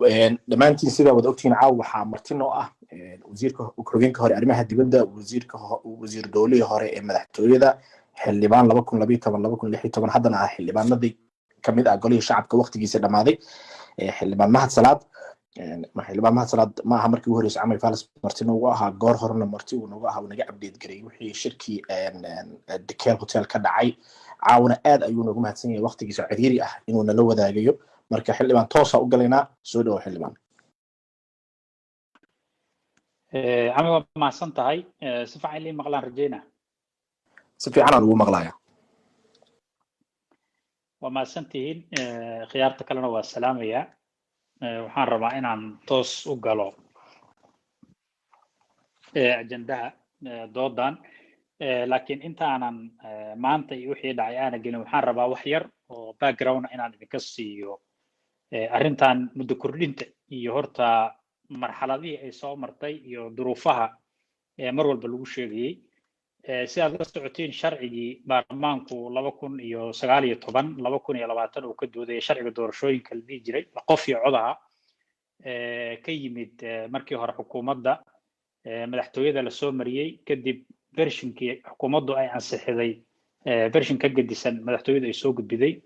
Dhammaantiin sidaa wada ogtihiin, caawa waxaa marti noo ah wasiirka ku-xigeenka hore arrimaha dibadda, wasiirka, wasiir dowlihii hore ee madaxtooyada, xildhibaan 2012, 2016, haddana ah xildhibaanadii kamid ah Golihii Shacabka waqtigiisa dhammaaday, Xildhibaan Mahad Salaad. Xildhibaan Mahad Salaad ma aha markii ugu horreysay Camay Falis marti noogu ahaa. Goor horena marti uu noogu ahaa, uu naga update gareeyay wixii shirkii Dekel Hotel ka dhacay. Caawana aad ayuu noogu mahadsan yahay waqtigiisa ciriiri ah inuu nala wadaagayo. Marka xildhibaan, toosa u galaynaa. Soo dhawo, xildhibaan. Cami, waa mahadsan tahay. Si fiican lii maqlaan rajeyna. Si fiican aan ugu maqlaya. Waa mahadsan tihiin. Khiyaarta kalena waa salaamaya. Waxaan rabaa inaan toos u galo ajendaha doodan, laakiin intaanan maanta iyo wixii dhacay aana gelin, waxaan rabaa wax yar oo background inaan idinka siiyo arrintan muddo kordhinta iyo horta marxaladihii ay soo martay iyo duruufaha mar walba lagu sheegayey. Si aad la socotiin, sharcigii baarlamaanku 2019, 2020 uu ka doodayay, sharciga doorashooyinka la dhihi jiray, qof iyo codaha, ka yimid markii hore xukuumadda, madaxtooyada lasoo mariyey, kadib version-kii xukuumaddu ay ansixiday version ka gedisan madaxtooyadu ay soo gudbiday,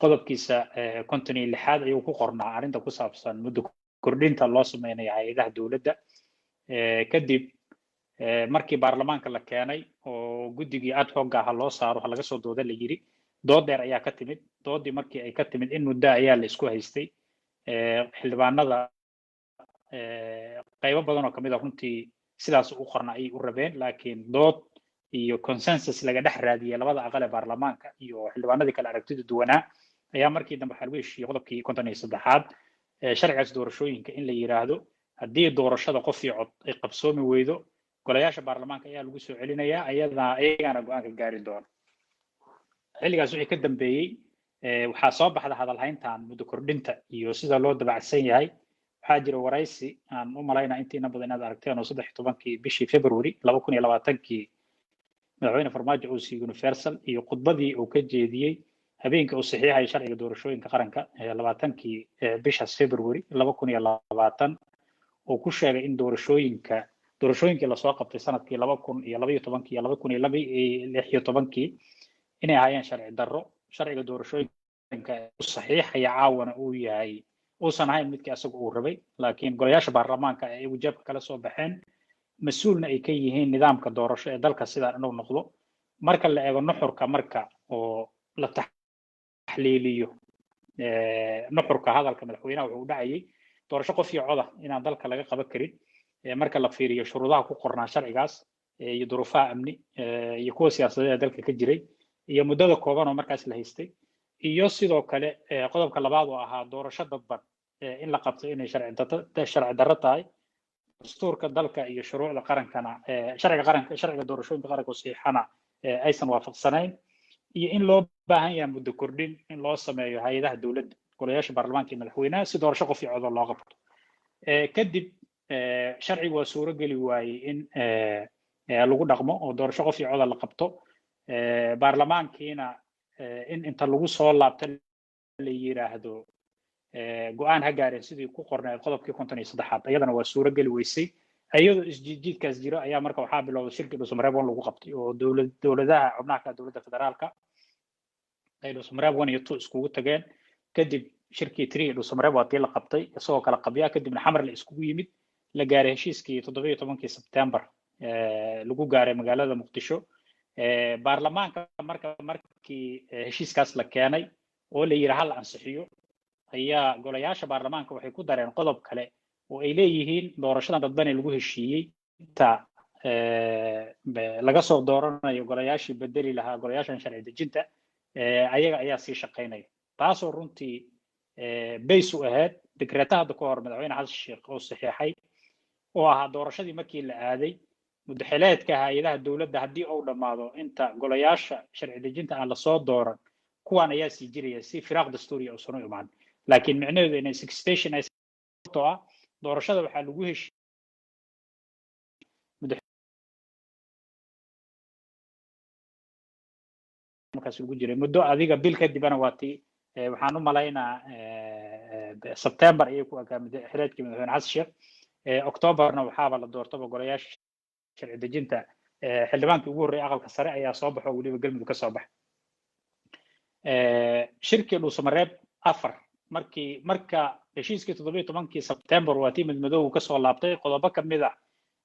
qodobkiisa 56aad ayuu ku qornaa arrinta ku saabsan muddo kordhinta loo sameynayo hay-adaha dowladda. Kadib markii baarlamaanka la keenay oo guddigii ad hoc aha loo saaro, ha laga soo dooda la yiri, dood dheer ayaa ka timid. Doodii markii ay ka timid, in muddo ayaa la isku haystay. Xildhibaanada qaybo badan oo kamid a runtii sidaas u qorna ayay u rabeen, laakiin dood iyo consensus laga dhex raadiyey labada aqal ee baarlamaanka iyo xildhibaanadii kale aragtida duwanaa ayaa markii dambe waxaa lagu heshiiyey qodobkii 53aad sharcigaas doorashooyinka in la yiraahdo haddii doorashada qof iyo cod ay qabsoomi weydo, golayaasha baarlamaanka ayaa lagu soo celinayaa, ayadana ayagaana go-aanka gaari doona. Xilligaas wixii ka dambeeyey waxaa soo baxda hadalhayntan muddo kordhinta iyo sida loo dabacsan yahay. Waxaa jira waraysi aan u malaynaa intiina badan inaad aragteen oo 13-kii bishii February 2020-kii Madaxweyne Farmaajo uu siiyey Universal iyo khudbadii uu ka jeediyey habeenkii uu saxiixayay sharciga doorashooyinka qaranka 20-kii bishaas February 2020, uu ku sheegay in doorashooyinkii lasoo qabtay sanadkii 2012-kii iyo 2016-kii inay ahaayeen sharci darro, sharciga doorashooyinka u saxiixaya caawana uu yahay uusan ahayn midkii asaga uu rabay, laakiin golayaasha baarlamaanka ay iyagu jeebka kala soo baxeen, mas-uulna ay ka yihiin nidaamka doorasho ee dalka sidaan inuu noqdo. Marka la eego nuxurka, marka oo la taxliiliyo nuxurka hadalka madaxweynaha, wuxuu u dhacayay doorasho qof iyo coda inaan dalka laga qaban karin marka la fiiriyo shuruudaha ku qornaa sharcigaas iyo duruufaha amni iyo kuwa siyaasadeed ee dalka ka jiray iyo muddada kooban oo markaas la haystay, iyo sidoo kale qodobka labaad oo ahaa doorasho dadban in la qabto inay sharci darro tahay, dastuurka dalka iyo shuruucda qarankana, sharciga qaranka, sharciga doorashooyinka qaranka oo saxiixana aysan waafaqsanayn, iyo in loo baahan yahay muddo kordhin in loo sameeyo hay-adaha dowladda, golayaasha baarlamaanka iyo madaxweynaha, si doorasho qof iyo codo loo qabto. Kadib sharcigu waa suuro geli waayey in lagu dhaqmo oo doorasho qof iyo coda la qabto. Baarlamaankiina in inta lagu soo laabto la yiraahdo go-aan ha gaareen sidii ku qorneed qodobkii 53aad, iyadana waa suuro geli weysay. Iyadoo isjiidjiidkaas jiro ayaa marka waxaa bilowday shirkii Dhuusamareeb 1 lagu qabtay oo dowladaha xubnaha ka dowladda federaalka ay Dhuusamareeb 1 iyo 2 iskugu tageen. Kadib shirkii 3 Dhuusamareeb waa tii la qabtay isagoo kala qabya, kadibna Xamar la iskugu yimid, la gaaray heshiiskii 17-kii Sebtembar lagu gaaray magaalada Muqdisho. Baarlamaanka marka markii heshiiskaas la keenay oo la yidhi hal ansixiyo, ayaa golayaasha baarlamaanka waxay ku dareen qodob kale oo ay leeyihiin doorashadan dadban ee lagu heshiiyey inta laga soo dooranayo golayaashii bedeli lahaa golayaashan sharci dejinta, ayaga ayaa sii shaqaynaya, taasoo runtii base u ahayd dekreeta hadda ka hor Madaxweyne Xasan Sheekh oo saxiixay oo ahaa doorashadii markii la aaday muddaxileedka hay-adaha dowladda haddii uu dhammaado, inta golayaasha sharci dejinta aan lasoo dooran, kuwan ayaa sii jiraya si firaaq dastuuriya uusan u imaan. Laakiin micnaheedu inay sextation ay sababtoo ah doorashada waxaa lagu heshiiyey markaas lagu jiray muddo adiga bil kadibana waa tii waxaan u malaynaa Sebtembar ayay ku ekaa xileedkii madaxweyne Xasan Sheekh. Octobarna waxaaba la doortaba golayaasha sharci dejinta, xildhibaankii ugu horreeyay aqalka sare ayaa soo baxo, weliba Galmudug ka soo baxa. Shirkii Dhuusamareeb 4 markii, marka heshiiskii 17-kii Sebtembar waa tii Madmadowgu kasoo laabtay, qodobo ka mid ah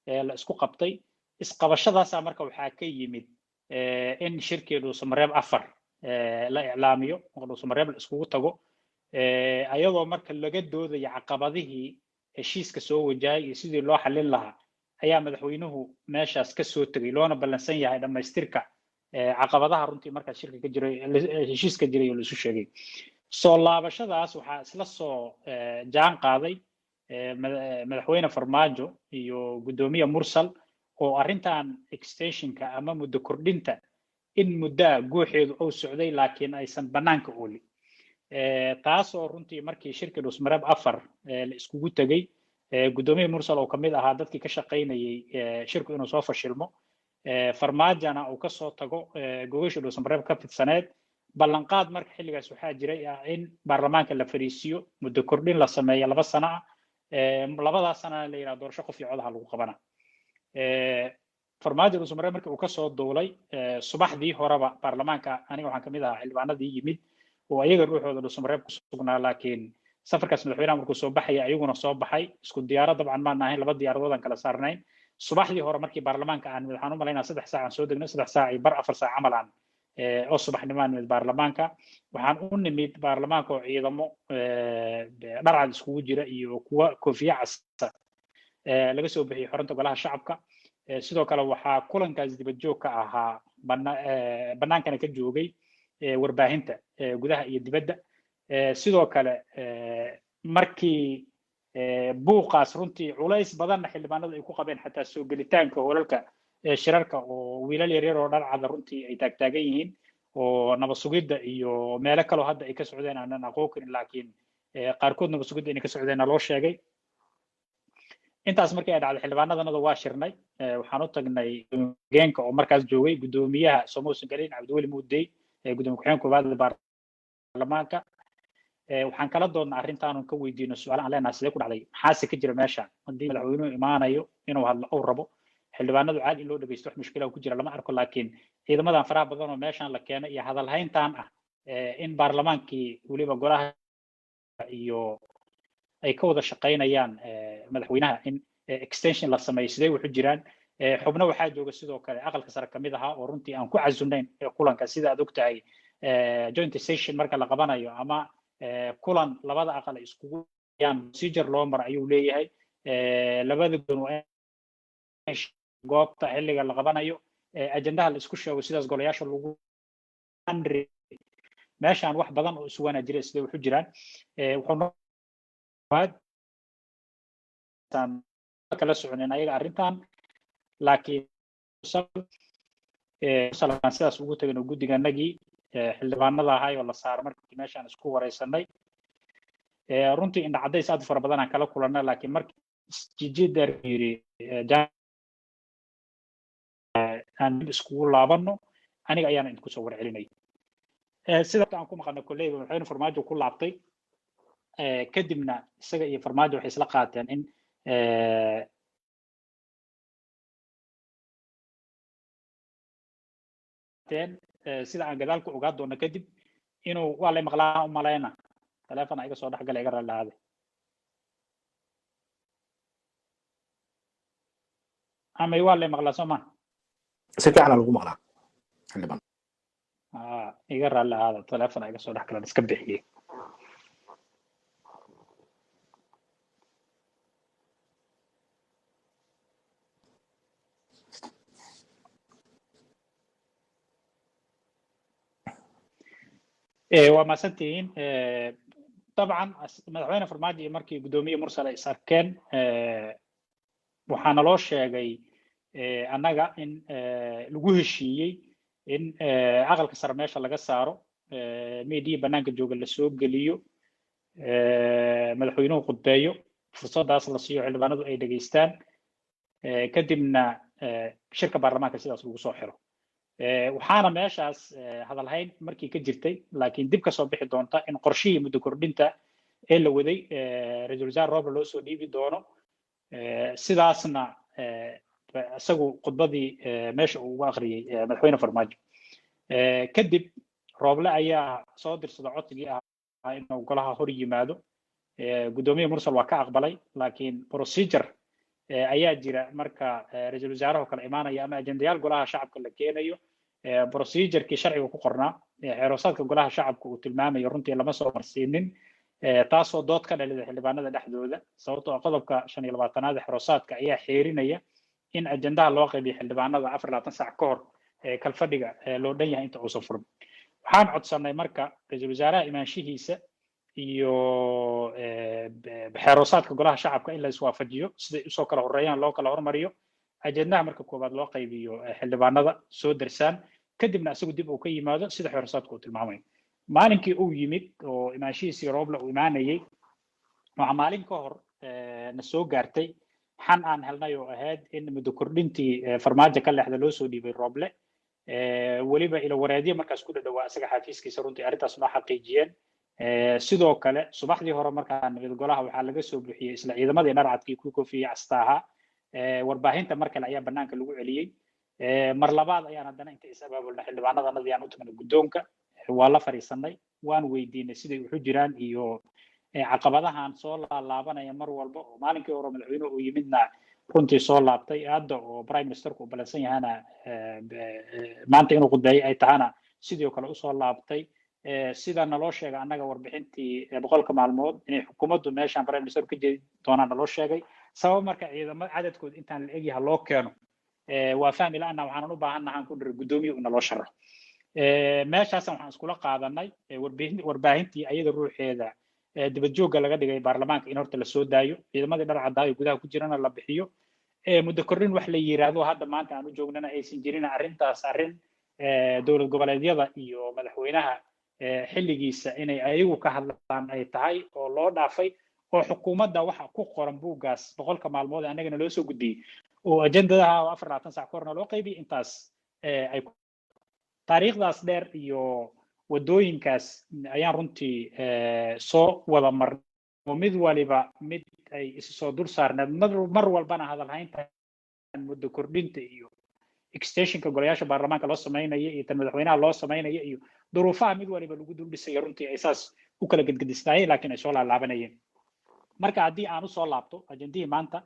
la isku qabtay. Isqabashadaasaa marka waxaa ka yimid in shirkii Dhuusamareeb 4 la iclaamiyo oo Dhuusamareeb la iskugu tago, ayadoo marka laga doodaya caqabadihii heshiiska soo wajahay iyo sidii loo xallin lahaa ayaa madaxweynuhu meeshaas ka soo tegay, loona ballansan yahay dhammaystirka caqabadaha runtii markaas shirka ka jiray, heshiiska jiray oo la isu sheegay. Soo laabashadaas waxaa isla soo jaan qaaday madaxweyne Farmaajo iyo guddoomiye Mursal, oo arrintan extensionka ama muddo kordhinta in muddaa guuxeedu uu socday, laakiin aysan bannaanka oolin. Taasoo runtii markii shirkii Dhuusmareeb 4 la iskugu tegey, guddoomiye Mursal oo kamid ahaa dadkii ka shaqaynayay shirku inuu soo fashilmo, Farmaajana uu kasoo tago gogosha Dhuusamareeb ka fidsaneed. Ballanqaad marka xilligaas waxaa jiray ah in baarlamaanka la fariisiyo, muddo kordhin la sameeyo 2 sano ah, labadaas sanana la yidhaha doorasho qof iyo codaha lagu qabana. Farmaajo Dhuusamareeb markii uu kasoo duulay subaxdii horeba baarlamaanka, aniga waxaan kamid ahaa xildhibaanadii yimid oo ayaga ruuxooda Dhuusamareeb ku sugnaa, laakiin safarkaas madaxweynaha markuu soo baxaya ayaguna soo baxay. Isku diyaarad dabcan maan ahayn, laba diyaaradood aan kala saarnayn. Subaxdii hore markii baarlamaanka aan waxaan u malaynaa 3 saac aan soo degnay, 3 saac iyo bar, 4 saac camal aan oo subaxnimo aan nimid baarlamaanka. Waxaan u nimid baarlamaanka oo ciidamo dharcad iskugu jira iyo kuwa koofiye casa laga soo bixiyey xarunta golaha shacabka. Sidoo kale waxaa kulankaas dibad joog ka ahaa, bannaankana ka joogay warbaahinta gudaha iyo dibadda. Sidoo kale markii buuqaas runtii culays badanna xildhibaanadu ay ku qabeen xataa soo gelitaanka hoolalka shirarka, oo wiilal yaryar oo dharcada runtii ay taagtaagan yihiin oo nabad sugidda iyo meelo kaloo hadda ay ka socdeen aanan aqoon karin, laakiin qaarkood nabad sugidda inay ka socdeenna loo sheegay. Intaas markii ay dhacday, xildhibaanadanada waa shirnay. Waxaan u tagnay geenka oo markaas joogay guddoomiyaha soomausan gelin, Cabdiweli Muudey, gudoomiye ku-xigeenka koowaad baarlamaanka. Waxaan kala doodnaa arrintaanun ka weydiino su-aal aan leenahay: sidee ku dhacday, maxaase ka jira meeshaan? Haddii madaxweynuhu imaanayo inuu hadlo uu rabo, xildhibaanadu caadi in loo dhegeysto, wax mushkila ku jira lama arko, laakiin ciidamadan faraha badan oo meeshaan la keenay iyo hadalhayntan ah in baarlamaankii weliba golaha iyo ay ka wada shaqaynayaan madaxweynaha in extension la sameeyo, sidee wuxu jiraan? Xubno waxaa jooga sidoo kale aqalka sare kamid ahaa oo runtii aan ku casunayn kulanka. Sida aad ogtahay, joint session marka la qabanayo ama kulan labada aqal ay iskugu yaan, procedure loo maro ayuu leeyahay. Labada guddoon waa goobta xilliga la qabanayo, ajendaha la isku sheego, sidaas golayaasha lagu. Meeshaan wax badan oo isuwanaa jira, sidee wuxu jiraan? Wuxuu kala soconin ayaga arrintan, laakiin sidaas ugu tagin oo guddiganagii xildhibaanada ahay oo la saaro markii meeshaan isku wareysanay, runtii indha caddays aad u fara badan aan kala kulannay. Laakiin markii isjijidar yiri aan dib iskugu laabanno, aniga ayaana idinku soo warcelinay. Sida aan ku maqalnay kolleyba, madaxweyne Farmaajo ku laabtay kadibna isaga iyo Farmaajo waxay isla qaateen in sida aan gadaal ku ogaa doono kadib inuu waa lay maqlaa u malayna. Telefon iga soo dhexgala, iga raalli. Amay waa lay maqlaa soo ma? Si fiicana lagu maqlaa, xildhibaan. Iga raalli ahaada, telefon iga soo dhexgalan, iska bixiyey. Waa mahadsantihiin. Dabcan madaxweyne Farmaajo iyo markii guddoomiye Mursal ay is arkeen, waxaana loo sheegay annaga in lagu heshiiyey in aqalka sare meesha laga saaro, media banaanka jooga lasoo geliyo, madaxweynuhu khudbeeyo, fursadaas la siiyo xildhibaanadu ay dhegeystaan, kadibna shirka baarlamaanka sidaas lagu soo xiro. Waxaana meeshaas hadalhayn markii ka jirtay, laakiin dib kasoo bixi doonta, in qorshihii muddo kordhinta Ee la waday Ra-iisul Wasaare Rooble loo soo dhiibi doono, sidaasna isagu khudbadii meesha uu uga akhriyey Madaxweyne Farmaajo. Kadib Rooble ayaa soo dirsada codsigii ahaa inuu golaha hor yimaado. Guddoomiye Mursal waa ka aqbalay, laakiin procedure ayaa jira marka ra-iisul wasaaraha kale imaanaya ama ajendayaal Golaha Shacabka la keenayo. Procedure-kii sharciga ku qornaa, xeeroosaadka Golaha Shacabka uu tilmaamayo, runtii lama soo marsiinin, taasoo dood ka dhalida xildhibaanada dhexdooda, sababtoo qodobka 25aad ee xeeroosaadka ayaa xeerinaya in ajendaha loo qaybiyo xildhibaanada 24 saac ka hor kalfadhiga loo dhan yahay inta uusan furin. Waxaan codsanay marka ra-iisul wasaaraha imaanshihiisa iyo xeeroosaadka Golaha Shacabka in la iswaafajiyo, siday usoo kala horeeyaan loo kala hormariyo. Ajendaha marka koowaad loo qaybiyo xildhibaanada soo darsaan, kadibna isagu dib uu ka yimaado sida xeeroosaadka uu tilmaamayo. Maalinkii uu yimid oo imaanshihiisii Rooble uu imaanayey, waxaa maalin ka hor na soo gaartay xan aan helnay oo ahayd in muddo kordhintii Farmaajo ka leexda loo soo dhiibay Rooble. Weliba ilo wareedyo markaas ku dhadhawaa isaga xafiiskiisa runtii arrintaas noo xaqiijiyeen. Sidoo kale subaxdii hore markaan nimid golaha, waxaa laga soo buuxiyey isla ciidamadii dharcadkii ku koofiyey astaaha. Warbaahinta mar kale ayaa banaanka lagu celiyey. Mar labaad ayaan haddana inta is abaabulna xildhibaanadanadii aan u tagnay guddoonka, waa la fadhiisanay, waan weydiinay siday wuxu jiraan iyo caqabadahan soo laalaabanaya mar walba, oo maalinkii hore madaxweynuhu uu yimidna runtii soo laabtay, hadda oo prime ministerku uu balansan yahana maanta inuu khudbeeyey ay tahana sidoo kale usoo laabtay. Sida naloo sheegay annaga warbixintii 100-ka maalmood inay xukuumaddu meeshan prime minister ka jeedi doonaan naloo sheegay. Sabab marka ciidamo cadadkood intaan la egyaha loo keeno waa fahmi la'ana, waxaanan u baahannahaan ku dhiri guddoomiye uu naloo sharaxo. Meeshaasan waxaan iskula qaadanay warbaahintii ayada ruuxeeda dibad joogga laga dhigay baarlamaanka in horta lasoo daayo, ciidamadii dhar caddaayo gudaha ku jirana la bixiyo, muddo kordhin wax la yiraahdo hadda maanta aan u joognana aysan jirin. Arrintaas arrin dowlad goboleedyada iyo madaxweynaha xilligiisa inay ayagu ka hadlaan ay tahay oo loo dhaafay, oo xukuumadda waxa ku qoran buuggaas 100-ka maalmood ee annagana loo soo gudbiyey oo ajendadaha oo 24 sac ka horna loo qaybiyey, intaas ay taariikhdaas dheer iyo waddooyinkaas ayaan runtii soo wada marnay, oo mid waliba mid ay isu soo dul saarneed. Mar walbana hadalhaynta muddo kordhinta iyo extensionka golayaasha baarlamaanka loo samaynayo iyo tan madaxweynaha loo samaynayo iyo duruufaha mid waliba lagu dul dhisayo runtii ay saas u kala gedgedisnaayeen, laakiin ay soo laalaabanayeen. Marka haddii aan usoo laabto ajendihii maanta,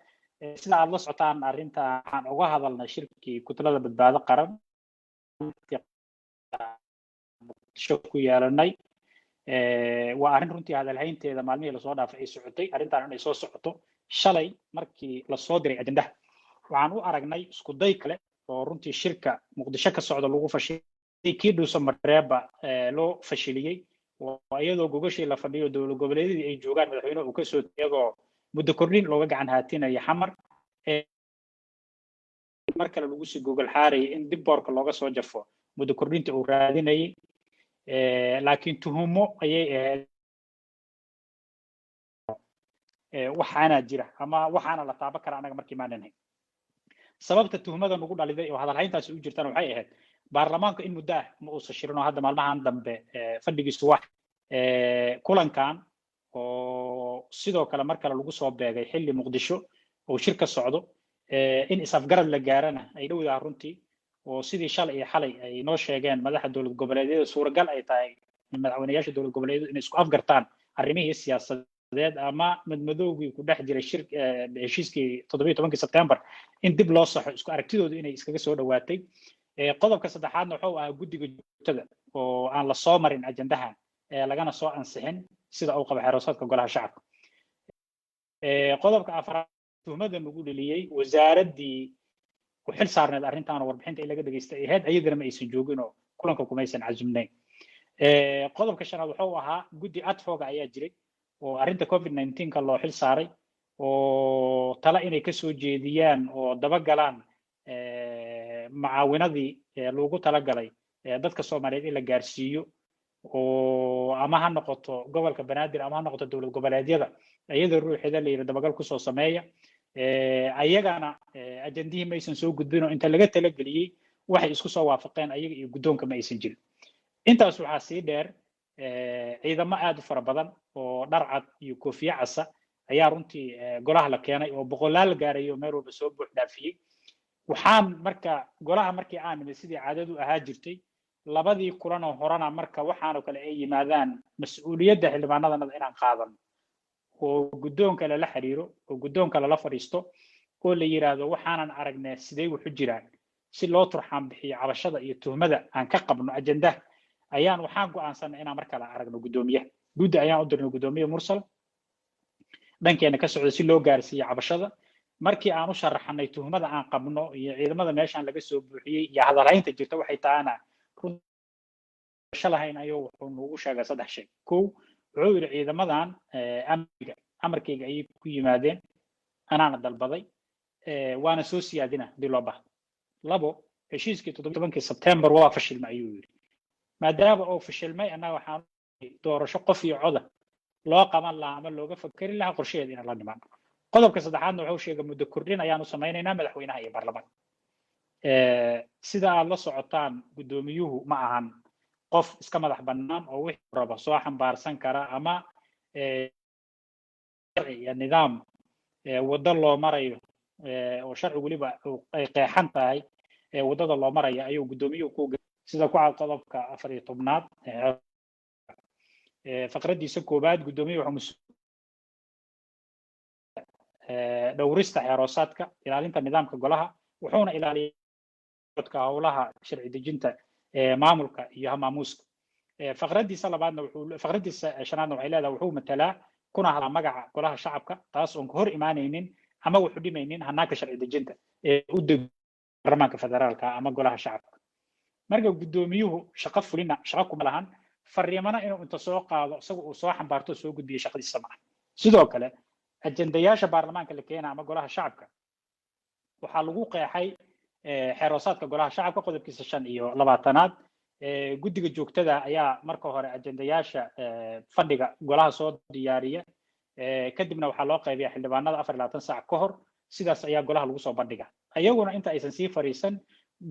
sida aad la socotaan, arrinta waxaan uga hadalnay shirkii Kutlada Badbaado Qaran Muqdisho ku yeelanay. Waa arrin runtii hadalhaynteeda maalmihii lasoo dhaafay ay socotay, arrintan inay soo socoto. Shalay markii lasoo diray ajendaha, waxaan u aragnay isku day kale oo runtii shirka Muqdisho ka socda lagu fashiliyey, kii Dhuuso Mareeba loo fashiliyey, oo iyadoo gogashii la fadhiyo, dowlad goboleedyadii ay joogaan, madaxweynuhu uu kasoo, iyadoo muddo kordhin looga gacan haatinaya Xamar, mar kale lagu sii gogol xaarayay in dib boorka looga soo jafo muddo kordhinta uu raadinayay. Laakiin tuhumo ayay ahayd, waxaana jira ama waxaana la taaban kara annaga markii maanan hayn. Sababta tuhmada nagu dhaliday oo hadalhayntaasi u jirtana waxay ahayd baarlamaanku in muddo ah ma uusan shirin, oo hadda maalmahan dambe fadhigiisu wax kulankan oo sidoo kale mar kale lagu soo beegay xilli Muqdisho oo shir ka socdo, in is-afgarad la gaarana ay dhowdaha runtii, oo sidii shalay iyo xalay ay noo sheegeen madaxa dowlad goboleedyada suuragal ay tahay madaxweyneyaasha dowlad goboleedyadu inay isku afgartaan arrimihii siyaasadeed ama madmadowgii ku dhex jiray shir heshiiskii 17-kii Sebtembar in dib loo saxo, isku aragtidoodu inay iskaga soo dhowaatay. Qodobka saddexaadna wuxuu ahaa guddiga joogtada oo aan la soo marin ajendahan, lagana soo ansixin sida uu qabo xeeroosaadka Golaha Shacabka. Qodobka afraad, tuhmada nagu dheliyey wasaaraddii ku xil saarneed arrintan oo warbixinta in laga dhageystay ahayd, ayadana ma aysan joogin oo kulanka kumaysan casumnayn. Qodobka shanaad wuxuu ahaa guddi ad hoc ayaa jiray oo arrinta COVID 19-ka loo xil saaray oo tala inay kasoo jeediyaan oo dabagalaan macaawinadii loogu talagalay dadka Soomaaliyeed in la gaarsiiyo, oo ama ha noqoto gobolka Banaadir ama ha noqoto dowlad goboleedyada, iyadoo ruuxeeda la yidhi dabagal kusoo sameeya. Ayagana ajendihii maysan soo gudbin, oo inta laga talageliyey waxay isku soo waafaqeen ayaga iyo guddoonka ma aysan jirin. Intaas waxaa sii dheer Ciidamo aad u fara badan oo dhar cad iyo koofiye casa ayaa runtii golaha la keenay oo boqolaal gaarayo, meel walba soo buux dhaafiyey. Waxaan marka golaha markii aan nimid, sidii caadadu ahaa jirtay labadii kulanoo horena, marka waxaanoo kale ay yimaadaan, mas-uuliyadda xildhibaanadanada inaan qaadano oo guddoonka lala xiriiro oo guddoonka lala fadhiisto oo la yiraahdo waxaanan aragnay, sidee waxu jiraan, si loo turxaan bixiyo cabashada iyo tuhmada aan ka qabno ajendaha, ayaan waxaan go'aansanay inaan mar kale aragno guddoomiyaha. Guddi ayaan u dirnay guddoomiye Mursal dhankeena ka socda si loo gaarsiiyo cabashada. Markii aan u sharaxnay tuhmada aan qabno iyo ciidamada meeshaan laga soo buuxiyey iyo hadalhaynta jirta waxay tahana runasho lahayn, ayuu wuxuu noogu sheegay saddex shay. Kow, wuxuu yidhi ciidamadan amniga amarkayga ayay ku yimaadeen, anaana dalbaday, waana soo siyaadina hadii loo baahdo. Labo, heshiiskii 17-kii Sebtembar waa fashilmay, ayuu yidhi. Maadaama uu fashilmay, annaga waxaan doorasho qof iyo coda loo qaban lahaa ama looga fakeri lahaa qorshaheeda inaan la nimaano. Qodobka saddexaadna wuxuu sheegay muddo kordhin ayaan u samaynaynaa madaxweynaha iyo baarlamaanka. Sida aad la socotaan, guddoomiyuhu ma ahan qof iska madax bannaan oo wixii rabo soo xambaarsan kara ama sharci iyo nidaam waddo loo marayo oo sharci weliba ay qeexan tahay waddada loo maraya ayuu guddoomiyuhu ku, sida ku cad qodobka 14aad faqraddiisa koowaad, guddoomiyuhu wuxuu dhowrista xeeroosaadka, ilaalinta nidaamka golaha, wuxuuna ilaaliya codka howlaha sharci dejinta, maamulka iyo hamaamuuska. Faqraddiisa labaadna wuxuu, faqraddiisa shanaadna waxay leedahay wuxuu matalaa kuna hadlaa magaca Golaha Shacabka, taas oon ka hor imaanaynin ama wuxu dhimaynin hanaanka sharci dejinta ee u deg baarlamaanka federaalka ama Golaha Shacabka. Marka guddoomiyuhu shaqo fulina shaqo kuma lahan, fariimana inuu inta soo qaado isaga uu soo xambaarto soo gudbiyo shaqadiisa ma aha. Sidoo kale ajendayaasha baarlamaanka la keena ama Golaha Shacabka waxaa lagu qeexay xeeroosaadka Golaha Shacabka qodobkiisa 25aad. Guddiga joogtada ayaa marka hore ajendayaasha fadhiga golaha soo diyaariya, kadibna waxaa loo qaybiya xildhibaanada 24 saac ka hor. Sidaas ayaa golaha lagu soo bandhiga. Ayaguna inta aysan sii fariisan,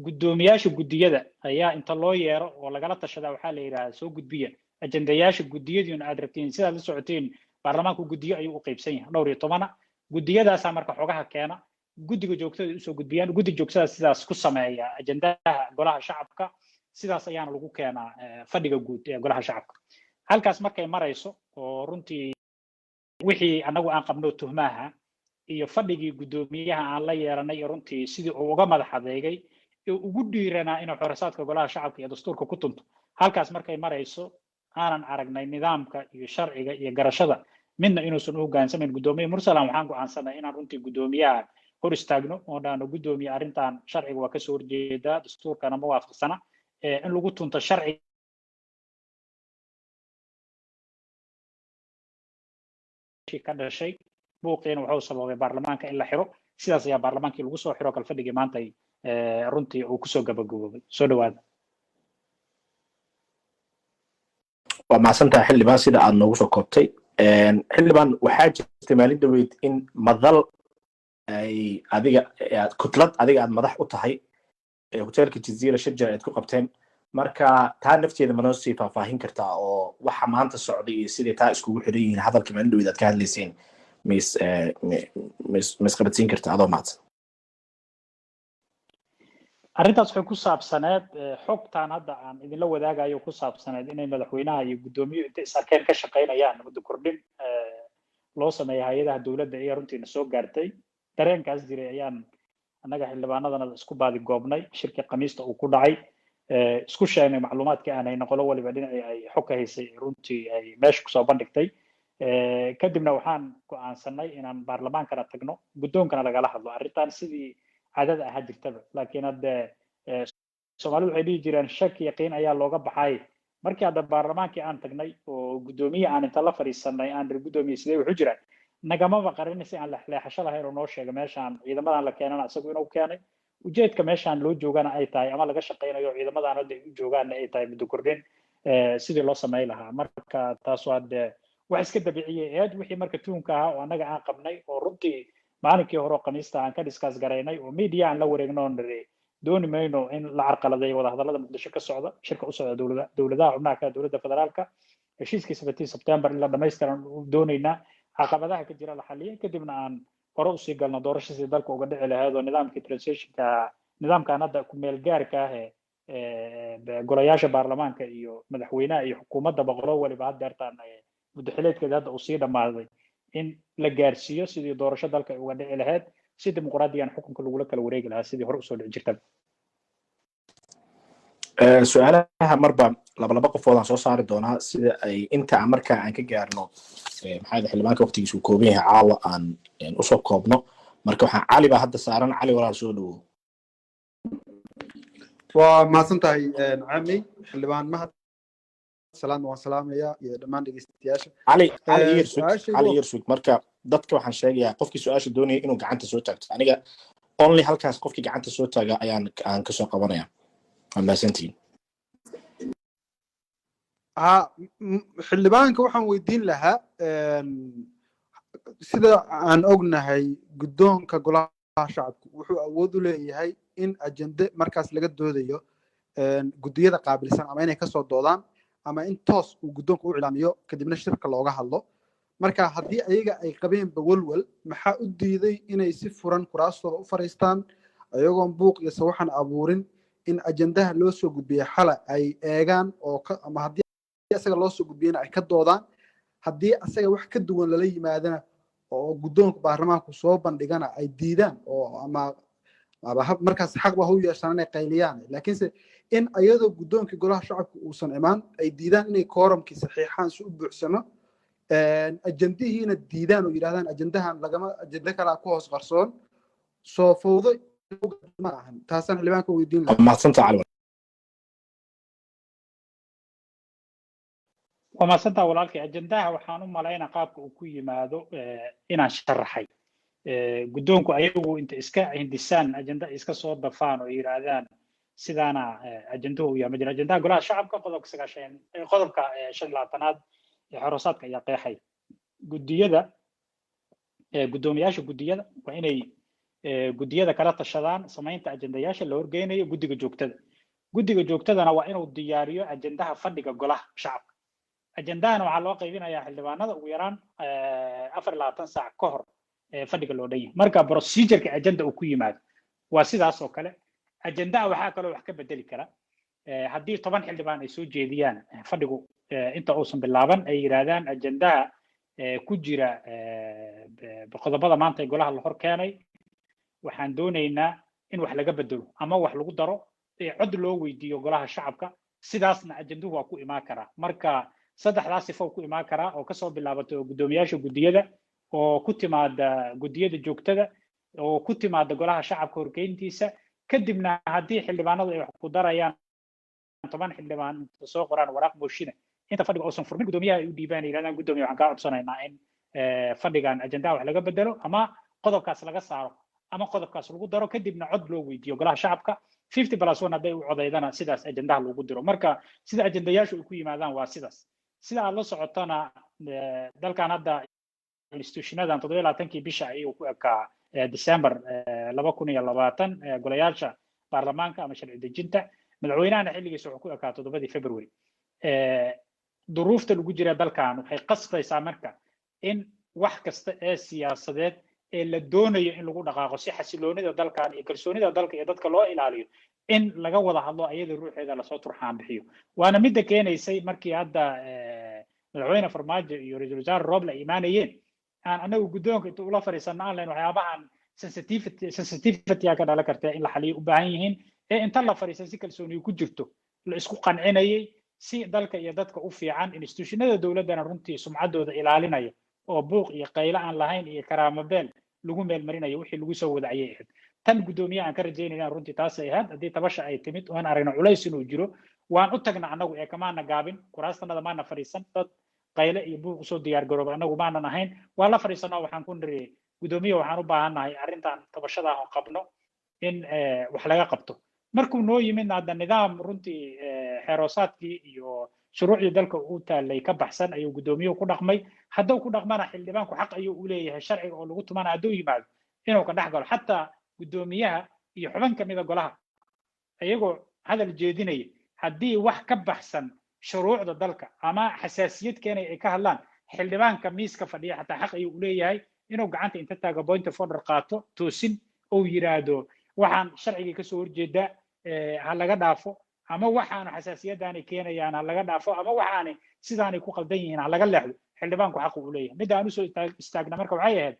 guddoomiyaasha guddiyada ayaa inta loo yeero oo lagala tashadaa waxaa la yidhahdaa soo gudbiya ajendayaasha guddiyadiina aad rabtiin. Sidaad la socotiin, baarlamaanku guddiyo ayuu u qaybsan yahay dhowr iyo tobana. Guddiyadaasaa marka xogaha keena, guddiga joogtada usoo gudbiyaan, guddi joogtada sidaas ku sameeya ajendaha Golaha Shacabka. Sidaas ayaana lagu keenaa fadhiga guud ee Golaha Shacabka. Halkaas markay marayso oo runtii wixii annagu aan qabno tuhmaha iyo fadhigii guddoomiyaha aan la yeelanay iyo runtii sidii uu uga madax adeegay ee ugu dhiiranaa inuu xorosaadka Golaha Shacabka iyo dastuurka ku tunto, halkaas markay marayso aanan aragnay nidaamka iyo sharciga iyo garashada midna inuusan u hoggaansamayn guddoomiye Mursalan, waxaan go'aansanay inaan runtii guddoomiyaha hor istaagno oo dhahno: guddoomiye, arrintan sharciga waa kasoo horjeedaa, dastuurkana ma waafaqsana in lagu tunto sharciga ka dhashay. Buuqiina wuxuu sababay baarlamaanka in la xiro. Sidaas ayaa baarlamaankii lagu soo xiro kalfadhigii maanta runtii uu kusoo gabagaboobay. Soo dhawaada. Waa mahadsantahay xildhibaan sida aad noogu soo koobtay. Xildhibaan, waxaa jirtay maalin dhaweyd in madal ay adiga kutlad adiga aad madax u tahay hotelka Jazeera shir aad ku qabteen. Marka taa nafteeda ma noo sii faahfaahin kartaa oo waxa maanta socday iyo siday taa iskugu xiran yihiin, hadalka maalin dhaweyd aad ka hadlayseen mis misqabadsiin kartaa, adoo mahadsan? Arrintaas waxay ku saabsaneed xogtan hadda aan idinla wadaagayo, ku saabsaneed inay madaxweynaha iyo guddoomiyuhu inta is arkeen ka shaqaynayaan muddo kordhin loo sameeya hay-adaha dowladda iyo runtiina soo gaartay. Dareenkaas jiray ayaan annaga xildhibaanadana isku baadi goobnay shirkii Khamiista uu ku dhacay, isku sheegnay macluumaadkii aan hayno, qolo waliba dhinacii ay xog ka haysay runtii ay meesha kusoo bandhigtay. Kadibna waxaan go'aansanay inaan baarlamaankana tagno, guddoonkana lagala hadlo arrintan sidii caadada ahaa jirtaba. Laakiin hadde Soomaalidu waxay dhihi jireen shak yaqiin ayaa looga baxay. Markii hadda baarlamaankii aan tagnay oo guddoomiye aan inta la fadhiisanay aan rir guddoomiye sidee wuxu jiraan, nagamaba qarin si aan leexleexasho lahayn oo noo sheega meeshaan ciidamadan la keenana isagu inuu keenay, ujeedka meeshaan loo joogana ay tahay ama laga shaqaynayo ciidamadan hadda ay u joogaanna ay tahay muddo kordhin sidii loo samey lahaa. Marka taas waa dee wax iska dabiciyey eed wixii marka tuunka ahaa oo annaga aan qabnay oo runtii maalinkii hore oo Khamiista aan ka discuss garaynay oo media aan la wareegno oo niri dooni mayno in la carqaladeeyo wadahadallada Muqdisho ka socda, shirka u socda dowladaha xubnaha ka dowladda federaalka. Heshiiskii 17 September in la dhamaystiran u doonaynaa, caqabadaha ka jira la xaliyo, kadibna aan hore usii galno doorasho sidii dalka uga dhici lahayd, oo nidaamkii transitionka, nidaamkan hadda ku meel gaarka ah ee golayaasha baarlamaanka iyo madaxweynaha iyo xukuumadda boqolo waliba haddeertaan muddo xileedkeeda hadda uu sii dhammaaday, in la gaarsiiyo sidii doorasho dalka ay uga dhici lahayd, si dimuqraadiyan xukunka lagula kala wareegi lahaa sidii hore usoo dhici jirta. Su-aalaha marba laba laba qofood aan soo saari doonaa, sida ay inta markaa aan ka gaarno. Maxaa xildhibaanka waqtigiisa uu kooban yahay caawa, aan usoo koobno. Marka waxaan Cali baa hadda saaran. Cali, walaal, soo dhawow. Waa mahadsan tahay, Cami. Xildhibaan Mahad Salaadna waan salaamayaa iyo dhammaan dhegeystayaasha. Cali, Cali yersug, Cali yersug. Marka dadka waxaan sheegayaa, qofkii su-aasha doonaya inuu gacanta soo taagto. Aniga only halkaas qofkii gacanta soo taaga ayaan aan kasoo qabanaya. Waa mahadsantihiin. Ha, xildhibaanka waxaan weydiin lahaa, sida aan ognahay, guddoonka golaha shacabku wuxuu awood u leeyahay in ajende markaas laga doodayo guddiyada qaabilsan ama inay kasoo doodaan ama in toos uu guddoonka u iclaamiyo, kadibna shirka looga hadlo. Marka haddii ayaga ay qabeenba walwal, maxaa u diiday inay si furan kuraastooda u fariistaan, ayagoon buuq iyo sawaxan abuurin, in ajendaha loo soo gudbiyey xala ay eegaan oo ama haddii asaga loo soo gudbiyena ay ka doodaan, haddii asaga wax ka duwan lala yimaadana oo guddoonka baarlamaanku soo bandhigana ay diidaan, oo ama markaas xaq ba u yeeshaan inay qayliyaan? Laakiinse in ayadoo guddoonkii golaha shacabka uusan imaan ay diidaan inay kooramkii saxiixaan si u buuxsamo, ajendihiina diidaan oo yidhahdaan ajendahan lagama, ajende kalaa ku hoos qarsoon, soo fowdo ma ahan? Taasaan xildhibaanka weydiin lahaa. Mahadsanta, Cali. Waa mahadsantaa, walaalkay. Ajendaha waxaan u malaynaa qaabka uu ku yimaado inaan sharaxay. Guddoonku ayagu inta iska hindisaan ajenda iska soo dafaan oo yidhaahdaan sidaana ajenduhu uu yahay ma jiro. Ajendaha golaha shacabka, qodobka 90, qodobka 25aad ee xorosaadka ayaa qeexay. Guddiyada, guddoomiyaasha guddiyada waa inay guddiyada kala tashadaan samaynta ajendayaasha la horgeynayo guddiga joogtada. Guddiga joogtadana waa inuu diyaariyo ajendaha fadhiga golaha shacabka. Ajendahana waxaa loo qaybinayaa xildhibaanada ugu yaraan 24 saac ka hor fadhiga loo dhan yahay. Marka procedureka agenda uu ku yimaado waa sidaas oo kale. Ajendaha waxaa kaloo wax ka bedeli kara haddii 10 xildhibaan ay soo jeediyaan fadhigu inta uusan bilaaban, ay yidhaahdaan ajendaha ku jira qodobada maanta ee golaha la hor keenay waxaan doonaynaa in wax laga bedelo ama wax lagu daro, cod loo weydiiyo golaha shacabka. Sidaasna ajenduhu waa ku imaan karaa. Marka saddexdaas sifo ku imaan karaa, oo kasoo bilaabato guddoomiyaasha guddiyada, oo ku timaada guddiyada joogtada, oo ku timaada golaha shacabka horgeyntiisa. Kadibna haddii xildhibaanadu ay wax ku darayaan, 10 xildhibaan inta soo qoraan waraaq moshina, inta fadhiga uusan furmin guddoomiyaha ay u dhiibaan, yidhahdaan: "Guddoomiya, waxaan kaa codsanaynaa in fadhigan ajendaha wax laga bedelo ama qodobkaas laga saaro ama qodobkaas lagu daro." Kadibna cod loo weydiiyo golaha shacabka. 50+1 hadday u codaydana, sidaas ajendaha lagu diro. Marka sida ajendayaashu ay ku yimaadaan waa sidaas. Sida aad la socotana, dalkan hadda institutionadan 27kii bisha ayuu ku ekaa, December 2020, golayaasha baarlamaanka ama sharci dejinta. Madaxweynahana xilligiisa wuxuu ku ekaa 7dii February. Duruufta lagu jira dalkan waxay qasbaysaa marka in wax kasta ee siyaasadeed ee la doonayo in lagu dhaqaaqo, si xasiloonida dalkan iyo kalsoonida dalka iyo dadka loo ilaaliyo, in laga wada hadlo, ayada ruuxeeda lasoo turxaan bixiyo. Waana midda keenaysay markii hadda madaxweyne Farmaajo iyo ra-iisul wasaare Roble ay imaanayeen, aan anagu guddoonka inta ula fadhiisano aan lahayn waxyaabahan sensitivity ka dhalan karta in la xaliyo u baahan yihiin, ee inta la fadhiisan si kalsooniyu ku jirto la isku qancinayay, si dalka iyo dadka u fiican, institutionada dowladdana runtii sumcaddooda ilaalinaya, oo buuq iyo qaylo aan lahayn iyo karaamo beel lagu meelmarinayo wixii lagu soo wada ayay ahayd. Tan guddoomiye aan ka rajaynayna runtii taasay ahayd. Haddii tabasha ay timid oon aragno culays inuu jiro, waan u tagna annagu ee kamaana gaabin, kuraastanada maana fadhiisan. Dad qayle iyo buuq usoo diyaar garooba annagu maanan ahayn. Waan la fadhiisano, waxaan ku niri: "Guddoomiye, waxaan u baahannahay arrintan tabashada aan qabno in wax laga qabto." Markuu noo yimidna, hadda nidaam runtii xeeroosaadkii iyo shuruucdii dalka u taalay ka baxsan ayuu guddoomiyuhu ku dhaqmay. Hadduu ku dhaqmana, xildhibaanku xaq ayuu u leeyahay sharciga oo lagu tumana hadduu yimaado inuu ka dhex galo, xataa guddoomiyaha iyo xubin kamida golaha iyagoo hadal jeedinaya, haddii wax ka baxsan. Shuruucda dalka ama xasaasiyad keenaya ay ka hadlaan, xildhibaanka miiska fadhiya xataa xaq ayuu u leeyahay inuu gacanta inta taago point of order qaato, toosin ou yiraahdo waxaan sharcigii kasoo horjeeda ha laga dhaafo, ama waxaanu xasaasiyadaanay keenayaan ha laga dhaafo, ama waxaanay sidaanay ku qaldan yihiin ha laga leexdo. Xildhibaanku xaqu u leeyahay. Midda aan usoo istaagna marka waxay ahayd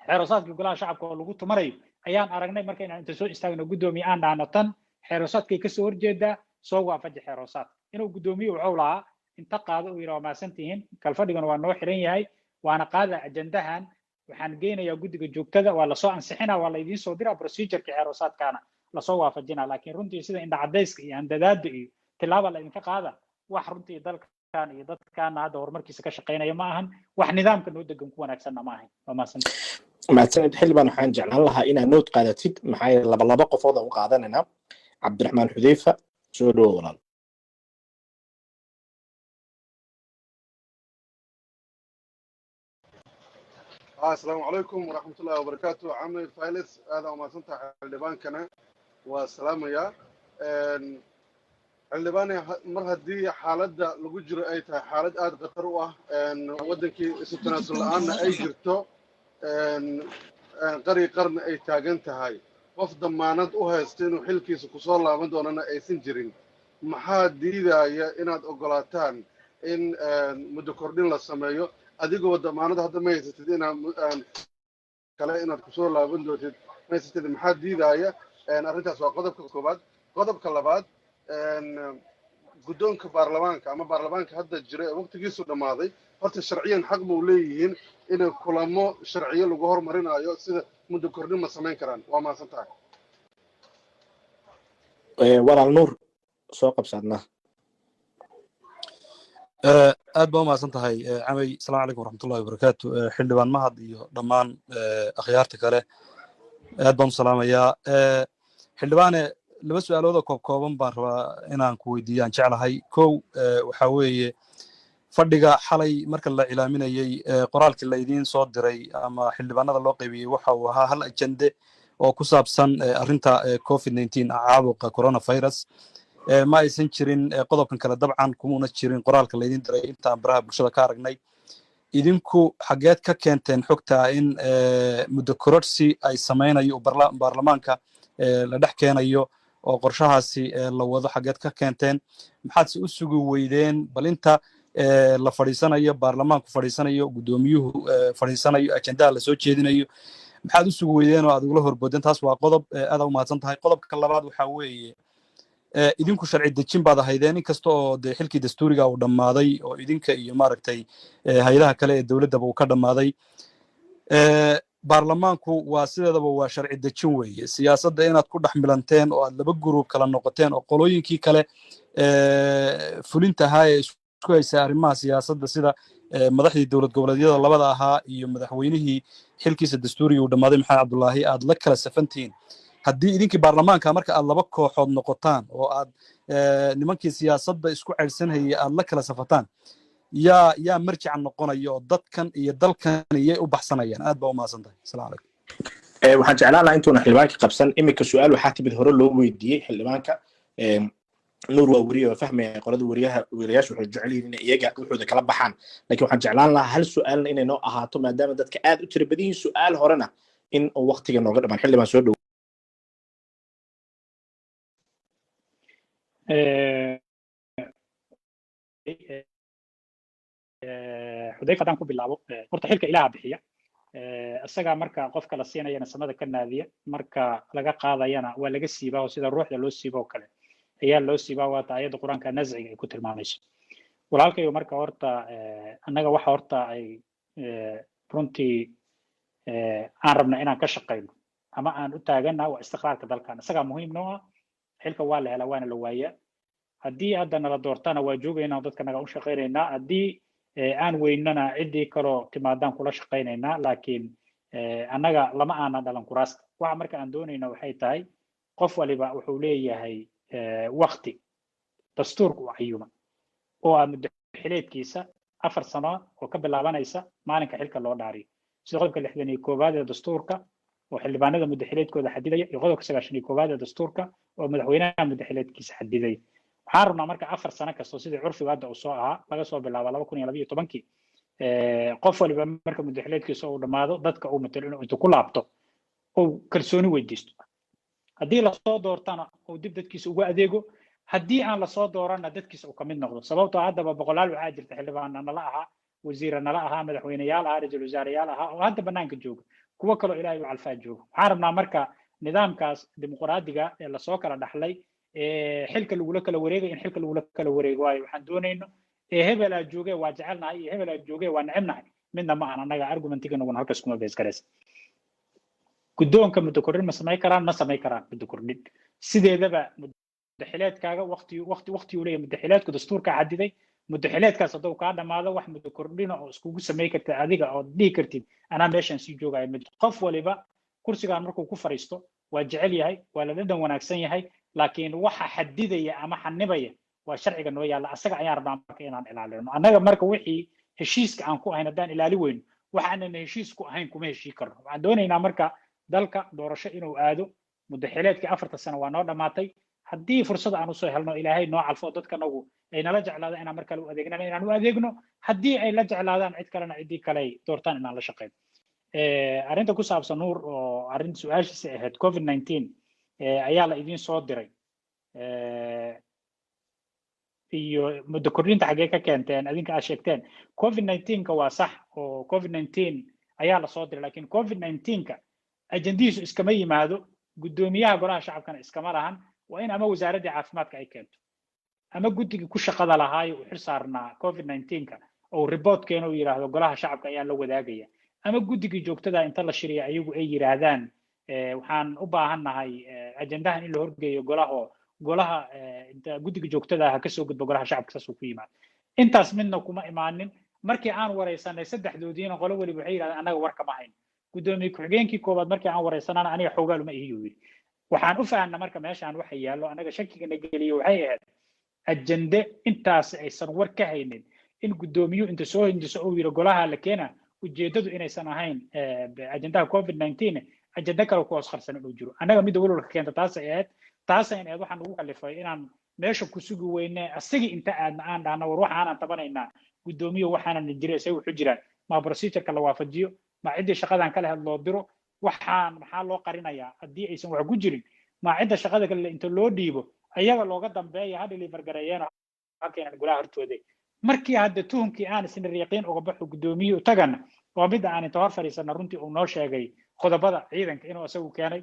xeerosaadkii Golaha Shacabka oo lagu tumanayo ayaan aragnay. Marka inaan inta soo istaagno, guddoomiye, aan dhahno tan xeerosaadkay kasoo horjeedaa, soo waafaji xeerosaadka. Inuu guddoomiye wuxuu lahaa inta qaado uu yidhi waa mahadsantihiin, kalfadhigana waa noo xiran yahay, waana qaada ajandahan, waxaan geynayaa guddiga joogtada, waa lasoo ansixinaa, waa la idiin soo diraa, procedureka xeerosaadkaana lasoo waafajinaa. Laakiin runtii sida indhacadayska iyo handadaada iyo tilaaba la idinka qaada, wax runtii dalkan iyo dadkaana hadda horumarkiisa ka shaqaynaya ma ahan, wax nidaamka noo degan ku wanaagsanna ma ahayn. Waa mahadsantahay. Mahadsanid, xildhibaan. Waxaan jeclaan lahaa inaad note qaadatid, maxaa yeele laba laba qofood aan u qaadanayna. Cabdiraxmaan Xudeyfa, soo dhowo walaal. Asalaamu calaykum waraxmatullahi wabarakaatu. Camay Files, aada umahadsantahay. Xildhibaankana waa salaamayaa. Xildhibaane, mar haddii xaaladda lagu jiro ay tahay xaalad aada khatar u ah, waddankii isu tanaasul la-aanna ay jirto, qari qarna ay taagan tahay, qof damaanad u haysta inuu xilkiisa kusoo laaban doonana aysan jirin, maxaa diidaya inaad ogolaataan in muddo kordhin la sameeyo, adigoo damaanad hadda ma haysatid inaad kale inaad kusoo laaban doontid ma haysatid? Maxaa diidaya arrintaas? Waa qodobka koowaad. Qodobka labaad, guddoonka baarlamaanka ama baarlamaanka hadda jira ee waqtigiisu dhammaaday, horta sharciyan xaq ma u leeyihiin inay kulamo sharciyo lagu hormarinayo sida muddo kordhin ma samayn karaan? Waa mahadsan tahay. Walaal Nuur, soo qabsaadna. Aad baa umahadsan tahay, Camay. Asalaamu calaykum waraxmatullahi wabarakaatu. Xildhibaan Mahad iyo dhammaan akhyaarta kale aad baan u salaamayaa. Xildhibaane, laba su-aalood oo koob kooban baan rabaa inaan ku weydiiyo aan jeclahay. Kow, waxaa weeye fadhiga xalay marka la cilaaminayey, qoraalkii laydiin soo diray ama xildhibaanada loo qaybiyey waxa uu ahaa hal ajende oo ku saabsan arrinta COVID-19, caabuqa coronavirus. Ma aysan jirin qodobkan kale, dabcan kumuna jirin qoraalka laydin diray intaan baraha bulshada ka aragnay. Idinku xageed ka keenteen xogta in muddo kororsi ay samaynayo baarlamaanka la dhex keenayo oo qorshahaasi la wado? Xageed ka keenteen? Maxaadse u sugi weydeen bal inta la fadhiisanayo, baarlamaanku fadhiisanayo, guddoomiyuhu fadhiisanayo, ajendaha lasoo jeedinayo? Maxaad u sugi weydeen oo aad ugula horboodeen? Taas waa qodob. Aad u mahadsan tahay. Qodobka labaad waxaa weeye, idinku sharci dejin baad ahaydeen, inkasta oo dee xilkii dastuuriga uu dhammaaday oo idinka iyo maaragtay hay-adaha kale ee dowladdaba uu ka dhammaaday. Baarlamaanku waa sideedaba waa sharci dejin weeye. Siyaasadda inaad ku dhex milanteen oo aad laba group kala noqoteen oo qolooyinkii kale fulinta ahaa ee isku haysa arrimaha siyaasadda, sida madaxdii dowlad goboleedyada labada ahaa iyo madaxweynihii xilkiisa dastuuriga uu dhammaaday, Maxamed Cabdullaahi, aad la kala safantihiin, haddii idinkii baarlamaanka marka aad laba kooxood noqotaan oo aad nimankii siyaasadda isku ceydhsanhayay aad la kala safataan, yaa marjica noqonaya oo dadkan iyo dalkan iyay u baxsanayaan? Aad baa u mahadsan tahay. Asalaamu calaykum. Waxaan jeclaan lahaa intuuna xildhibaanka qabsan iminka, su-aal waxaa timid hore loo weydiiyey xildhibaanka. Nuur waa weriye, waa fahmaya qolada weriyaha, weriyaashu waxay jecel yihiin inay iyaga wuxuuda kala baxaan, laakiin waxaan jeclaan lahaa hal su-aalna inay noo ahaato, maadaama dadka aad u tira badan yihiin, su-aal horena in uu waqtiga nooga dhamaan. Xildhibaan, soo dhow. Xudayfa, haddaan ku bilaabo, horta xilka Ilaaha bixiya. Isagaa marka qofka la siinayana samada ka naadiya, marka laga qaadayana waa laga siibaa, oo sida ruuxda loo siibo oo kale ayaa loo siibaa. Waata ayadda Qur-aanka nasciga ay ku tilmaamayso, walaalkayo. Marka horta annaga waxa horta ay runtii aan rabna inaan ka shaqayno ama aan u taagannaha waa istiqraarka dalkan. Isagaa muhiim noo ah. Xilka waa la helaa waana la waayaa. Haddii hadda nala doortana waa joogaynaa oo dadka naga u shaqaynaynaa. Haddii aan weynana ciddii kaloo timaadaan kula shaqaynaynaa. Laakiin annaga lama aanan dhalan kuraasta. Waxa marka aan doonayna waxay tahay qof waliba wuxuu leeyahay waqti dastuurka u cayuma oo ah muddo xileedkiisa 4 sano oo ka bilaabanaysa maalinka xilka loo dhaariyo, sida qodobka 61aad ee dastuurka oo xildhibaanada muddo xileedkooda xadidaya iyo qodobka 91aad ee dastuurka oo madaxweynaha muddo xileedkiisa xadidaya. Waxaan rabnaa marka 4 sano kasto, sidii curfiga hadda uu soo ahaa laga soo bilaabo 2012-kii, qof waliba marka muddaxileedkiisa uu dhammaado, dadka uu matalo inuu intu ku laabto uu kalsooni weydiisto. Haddii lasoo doortana, uu dib dadkiisa ugu adeego. Haddii aan lasoo dooranna, dadkiisa uu kamid noqdo. Sababtoo haddaba boqolaal waxaa jirta xildhibaana nala ahaa, wasiira nala ahaa, madaxweyneyaal ahaa, ra-iisul wasaareyaal ahaa oo hadda banaanka jooga, kuwo kaloo Ilaahay u calfaa jooga. Waxaan rabnaa marka nidaamkaas dimuqraadiga ee lasoo kala dhaxlay, xilka lagula kala wareegay, in xilka lagula kala wareego. Waayo, waxaan doonayno ee hebel aa jooge waa jecelnahay iyo hebel aa jooge waa necebnahay midna ma ahan. Annaga argumentiganaguna halkaas kuma base garaysa. Guddoonka muddo kordhin ma samayn karaan? Ma samayn karaan muddo kordhin. Sideedaba muddaxileedkaaga waqti uu leeyahay. Muddaxileedku dastuurkaa xadiday. Muddaxileedkaas hadduu kaa dhamaado, wax muddo kordhina oo iskugu samayn kartid adiga oo dhihi kartid "anaa meeshaan sii joogaya" mid. Qof waliba kursigan markuu ku fariisto waa jecel yahay, waa la dhadhan wanaagsan yahay, laakiin waxa xadidaya ama xanibaya waa sharciga noo yaalla. Asaga ayaan rabnaa marka inaan ilaalino annaga. Marka wixii heshiiska aan ku ahayn haddaan ilaali weyno, waxaanan heshiis ku ahayn kuma heshii karno. Waxaan doonaynaa marka dalka doorasho inuu aado. Muddaxileedkii 4-ta sano waa noo dhammaatay. Haddii fursad aan usoo helno, Ilaahay noo calfo, dadkanagu ay nala jeclaadaan inaan mar kale u adeegnana, inaan u adeegno. Haddii ay la jeclaadaan cid kalena, ciddii kale ay doortaan inaan la shaqeyno. Arrinta ku saabsan Nuur oo arrin su-aashiisa ahayd COVID-19 ayaa la idiin soo diray iyo muddo kordhinta xaggee ka keenteen adinka aad sheegteen COVID-19-ka, waa sax oo COVID-19 ayaa lasoo diray, laakiin COVID-19-ka ajandihiisu iskama yimaado, guddoomiyaha golaha shacabkana iskama lahan. Waa in ama wasaaraddii caafimaadka ay keento ama guddigii ku shaqada lahaayo uu xil saarnaa COVID-19-ka oo report keeno, uu yidhaahdo golaha shacabka ayaa la wadaagaya, ama guddigii joogtada inta la shiriya ayagu ay yidhaahdaan waxaan u baahannahay ajandahan in la horgeeyo golaha inta guddiga joogtada ah kasoo gudbo golaha shacabka. Saasuu ku yimaado. Intaas midna kuma imaanin. Markii aan wareysanay saddexdoodiina, qolo weliba waxay yidhahdeen annaga war kama hayno. Guddoomiye ku-xigeenkii koowaad markii aan wareysanana, "Aniga xoogaal uma ihiyu" yidhi. Waxaan u fahanna marka meeshaan waxa yaallo annaga shakigana geliyo waxay ahayd ajande intaas aysan war ka haynin in guddoomiyuhu inta soo hindiso uu yidhi golaha la keena, ujeeddadu inaysan ahayn ajandaha COVID-19, ajande kale ku hoos qarsan inuu jiro. Annaga midda walwalka keenta taasay ahayd. Taasay ahayd waxaan ugu kalifay inaan meesha ku sugi weyne asigii inta aadna aan dhahno, "War, waxaanan tabanaynaa, guddoomiyo, waxaanan jira, say wuxu jiraan? Ma procedureka la waafajiyo? Ma ciddii shaqadan kala had loo diro? Waxaan maxaa loo qarinayaa haddii aysan wax ku jirin? Ma cidda shaqada kale inta loo dhiibo ayaga looga dambeeya, ha deliver gareeyeen, ha keenan golaha hortooda?" Markii hadda tuhunkii aan isna riiqiin uga baxo guddoomiyihii tagana, waa midda aan inta hor fadhiisana runtii uu noo sheegay qodobada ciidanka inuu isagu keenay,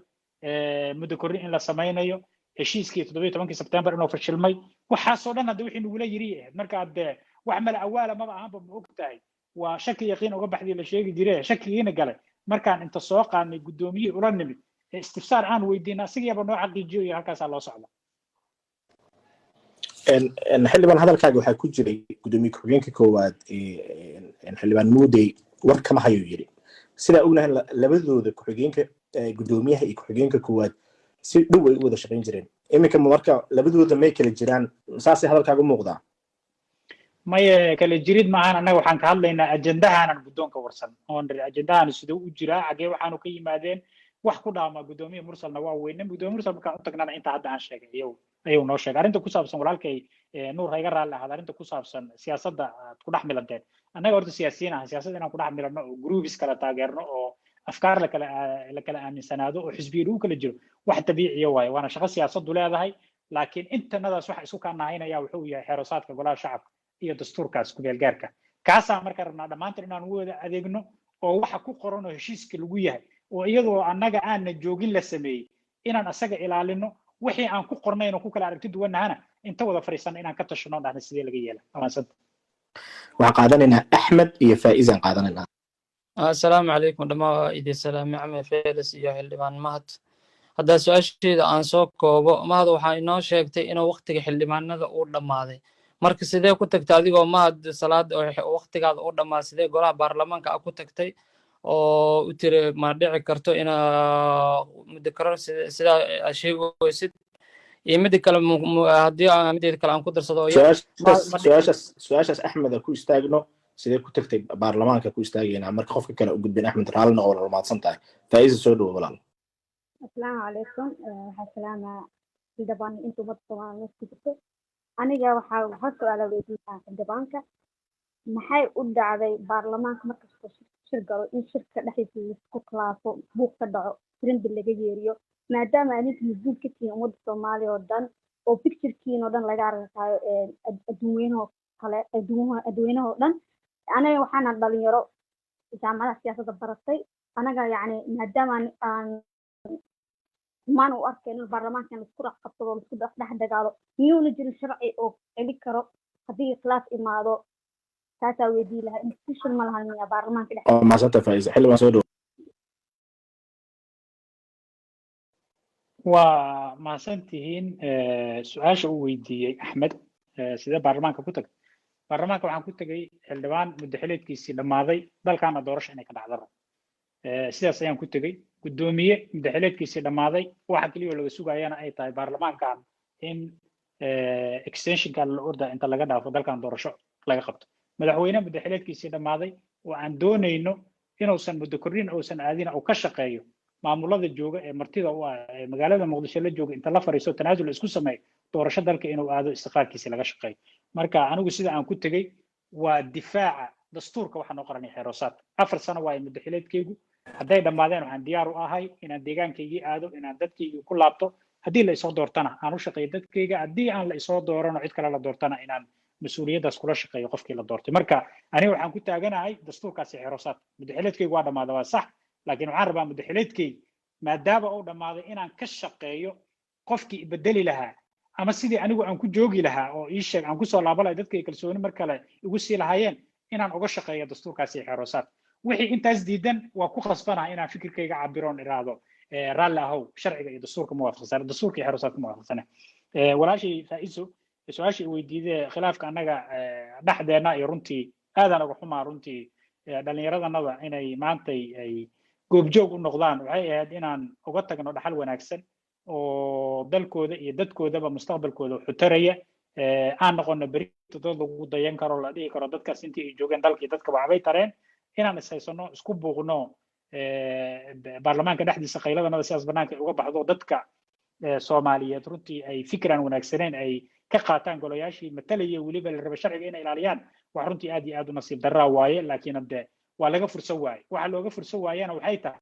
muddo kordhin in la samaynayo, heshiiskii 17-kii Sebtembar inuu fashilmay. Waxaasoo dhan hadda wixii nagula yiri ahayd. Marka hadde wax mala awaala maba ahanba, ma og tahay? Waa shaki yaqiin uga baxdii la sheegi jire. Shakigiina galay markaan inta soo qaadnay guddoomiyihii ula nimid ee istifsaar aan weydiina, asigiiaba noo xaqiijiyo iyo halkaasaa loo socda. Xildhibaan, hadalkaaga waxaa ku jiray guddoomiye ku-xigeenka koowaad, xildhibaan Muudey, war kama hayuu yidhi. Sidaa ognahay, labadooda ku-xigeenka, guddoomiyaha iyo ku-xigeenka koowaad, si dhow ay u wada shaqayn jireen. Iminka marka labadooda may kala jiraan? Saasay hadalkaaga u muuqdaa. Maye, kala jirid maahan. Annaga waxaan ka hadlaynaa ajandahaanan guddoonka warsan oon niri ajandahan siduu u jiraa, xagee waxaanu ka yimaadeen. Wax ku dhaama guddoomiye Mursalna waa weyne. Guddoomiye Mursal markaan u tagnana, inta hadda aan sheegay ayuu noo sheegay. Arrinta ku saabsan, walaalkay Nuur ha iga raalli ahaada, arrinta ku saabsan siyaasadda aad ku dhex milanteen, annaga horta siyaasiyiin ah, siyaasadda inaan ku dhex milanno oo groups kala taageerno oo afkaar lakala aaminsanaado oo xisbiyo lagu kala jiro wax dabiiciya waaye, waana shaqo siyaasaddu leedahay. Laakiin intanadaas waxa isku kaanahaynaya wuxuu yahay xeerosaadka golaha shacabka iyo dastuurkaas kumeelgaarka. Kaasaa marka rabnaa dhammaanteen inaan ugu wada adeegno oo waxa ku qoran oo heshiiska lagu yahay oo iyadoo annaga aanna joogin la sameeyey inaan asaga ilaalino. Wixii aan ku qornayn oo ku kala aragti duwannahana, inta wada fadhiisana inaan ka tashano, dhahna sidee laga yeela. Amaasanta. Waxaan qaadanaynaa Axmed iyo Faa'izaan qaadanaynaa. Assalaamu calaykum dhammaan, waa idin salaamay Came Felis iyo xildhibaan Mahad. Haddaa su-aasheeda aan soo koobo, Mahad, waxaa inoo sheegtay inuu waktiga xildhibaanada uu dhammaaday. Marka sidee ku tagtay adigoo Mahad Salaad oo waktigaada uu dhammaaday, sidee golaha baarlamaanka a ku tagtay oo u tiri ma dhici karto inaa muddo koror sidaa aad sheegaysid? Iyo mida kale, haddii mideeda kale aan ku darsado oo Su-aashaas Axmeda ku istaagno, sidee ku tagtay baarlamaanka, ku istaagaynaa marka qofka kale u gudbin. Axmed, raallina oo walaal, mahadsan tahay. Faa'iisa, soo dhowo walaal. Asalaamu calaykum. Waxaa salaamaa xildhibaan inta ummadda Soomaaliyeed ku jirto. Aniga waxaa hal su-aala weydiinaa xildhibaanka: maxay u dhacday baarlamaanka markastoo shir galo in shirka dhexdiisa laisku khilaafo, buuq ka dhaco, firimbi laga yeeriyo, maadaama adinka mas-uul ka tihiin ummadda Soomaaliya oo dhan oo picturekiin oo dhan laga arkayo adduunweynahoo kale, adduunweynaha oo dhan? Anaga waxaana dhalinyaro jaamacadaha siyaasadda baratay. Anaga yacni maadaama aan xumaan u arkayno in baarlamaankan laisku dhex qabsado, laisku dhex dagaalo, miyuuna jirin sharci oo celi karo haddii khilaaf imaado? Taasaa weydii lahaa. Institution ma lahan miyaa baarlamaanka dhex? Waa mahadsantahay, Faiza. Xildhibaan, soo dhow. Waa mahadsantihiin. Su-aasha uu weydiiyey Axmed, sidee baarlamaanka ku tagtay? Baarlamaanka waxaan ku tegey xildhibaan muddo xileedkiisii dhammaaday, dalkaana doorasho inay ka dhacdo rabo. Sidaas ayaan ku tegey. Guddoomiye muddo xileedkiisii dhammaaday, waxa keliya oo laga sugayana ay tahay baarlamaankan in extensionkan la orda inta laga dhaafo, dalkan doorasho laga qabto. Madaxweyne muddo xileedkiisii dhammaaday oo aan doonayno inuusan muddo kordhin uusan aadina, uu ka shaqeeyo maamulada jooga ee martida u ah ee magaalada Muqdisho la jooga, inta la fariisto, tanaasul isku sameeyo, doorasho dalka inuu aado, istiqraarkiisi laga shaqeeyo. Marka anigu sida aan ku tegey waa difaaca dastuurka. Waxaa noo qoranaya xeeroosaadka. 4 sano waayo muddo xileedkaygu. Hadday dhammaadeen, waxaan diyaar u ahay inaan deegaankaygii aado, inaan dadkaygii ku laabto. Haddii la isoo doortana, aan u shaqeeyo dadkayga. Haddii aan la isoo doorano, cid kale la doortana, inaan mas-uuliyaddaas kula shaqeeyo qofkii la doortay. Marka aniga waxaan ku taaganahay dastuurkaasi, xeeroosaadka. Muddo xileedkaygu waa dhammaada, waa sax, laakiin waxaan rabaa muddo xileedkayga maadaama uu dhammaaday inaan ka shaqeeyo qofkii ibedeli lahaa ama sidii anigu aan ku joogi lahaa oo ii sheeg aan kusoo laaban lahay, dadkay kalsooni mar kale igu sii lahaayeen, inaan uga shaqeeyo dastuurkaasi, xeeroosaadka. Wixii intaas diidan waa ku khasbanaha inaan fikirkayga cabiroon, iraahdo raalli ahow, sharciga iyo dastuurka ma waafaqsana, dastuurka iyo xeeroosaadka ma waafaqsana. Walaashii Faa'iso, su-aashii i weydiidee, khilaafka annaga dhexdeenna iyo runtii aadaan uga xumaa runtii dhallinyaradanada inay maantay ay goobjoog u noqdaan. Waxay ahayd inaan uga tagno dhaxal wanaagsan oo dalkooda iyo dadkoodaba mustaqbalkooda xutaraya, aan noqono berito dad lagu dayan karo, la dhihi karo dadkaas intii ay joogeen dalkii dadka waxbay tareen. Inaan ishaysano, isku buuqno baarlamaanka dhexdiisa, qayladanada sidaas banaanka ay uga baxdo, dadka Soomaaliyeed runtii ay fikiraan wanaagsaneyn ay ka qaataan golayaashii matalaya, weliba la raba sharciga inay ilaaliyaan, wax runtii aad iyo aad u nasiib darraa waaye. Laakiin hadde waa laga fursan waaye. Waxa looga fursan waayana waxay tahay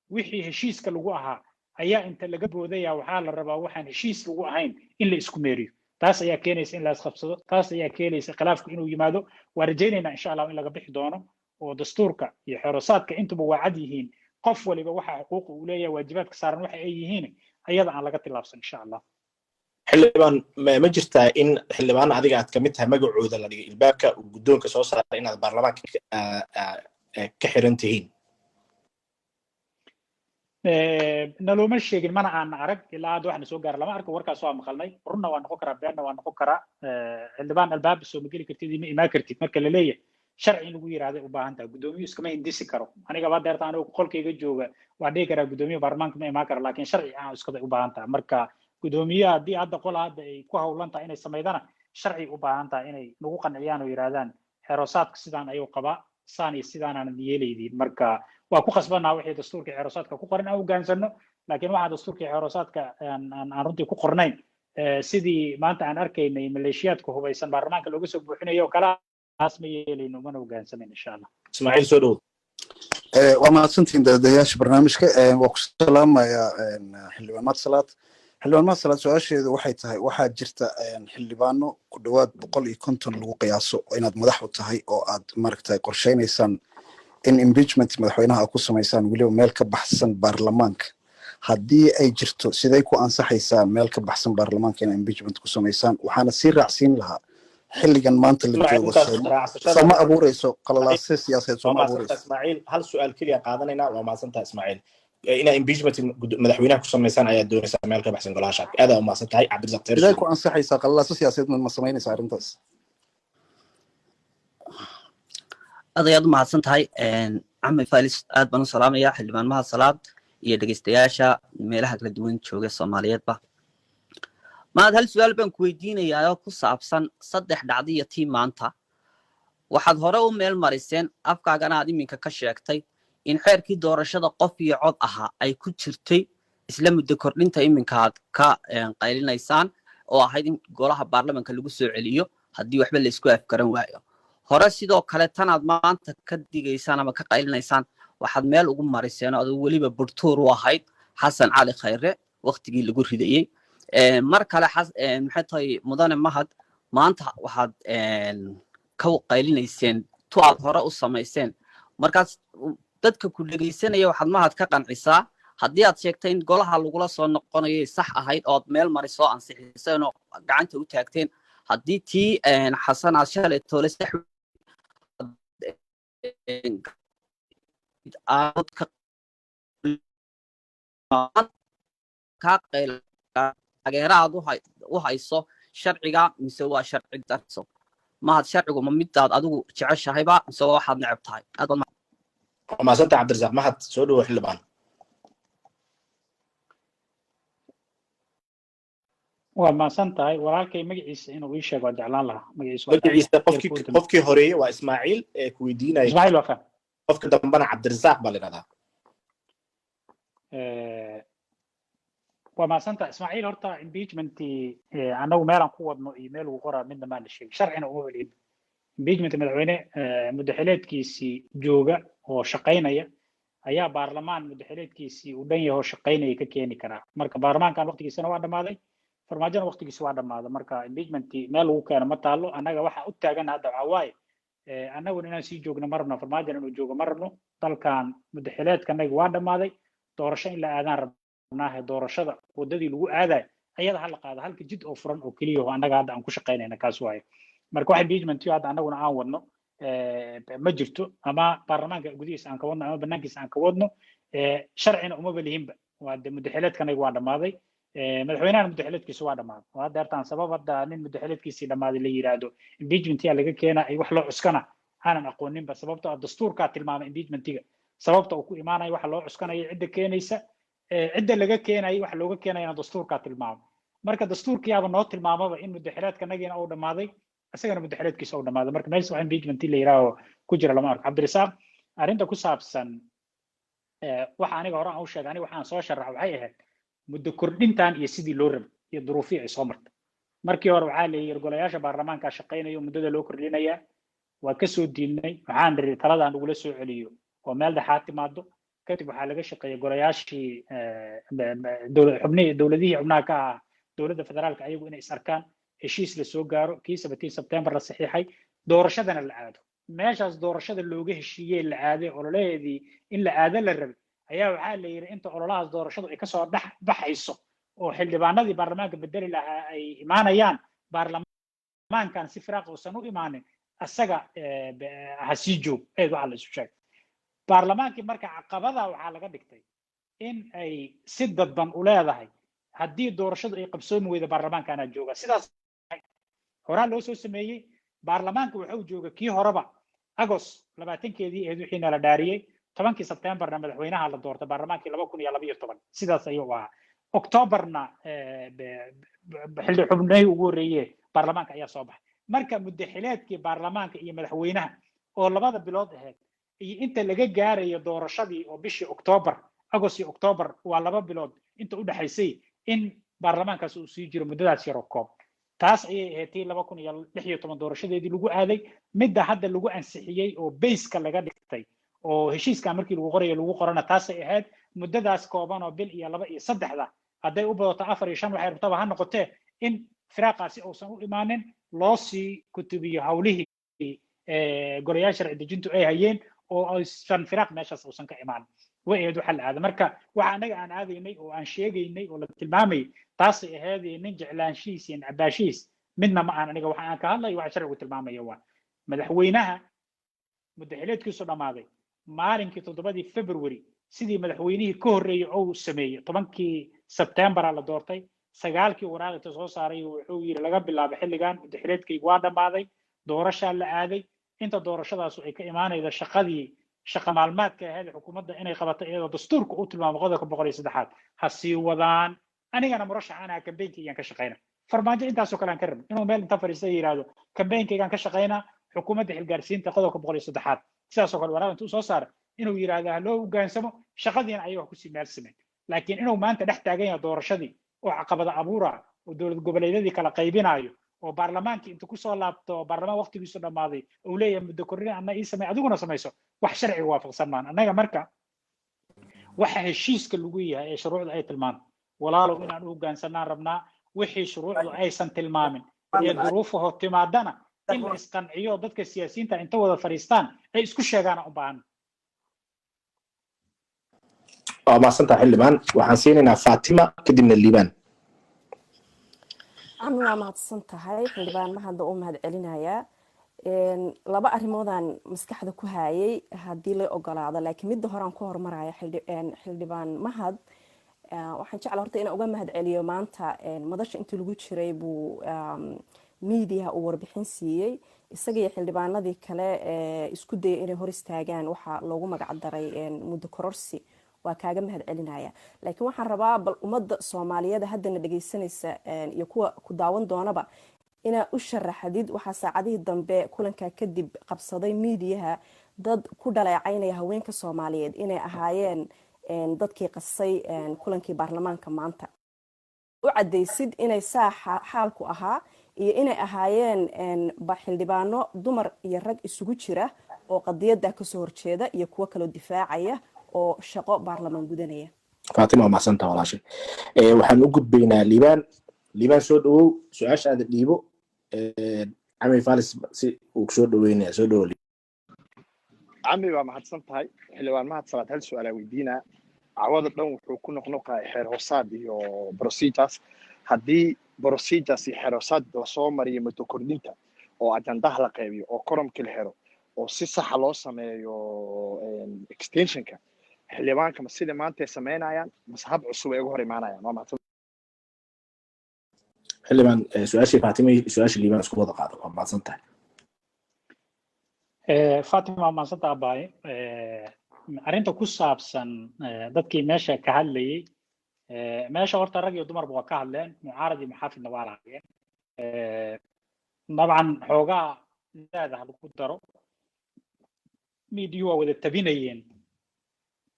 wixii heshiiska lagu ahaa ayaa inta laga boodaya waxaa la rabaa waxaan heshiis lagu ahayn in la isku meeriyo. Taas ayaa keenaysa in la isqabsado, taas ayaa keenaysa khilaafku inuu yimaado. Waa rajaynaynaa, insha Allah, in laga bixi doono oo dastuurka iyo xeeroosaadka intuba waa cad yihiin, qof waliba waxa xuquuqa uu leeyahay, waajibaadka saaran waxa ay yihiin, ayada aan laga tillaabsan, insha Allah. Xildhibaan, ma jirtaa in xildhibaana adiga aad kamid tahay magacooda la dhigay ilbaabka uu guddoonka soo saaray inaad baarlamaanka ka xiran tihiin? Nalooma sheegin, mana aana arag. Ilaa hadda waxna soo gaara lama arko. Warkaas waa maqalnay, runna waa noqon karaa, beenna waa noqon karaa. Xildhibaan albaab soo ma geli kartid, ima imaan kartid marka la leeyahay, sharci in lagu yiraahday u baahan tahay. Guddoomiyu iskama hindisi karo. Anigaba deerta anigu qolkayga jooga waa dhihi karaa guddoomiye baarlamaanka ma imaan karo, laakiin sharci aan iskada u baahan tahay. Marka guddoomiyaha haddii hadda qola hadda ay ku hawlan tahay inay samaydana, sharci u baahan tahay inay nagu qanciyaan oo yiraahdaan xeeroosaadka sidaan ayuu qabaa, saan iyo sidaanaan yeelaydiin. Marka waa ku khasbanaa wixii dastuurka xeeroosaadka ku qoran aan hogaansano, laakiin waxaan dastuurka xeeroosaadka aan runtii ku qornayn, sidii maanta aan arkaynay maleeshiyaadka hubaysan baarlamaanka looga soo buuxinayo oo kale, taas ma yeelayno, mana hogaansanayn, insha Allah. Ismaaciil, soo dhow. Waa mahadsantihiin daadayaasha barnaamijka. Waa ku salaamayaa xildhibaan Mahad Salaad. Xildhibaan Mahad Salaad, su-aasheedu waxay tahay: waxaa jirta xildhibaano ku dhowaad 150 lagu qiyaaso inaad madax u tahay oo aad maaragtay qorsheynaysaan in impeachment madaxweynaha aad ku samaysaan, weliba meel ka baxsan baarlamaanka. Haddii ay jirto, sidee ku ansaxaysaa meel ka baxsan baarlamaanka inaad impeachment ku samaysaan? Waxaana sii raacsiin lahaa, xilligan maanta la joogo sooma abuureyso qalalaase siyaasadeed? Sooma abuureyso? Ismaaciil, hal su-aal keliya qaadanaynaa. Waa mahadsantaha, Ismaaciil. Inaa impeachment madaxweynaha ku samaysaan ayaa doonaysaa meel ka baxsan golaha shacabka. Aad aa umahadsan tahay, Cabdirasaaq Teer. Sidee ku ansaxaysaa? Qalalaase siyaasadeed ma samaynaysaa arrintaas? Aad ayaad u mahadsan tahay, Cami Falis. Aad baan u salaamaya xildhibaan Mahad Salaad iyo dhegeystayaasha meelaha kala duwan jooga Soomaaliyeedba. Mahad, hal su-aal baan ku weydiinayaa oo ku saabsan saddex dhacdo iyo tii maanta. Waxaad hore u meel mariseen, afkaagana aad iminka ka sheegtay, in xeerkii doorashada qof iyo cod ahaa ay ku jirtay isla muddo kordhinta iminka aad ka qaylinaysaan. Oo ahayd in golaha baarlamanka lagu soo celiyo haddii waxba laysku afgaran waayo. Hore sidoo kale tanaad maanta ka digaysaan ama ka qaylinaysaan waxaad meel ugu mariseen oo aduu weliba burtuur u ahayd Xasan Cali Khayre waktigii lagu ridayey. Mar kale, maxay tahay, mudane Mahad, maanta waxaad ka qaylinayseen tu aad hore u samayseen. Markaas dadka ku dhegaysanaya waxaad, Mahad, ka qancisaa haddii aad sheegtay in golaha lagula soo noqonayay sax ahayd oo aad meel marisoo ansixiseen oo gacanta u taagteen, haddii tii Xasan aad shalay toole sax aad kaa taageera aad u hayso sharciga mise waa sharci darso? Mahad, sharcigu ma midaad adigu jeceshahayba mise waa waxaad neceb tahay? Aad baad Waa mahadsantahay, Cabdirasaaq. Mahad, soo dhawo xildhibaan. Waa mahadsan tahay walaalkay. Magaciisa inuu ii sheego waan jeclaan lahaa. Magaciisa waa Magaciisa yar qofkii ku dambe. Qofkii horeeye waa Ismaaciil ee ku weydiinaya. Ismaaciil waa faham. Qofka dambena Cabdirasaaq baa la yidhahdaa. Waa mahadsantahay, Ismaaciil. Horta impeachmentii annagu meelaan ku wadno iyo meel uu qoraa midna maan la sheegin, sharcina uma welin. Impeachment madaxweyne muddaxileedkiisii jooga oo shaqaynaya ayaa baarlamaan muddaxileedkiisii uu dhan yahay oo shaqaynaya ka keeni karaa. Marka baarlamaankan waqtigiisana waa dhammaaday, Farmaajona waqtigiisi waa dhammaaday. Marka impeachmentii meel lagu keeno ma taalo. Annaga waxa u taagan hadda waxaa waaye annaguna inaan sii joogno ma rabno, Farmaajona inuu joogo ma rabno. Dalkan muddaxileedkanaga waa dhammaaday, doorasho in la aadaan rabnaahe. Doorashada waddadii lagu aadayo ayada ha la qaado, halka jid oo furan oo keliya oo annaga hadda aan ku shaqaynayna kaas waaye. Marka wax impeachment hadda annaguna aan wadno ma jirto, ama baarlamaanka gudihiisa aan ka wadno ama banaankiisa aan ka wadno, sharcina umaba lihinba. Waa de muddaxileedkanaga waa dhammaaday, madaxweynahana muddaxileedkiisa waa dhammaaday. Waa hadda sabab hadda nin muddaxileedkiisii dhammaaday la yiraahdo impeachment yaa laga keena ay wax loo cuskana aanan aqooninba, sababtoo ah dastuurkaa tilmaamay impeachmentiga sababta uu ku imaanayo, waxa loo cuskanayo, cidda keenaysa, cidda laga keenayo, waxa looga keenayana dastuurkaa tilmaamay. Marka dastuurkiyaaba noo tilmaamaba in muddaxileedkanagiina uu dhammaaday, isagana muddaxileedkiisa uu dhammaaday. Marka meesha wax impeachment la yiraaho ku jira lama arko. Cabdirasaaq, arrinta ku saabsan waxa aniga hore aan u sheegay, aniga waxaan soo sharax waxay ahayd muddo kordhintan iyo sidii loo rabay iyo duruufihii ay soo martay. Markii hore waxaa la yidhi golayaasha baarlamaanka shaqaynaya muddada loo kordhinayaa, waa kasoo diidnay. Waxaan nidhi taladan lagula soo celiyo oo meel dhexaad timaado. Kadib waxaa laga shaqeeyay golayaashii xubnihii dowladihii xubnaha ka ah dowladda federaalka ayagu inay is arkaan, heshiis la soo gaaro, kii 17 Sebtembar la saxiixay, doorashadana la aado. Meeshaas doorashada looga heshiiyey la aaday, ololaheedii in la aado la rabay ayaa waxaa la yidhi inta ololahaas doorashadu ay kasoo dhex baxayso oo xildhibaanadii baarlamaanka bedeli lahaa ay imaanayaan, baarlamaankan si firaaq uusan u imaanin, asaga ha sii joog eed. Waxaa la isu sheegay baarlamaankii marka caqabada waxaa laga dhigtay in ay si dadban u leedahay haddii doorashadu ay qabsoomi weydo baarlamaankaana jooga. Sidaas horaa loo soo sameeyey. Baarlamaanka wuxuu jooga kii horeba Agost 20-keedii ahayd wixiina la dhaariyey, 10-kii Sebtembarna madaxweynaha la doortay baarlamaankii 2012. Sidaas ayuu ahaa. Oktoobarna xildhi xubnihii ugu horreeye baarlamaanka ayaa soo baxay. Marka muddaxileedkii baarlamaanka iyo madaxweynaha oo labada bilood ahayd iyo inta laga gaarayo doorashadii oo bishii Oktoobar, Agost iyo Oktoobar waa 2 bilood inta u dhexaysay, in baarlamaankaas uu sii jiro muddadaas yaroo koob. Taas ayay ahayd tii 2016 doorashadeedii lagu aaday. Midda hadda lagu ansixiyey oo bayska laga dhigtay oo heshiiskan markii lagu qorayo lagu qorana taasay ahayd, muddadaas kooban oo bil iyo laba iyo saddexda, hadday u badato afar iyo shan, waxay rabtaba ha noqotee, in firaaqaasi uusan u imaanin, loo sii kutubiyo hawlihii golayaal sharci dejintu ay hayeen oo aysan firaaq meeshaas uusan ka imaanin. Way ahayd waxa la aaday. Marka waxa anaga aan aadaynay oo aan sheegaynay oo la tilmaamayay taasay ahayd. Nin jeclaanshihiis iyo nacabaashihiis midna ma aan. Aniga waxa aan ka hadlayo waxa sharcigu tilmaamaya waa madaxweynaha muddaxileedkiisu dhammaaday maalinkii 7-dii February, sidii madaxweynihii ka horreeyey oo uu sameeyey. 10-kii Sebtembara la doortay, 9-kii waraaqinta soo saaray wuxuu yidhi laga bilaabo xilligan muddaxileedkaygu waa dhammaaday, doorashaa la aaday. Inta doorashadaasu ay ka imaanayda shaqadii shaqa maalmaadka ahayd xukuumadda inay qabato iyadoo dastuurka uu tilmaamo qodobka 103-aad ha sii wadaan, anigana murashax anaa kambeynkaiyaan ka shaqayna. Farmaajo intaasoo kale aan ka rabin inuu meel inta fadhiista yidhaahdo kambeynkaygaan ka shaqaynaa, xukuumadda xilgaarsiinta qodobka 103-aad sidaasoo kale waraaq intuu soo saara inuu yidhaahdo ha loo hoggaansamo, shaqadiina ayaga wax kusii meel simeen. Laakiin inuu maanta dhex taagan yahay doorashadii oo caqabada abuura Oo dowlad goboleedyadii kala qaybinayo oo baarlamaankii intu kusoo laabto, baarlamaan waqtigiisu dhammaaday, uu leeyahay muddo kordhin anna ii samey, adiguna samayso, wax sharciga waafaqsan maan. Annaga marka waxa heshiiska lagu yahay ee shuruucda ay tilmaanto, walaalow, inaan u hoggaansanaan rabnaa. Wixii shuruucdu aysan tilmaamin ee duruufaho timaadana, in la isqanciyo, dadka siyaasiyiinta inta wada fadhiistaan ay isku sheegaan u baahan. Waa mahadsantaha, xildhibaan. Waxaan siinaynaa Fatima, kadibna Liibaan. Cami, waa mahadsan tahay. Xildhibaan Mahadda u mahad celinayaa. Laba arrimoodaan maskaxda ku hayay haddii la ogolaado, laakiin midda horaan ku horumaraya. Xildhibaan Mahad waxaan jecla horta inaan uga mahad celiyo. Maanta madasha intii lagu jiray buu miidiyaha uu warbixin siiyey, isaga iyo xildhibaanadii kale ee isku dayay inay hor istaagaan waxa loogu magac daray muddo kororsi. Waa kaaga mahad celinaya, laakiin waxaan rabaa bal ummadda Soomaaliyeed haddana dhegeysanaysa iyo kuwa ku daawan doonaba inaa u sharaxdid waxaa saacadihii dambe kulankaa kadib qabsaday miidiyaha, dad ku dhaleecaynaya haweenka Soomaaliyeed inay ahaayeen dadkii qasay kulankii baarlamaanka maanta. U cadaysid inay saa xaalku ahaa iyo inay ahaayeen xildhibaano dumar iyo rag isugu jira oo qadiyada kasoo horjeeda iyo kuwo kaloo difaacaya oo shaqo baarlamaan gudanaya. Faatima, waa mahadsantaha, walaashay. Waxaan u gudbaynaa Liibaan. Liibaan, soo dhawow, su-aashaada dhiibo. Cami Falis si uu kusoo dhaweynaya, soo dhawow. Cami, waa mahadsan tahay. Xildhibaan Mahad Salaad hal su-aalaa weydiinaa. Cawada dhan wuxuu ku noqnoqaya xeer hoosaad iyo procedures. Haddii procedures iyo xeer hoosaad lasoo mariyo muddo kordhinta, oo ajandaha la qaybiyo, oo quorumkii la xiro, oo si saxa loo sameeyo extensionka, xildhibaanka ma sida maanta ay samaynayaan mase hab cusub ay uga hor imaanayaan? Waa mahadsan. Xildhibaan, su-aashii Faatima iyo su-aashii Liibaan isku wada qaado. Waa mahadsan tahay. Fatima, waa mahadsantaha, abaaye. Arrinta ku saabsan dadkii meesha ka hadlayey, meesha horta rag iyo dumarba waa ka hadleen, mucaarad iyo muxaafidna waa lahaayeen. Dabcan xoogaa leedaha lagu daro, miidiyuhu waa wada tabinayeen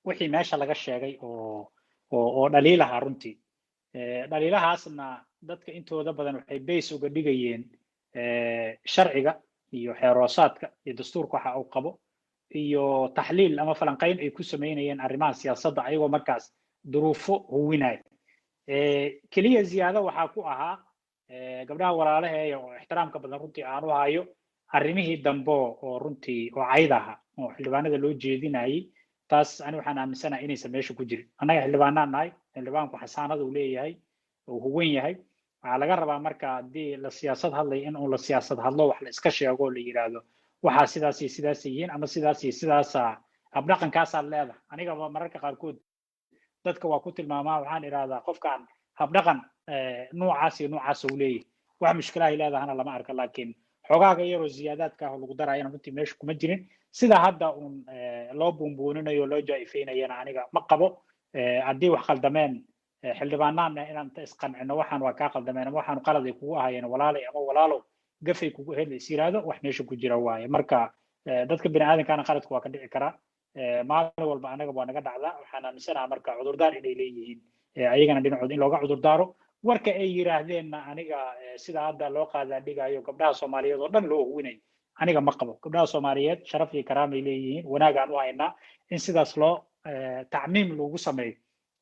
wixii meesha laga sheegay oo dhaliilaha. Runtii dhaliilahaasna dadka intooda badan waxay base uga dhigayeen sharciga iyo xeeroosaadka iyo dastuurka waxa uu qabo, iyo taxliil ama falanqayn ay ku samaynayeen arrimaha siyaasadda, ayagoo markaas duruufo huwinaya. Keliya ziyaado waxaa ku ahaa gabdhaha walaalaheeya oo ixtiraamka badan runtii aan u hayo, arrimihii dambe oo runtii oo cayd ahaa oo xildhibaanada loo jeedinayay, taas ani waxaan aaminsanahay inaysan meesha ku jirin. Annaga xildhibaanaan nahay, xildhibaanku xasaanada uu leeyahay oo huwan yahay. Waxaa laga rabaa marka haddii la siyaasad hadlay in uun la siyaasad hadlo, wax la iska sheego oo la yidhaahdo waxaa sidaas iyo sidaas yihiin ama sidaas iyo sidaasa habdhaqankaasaad leedahay. Anigaba mararka qaarkood dadka waa ku tilmaamaa, waxaan idhahdaa qofkan habdhaqan noocaas iyo noocaas uu leeyahay, wax mushkilahay leedahana lama arka. Laakiin xogaaga yaroo ziyaadaadka ah oo lagu darayana runtii meesha kuma jirin. Sida hadda uun loo buunbuuninayo, loo jaa-ifeynayana, aniga ma qabo. Haddii wax khaldameen, xildhibaanaanna inaan inta isqancino, waxaan waa kaa khaldameen ama waxaan qalad ay kugu ahaayeen walaalay ama walaalow gafay kugu ahayd, la is yiraahdo, wax meesha ku jira waaye. Marka dadka bini aadamkaana qaladku waa ka dhici karaa maalin walba, annaga waa naga dhacdaa. Waxaan aaminsanaha marka cudurdaar inay leeyihiin, ayagana dhinacooda in looga cudurdaaro warka ay yiraahdeenna. Aniga sida hadda loo qaadaa dhigayo gabdhaha Soomaaliyeed oo dhan loo huwinayo, aniga ma qabo. Gabdhaha Soomaaliyeed sharaf iyo karaamay leeyihiin, wanaagaan u haynaa. In sidaas loo tacmiim loogu sameeyo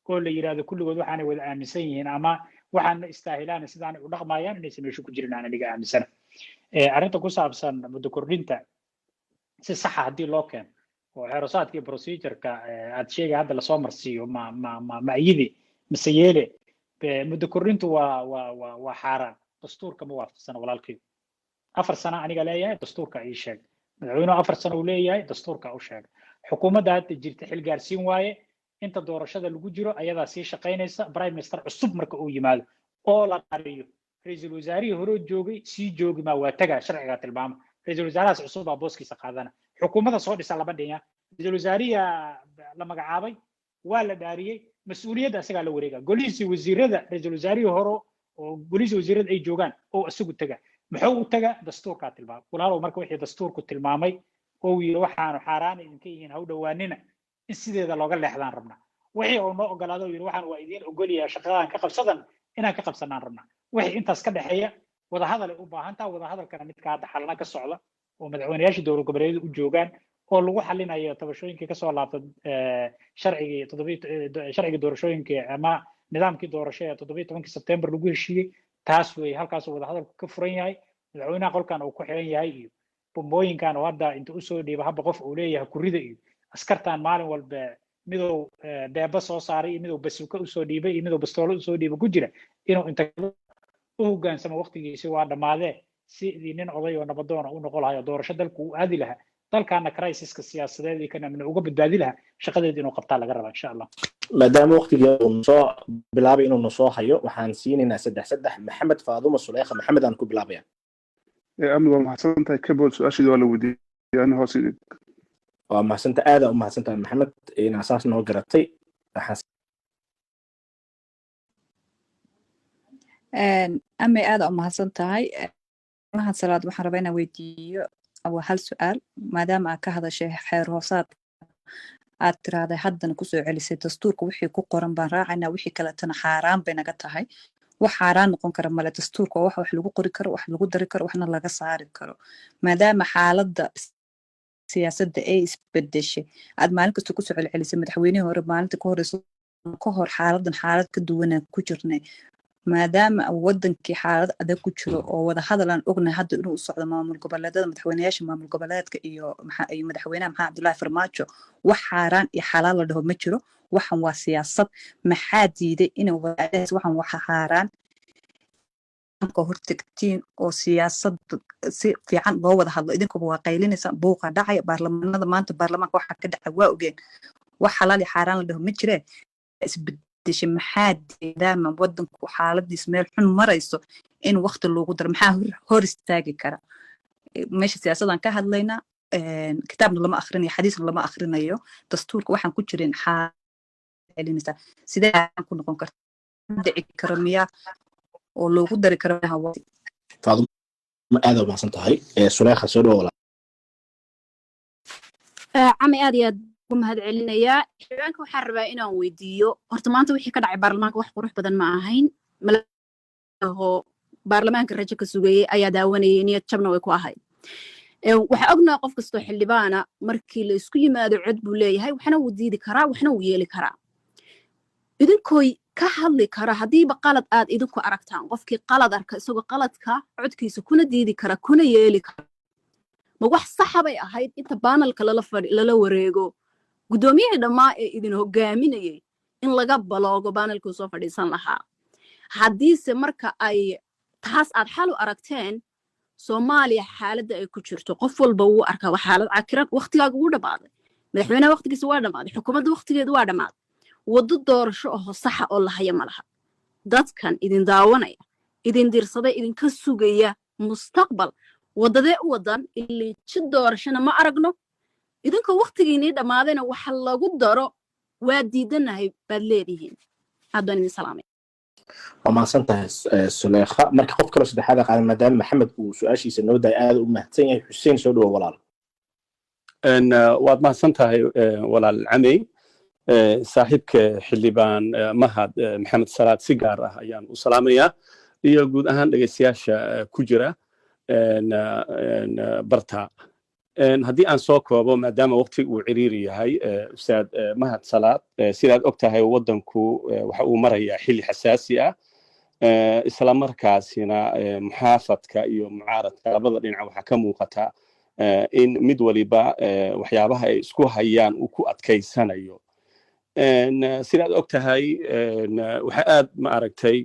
oo la yiraahdo kulligood waxaanay wada aaminsan yihiin ama waxaan ma istaahilaan sidaanay u dhaqmayaan, inaysan meesha ku jirin aan aniga aaminsana. Arrinta ku saabsan muddo kordhinta, si saxa haddii loo keeno oo xeerosaadkii procedureka aad sheegay hadda lasoo marsiiyo, ma iyidi mise yeele? Muddo kordhintu waa xaaraan, dastuurka ma waafaqsana, walaalkayo. 4 sano aniga leeyahay, dastuurka ii sheeg. Madaxweynuhu 4 sano uu leeyahay, dastuurka u sheegay. Xukuumadda hadda jirta xil gaarsiin waaye, inta doorashada lagu jiro ayadaa sii shaqaynaysa. Prime minister cusub marka uu yimaado oo la qariyo, ra-iisul wasaarihii hore joogay sii joogi maa, waa tagaa, sharcigaa tilmaama. Ra-iisul wasaarahaas cusub baa booskiisa qaadana, xukuumadda soo dhisa laba dhinya. Ra-iisul wasaarihi la magacaabay waa la dhaariyey, mas-uuliyadda isagaa la wareega. Golihiisii wasiirada, ra-iisul wasaarihii hore oo golihiisii wasiirada ay joogaan oo isagu taga, muxuu u taga? Dastuurkaa tilmaamay, walaalow. Marka wixii dastuurku tilmaamay oo uu yidhi waxaanu xaaraan idinka yihiin, ha u dhowaanina, in sideeda looga leexdaan rabnaa. Wixii uu noo ogolaado oo yidhi waxaan waa idiin ogolyahay, shaqadan ka qabsadan, inaan ka qabsanaan rabnaa. Wixii intaas ka dhexeeya wadahadal ay u baahan taha. Wadahadalkana midka hadda xalana ka socda oo madaxweynayaashii dowlad goboleedyada u joogaan oo lagu xalinayo tabashooyinkii kasoo laabta sharcigii toddobiy, sharcigii doorashooyinkii ama nidaamkii doorasho ee 17-kii Sebtembar lagu heshiiyey. Taas weeye halkaasuu wadahadalku ka furan yahay. Madaxweynaha qolkan uu ku xiran yahay iyo bombooyinkan oo hadda inta usoo dhiiba haba qof uu leeyahay kurida, iyo askartan maalin walba midow beeba soo saaray iyo midow basuuka usoo dhiibay iyo midow bastoolo usoo dhiibay ku jira, inuu inta u hoggaansamo waqtigiisi waa dhammaadee, sidii nin oday oo nabadoona u noqon lahaa oo doorasho dalku u aadi lahaa, dalkaana crisiska siyaasadeed iyo kan amni uga badbaadi lahaa, shaqadeeda inuu qabtaa laga rabaa, insha Allah. Maadaama waqtigii uu soo bilaabay inuu nasoo hayo, waxaan siinaynaa saddex saddex: Maxamed, Faadumo, Suleyka. Maxamed aan ku bilaabaya. Amni, waa mahadsan tahay. Kabood, su-aashiida waa la weydiiyey, ani hoos idhig. Waa mahadsanta, aada u mahadsantahay Maxamed inaa saas noo garatay. Waxaan Amay, aada u mahadsan tahay. Mahad Salaad waxaan rabaa inaan weydiiyo waa hal su-aal. Maadaama aad ka hadashay xeer hoosaad, aad tiraahday haddana kusoo celisay dastuurka wixii ku qoran baan raacaynaa, wixii kaletana xaaraan bay naga tahay. Wax xaaraan noqon kara male. Dastuurka waa wax lagu qori karo, wax lagu dari karo, waxna laga saari karo. Maadaama xaaladda siyaasadda ay isbedeshay, aad maalin kasta kusoo celcelisay madaxweynihii hore maalinta ka horeysa ka hor xaaladan xaalad ka duwanaan ku jirnay, maadaama wadankii xaalad adag ku jiro oo wada hadal aan ognahay hadda inuu u socdo maamul goboleedada, madaxweynayaasha maamul goboleedka iyo madaxweynaha Maxamed Cabdullaahi Farmaajo, wax xaaraan iyo xalaal la dhaho ma jiro, waxan waa siyaasad. Maxaa diiday inay waxan waxa xaaraan ka hortagtiin oo siyaasad si fiican loo wada hadlo? Idinkuba waa qaylinaysa, buuqa dhacaya baarlamaanada. Maanta baarlamaanka waxa ka dhacay waa ogeen. Wax xalaal iyo xaaraan la dhaho ma jiree, isbedeshay. Maxaa maadaama wadanku xaaladiis meel xun marayso in waqti loogu daro, maxaa hor istaagi kara? Meesha siyaasadaan ka hadlaynaa, kitaabna lama akhrinayo, xadiisna lama akhrinayo. Dastuurka waxaan ku jirin xaalinaysaa, sidee ku noqon karta? Dhici karo miyaa oo loogu dari karo? Faaduma, aada u mahadsan tahay. Suleyka, soo dhawo. Cami, aad iyo aad ugu mahad celinayaa. Xildhibaanka waxaan rabaa inaan weydiiyo: horta maanta wixii ka dhacay baarlamaanka wax qurux badan ma ahayn. Malaho baarlamaanka rajo ka sugayey ayaa daawanayay, niyad jabna way ku ahayd. Waxaa ognaha qof kastoo xildhibaana markii la isku yimaado cod buu leeyahay, waxna wuu diidi karaa, waxna wuu yeeli karaa. Idinkooy ka hadli kara haddiiba qalad aad idinku aragtaan, qofkii qalad arka isagoo qaladka codkiisa kuna diidi kara kuna yeeli kara, ma wax saxa bay ahayd inta panelka lala fadhi lala wareego guddoomiyihii dhammaa ee idin hogaaminayay in laga baloogo panelkuu soo fadhiisan lahaa? Haddiise marka ay taas aad xal u aragteen, Soomaaliya xaaladda ay ku jirto qof walba wuu arkaa, waa xaalad cakiran. Waqtigaaga wuu dhammaaday, madaxweynaha waqtigiisa waa dhammaaday, xukuumadda waqtigeedu waa dhammaaday, waddo doorasho aho saxa oo la haya ma laha. Dadkan idin daawanaya, idin dirsaday, idinka sugaya mustaqbal, waddadee u wadan ilay jid doorashona ma aragno. Idinkoo waqtigiinii dhammaadayna waxa lagu daro waa diidanahay baad leedihiin. Aad baan idin salaamay. Waa mahadsan tahay, Suleykha. Marka qof kaloo saddexaad qaadan, maadaama Maxamed uu su-aashiisa noo daay, aada u mahadsan yahay. Xuseen, soo dhawo walaal. Waad mahadsan tahay walaal Camey. Saaxiibka xildhibaan Mahad Maxamed Salaad si gaar ah ayaan u salaamayaa, iyo guud ahaan dhegeystayaasha ku jira barta. Haddii aan soo koobo, maadaama waqtiga uu ciriiri yahay, ustaad Mahad Salaad, sidaad og tahay waddanku waxa uu marayaa xilli xasaasi ah, isla markaasina muxaafadka iyo mucaaradka labada dhinac waxaa ka muuqata in mid waliba waxyaabaha ay isku hayaan uu ku adkaysanayo. Sidaad og tahay, waxa aad ma aragtay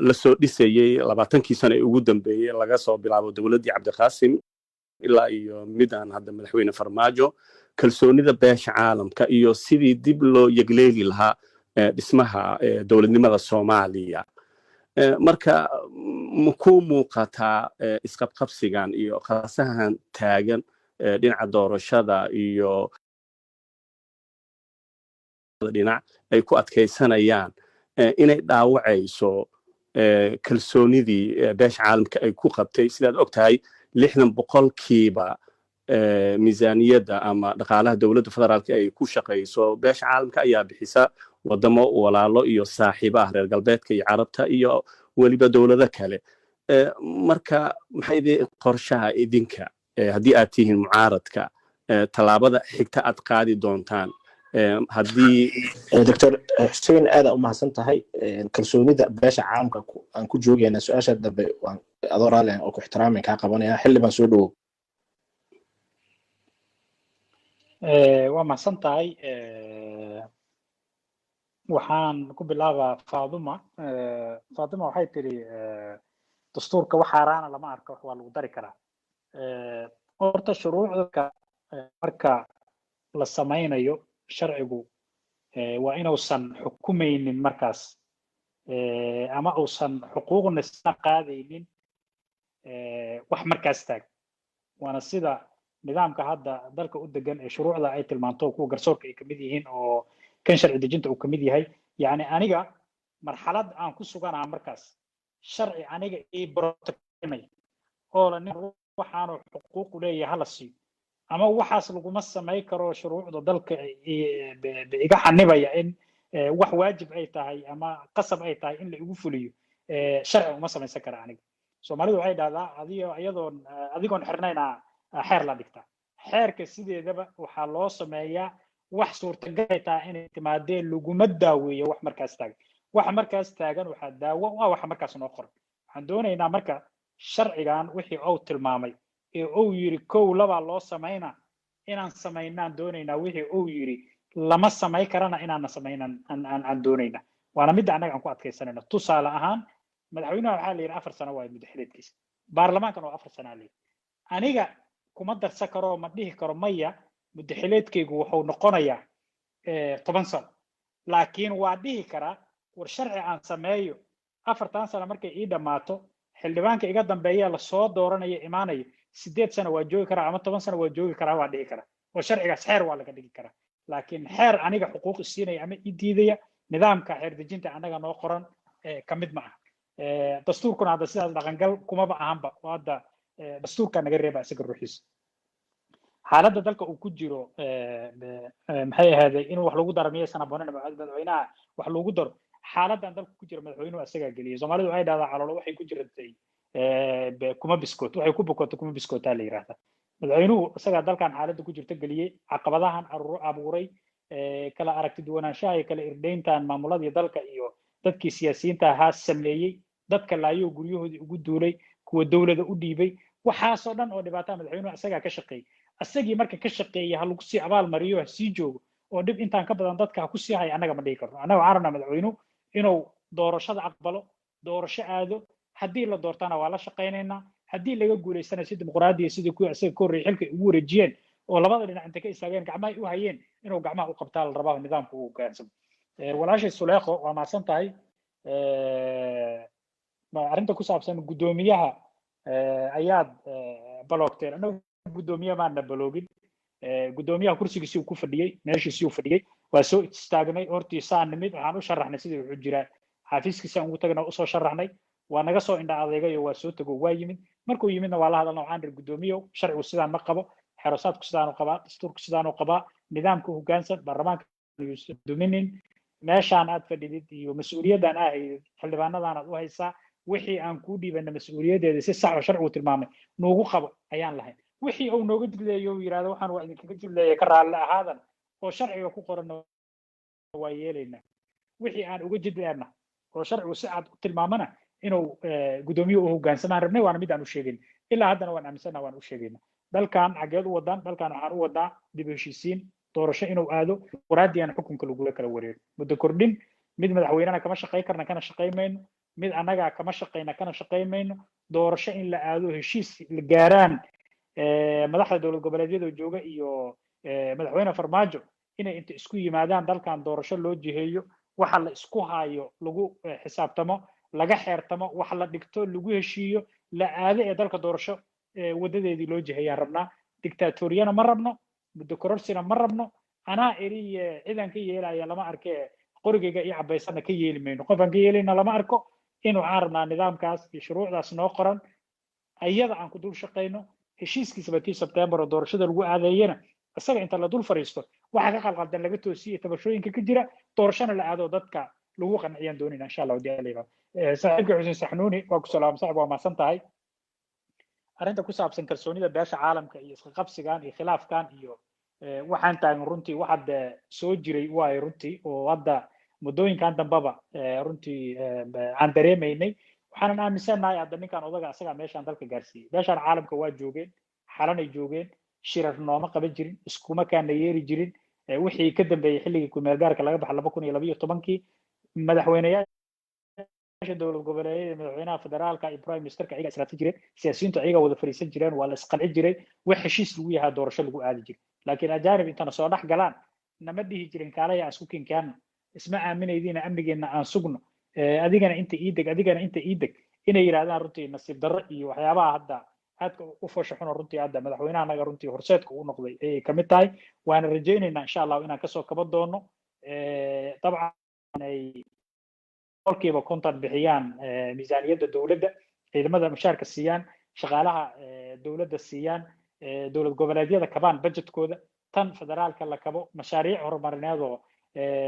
la soo dhisayey 20-kii sano ee ugu dambeeyey, laga soo bilaabo dowladdii Cabdiqaasim ilaa iyo midaan hadda madaxweyne Farmaajo, kalsoonida beesha caalamka iyo sidii dib loo yegleeli lahaa dhismaha dowladnimada Soomaaliya. Marka ma ku muuqataa isqabqabsigan iyo khasahan taagan dhinaca doorashada iyo dhinac ay ku adkaysanayaan inay dhaawacayso kalsoonidii beesha caalamka ay ku qabtay? Sidaad og tahay, 60% miisaaniyadda ama dhaqaalaha dowladda federaalka ay ku shaqayso beesha caalamka ayaa bixisa. Wadamo walaalo iyo saaxiibo ah, reer galbeedka iyo Carabta iyo weliba dowlado kale. Marka maxay qorshaha idinka, haddii aad tihiin mucaaradka, tallaabada xigta aad qaadi doontaan haddii Doctor Xuseen, aada u mahadsan tahay. Kalsoonida beesha caalamka aan ku joogayna, su-aasha dambe waan adoo raalli ah oo ku ixtiraamin kaa qabanaya. Xildhibaan, soo dhowow. Waa mahadsan tahay. Waxaan ku bilaabaa Faaduma. Faaduma waxay tiri, dastuurka wax xaaraana lama arko, wax waa lagu dari karaa. Horta shuruucda marka la samaynayo, sharcigu waa inuusan xukumaynin markaas ama uusan xuquuqna sina qaadaynin wax markaas taag. Waana sida nidaamka hadda dalka u degan ee shuruucda ay tilmaanto, kuwa garsoorka ay kamid yihiin oo kan sharci dejinta uu kamid yahay. Yacni aniga marxalad aan ku suganaha markaas, sharci aniga ii protectimay oo la nin waxaanu xuquuq u leeyahay hala siiyo ama waxaas laguma samay karo, shuruucda dalka iga xanibaya in wax waajib ay tahay ama qasab ay tahay in la igu fuliyo, sharci uma samaysan kara aniga. Soomaalidu waxay dhahdaa, adigo iyadoon adigoon xirnayna xeer la dhigtaa. Xeerka sideedaba waxaa loo sameeyaa wax suurtagal ay tahay inay timaadeen, laguma daaweeyo wax markaas taagan. Waxa markaas taagan waxaa daawo u ah waxa markaas noo qoran. Waxaan doonaynaa marka sharcigan wixii uu tilmaamay ee uu yiri kow labaa loo samaynaa inaan samaynaan doonaynaa, wixii uu yiri lama samay karana inaana samaynan aan doonaynaa. Waana midda annaga aan ku adkaysanayno. Tusaale ahaan, madaxweynaha waxaa la yidhi 4 sano waayo muddo xileedkiisa, baarlamaankana waa 4 sanaa la yidhi. Aniga kuma darsan karo, ma dhihi karo maya, muddo xileedkaygu wuxuu noqonayaa 10 sano. Laakiin waa dhihi karaa, war sharci aan sameeyo, 4tan sano markay ii dhammaato, xildhibaanka iga dambeeya lasoo dooranaya imaanaya 8 sano waa joogi karaa ama 10 sano waa joogi karaa, waa dhihi karaa, oo sharcigaas xeer waa laga dhigi karaa. Laakiin xeer aniga xuquuq isiinaya ama i diidaya, nidaamka xeer dejinta annaga noo qoran ka mid ma aha. Dastuurkuna hadda sidaas dhaqangal kumaba ahanba, oo hadda dastuurka naga reeba isaga ruuxiisa. Xaaladda dalka uu ku jiro maxay ahaaday in wax lagu daro miyaysan habboonayn madaxweynaha wax lagu daro? Xaaladdan dalka ku jira madaxweynuhu isagaa geliyay. Soomaalidu waxay dhahdaa, caloolo waxay ku jiratay kuma biskoot, waxay ku bukooto kuma biskootaa la yidhaahdaa. Madaxweynuhu isagaa dalkan xaaladda ku jirta geliyey, caqabadahan abuuray, kala aragti duwanaanshaha iyo kala irdhayntan maamuladii dalka iyo dadkii siyaasiyiinta ahaa sameeyey, dadka laayoo guryahoodii ugu duulay, kuwa dowlada u dhiibay, waxaasoo dhan oo dhibaataa madaxweynuhu isagaa ka shaqeeyey. Isagii marka ka shaqeeyey ha lagu sii abaal mariyo, ha sii joogo, oo dhib intaan ka badan dadka ha ku sii haya annaga ma dhihi karno. Annaga waxaan rabnaa madaxweynuhu inuu doorashada aqbalo, doorasho aado. Haddii la doortana waa la shaqaynaynaa, haddii laga guulaystana si dimuqraadiya, sidii kuwii isaga ka horreeyey xilka ugu wareejiyeen oo labada dhinac inta ka istaageen gacmaha u hayeen, inuu gacmaha u qabtaa la rabaa oo nidaamku uu hogaansamo. Walaashay Suleekho, waa mahadsan tahay. Arrinta ku saabsan guddoomiyaha ayaad baloogteen. Annagu guddoomiye maana baloogin. Guddoomiyaha kursigiisii uu ku fadhiyey, meeshiisii uu fadhiyey, waa soo istaagnay hortiisaan nimid, waxaan u sharaxnay sidii wuxuu jiraa. Xafiiskiisaan ugu tagnay, usoo sharaxnay, waa naga soo indha adeegay oo waa soo tego, waa yimid. Markuu yimidna waa la hadalna, waxaan iri, guddoomiyow, sharcigu sidaan ma qabo, xerosaadku sidaanu qabaa, dastuurku sidaanu qabaa, nidaamka hoggaansan, baarlamaanka yuusan duminin, meeshaan aad fadhidid iyo mas-uuliyaddan aa haydid xildhibaanadan aad u haysaa, wixii aan kuu dhiibana mas-uuliyaddeeda si sax oo sharcigu tilmaamay noogu qabo ayaan lahayn. Wixii uu nooga jidleeyo uu yidhahdo waxaan waa idinkaga jidleeya, ka raalli ahaadan, oo sharciga ku qoranna waa yeelaynaa. Wixii aan uga jidleena oo sharcigu si cad u tilmaamana inuu guddoomiyuhu u hoggaansamaan rabnay, waana mid aan u sheegayn ilaa haddana, waan aaminsana, waan u sheegayna. Dalkan xaggeed u wadaan? Dalkan waxaan u wadnaa dib u heshiisiin, doorasho inuu aado, quraadiyan xukunka lagula kala wareego. Muddo kordhin mid madaxweynena kama shaqay karna, kana shaqay mayno, mid annagaa kama shaqayna, kana shaqay mayno. Doorasho in la aado, heshiis la gaaraan madaxda dowlad goboleedyada jooga iyo madaxweyne Farmaajo inay inta isku yimaadaan, dalkan doorasho loo jiheeyo, waxa la isku hayo lagu xisaabtamo, laga xeertamo, wax la dhigto, lagu heshiiyo, la aado ee dalka doorasho wadadeedii loo jiheeyaan rabnaa. Dictatoriyana ma rabno, muddo kororsina ma rabno. Anaa eriye ciidan ka yeelaya lama arke, qorigayga iyo cabaysana ka yeeli mayno, qofaan ka yeelayna lama arko. In waxaan rabnaa nidaamkaas iyo shuruucdaas noo qoran ayada aan ku dul shaqayno. Heshiiskiisaba tii Sebtembar oo doorashada lagu aadeeyena Isaga inta la dul fariisto, waxa ka qalqaldan laga toosiyey, tabashooyinka ka jira, doorashana la aado, dadka lagu qanciyaan doonayna, insha Allah. Hadii Alla yidhahdo, saaxiibka Xuseen Saxnuuni, waa ku salaam saaxib, waa mahadsan tahay. Arrinta ku saabsan kalsoonida beesha caalamka iyo iska qabsigan iyo khilaafkan iyo waxaan taagan, runtii waxaad soo jiray waayo runtii, oo hadda muddooyinkan dambaba runtii aan dareemaynay. Waxaanan aaminsannahay hadda ninkan odaga asagaa meeshaan dalka gaarsiiyey. Beeshaan caalamka waa joogeen, xalanay joogeen, shirar nooma qaban jirin, iskuma kaana yeeri jirin. Wixii ka dambeeyey xilligii kumeel gaarka laga baxa 2012-kii, madaxweyneyaasha dowlad goboleedyada, madaxweynaha federaalka iyo prime ministerka ayagaa israadsan jireen, siyaasiyiintu ayagaa wada fariisan jireen, waa la isqanci jiray, wax heshiis lagu yahaa doorasho lagu aadi jiray. Laakiin ajaanib intana soo dhex galaan nama dhihi jirin, "Kaalaya, aan isku kinkaano, isma aaminaydiina, amnigeenna aan sugno, adigana inta ii deg, adigana inta ii deg," inay yidhahdaan. Runtii nasiib darro iyo waxyaabaha hadda aadka u foosha xuno runtii hadda madaxweynaha naga runtii horseedka u noqday ayay kamid tahay. Waana rajaynaynaa, insha Allah, inaan kasoo kaba doono. Dabcan ay 50% bixiyaan miisaaniyadda dowladda, ciidamada mushaarka siiyaan, shaqaalaha dowladda siiyaan, dowlad goboleedyada kabaan budgetkooda, tan federaalka la kabo, mashaariic horumarineed oo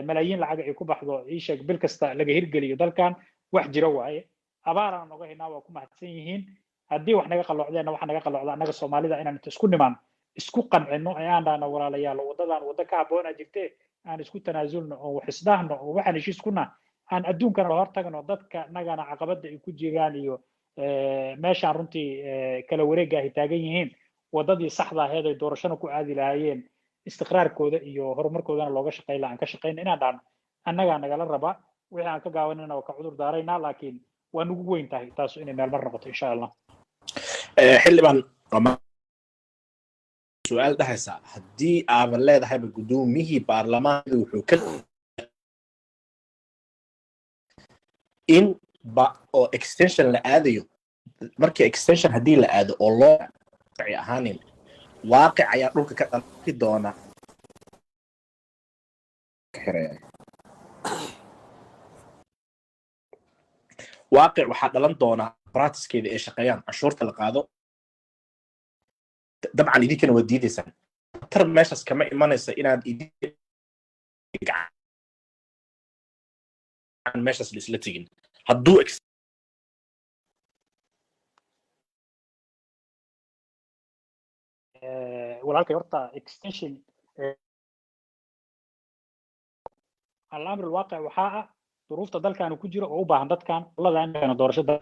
malaayiin lacag ay ku baxdo iisheeg bil kasta laga hirgeliyo dalkan. Wax jiro waaye, abaaraan noga haynaa, waa ku mahadsan yihiin. Haddii wax naga qalloocdeenna, waxa naga qalloocda annaga Soomaalida inaan inta isku nimaan isku qancino ee aan dhahno, "Walaalayaal, waddadan waddo ka habboona jirte, aan isku tanaasulno oo wax isdhahno oo waxaan heshiis ku nahay aan adduunkana hor tagno." Dadka nagana caqabada ay ku jiraan iyo meeshaan runtii kala wareegga ay taagan yihiin, waddadii saxda aheed ay doorashana ku aadi lahaayeen, istiqraarkooda iyo horumarkoodana looga shaqeyn laha, aan ka shaqeyna inaan dhahno annagaa nagala rabaa. Wixii aan ka gaabanina waa ka cudur daaraynaa, laakiin waa nagu weyn tahay taasu inay meel mar noqoto, insha Allah. Xildhibaan, su-aal dhahaysa: haddii aadan leedahayba guddoomiyihii baarlamaanka wuxuu ka in ba oo extension la aadayo, markii extension haddii la aado oo loo sharci ahaanin, waaqic ayaa dhulka ka dhalki doona ka xireeya. Waaqic waxaa dhalan doona practicekeeda ay shaqeeyaan, canshuurta la qaado. Dabcan idinkana waa diidaysaan tar, meeshaas kama imanaysa inaad idin gacan meeshaas la isla tegin hadduu Walaalkay, horta extension alamr alwaaqic waxaa ah duruufta dalkaanu ku jiro oo u baahan dadkan lada doorashada.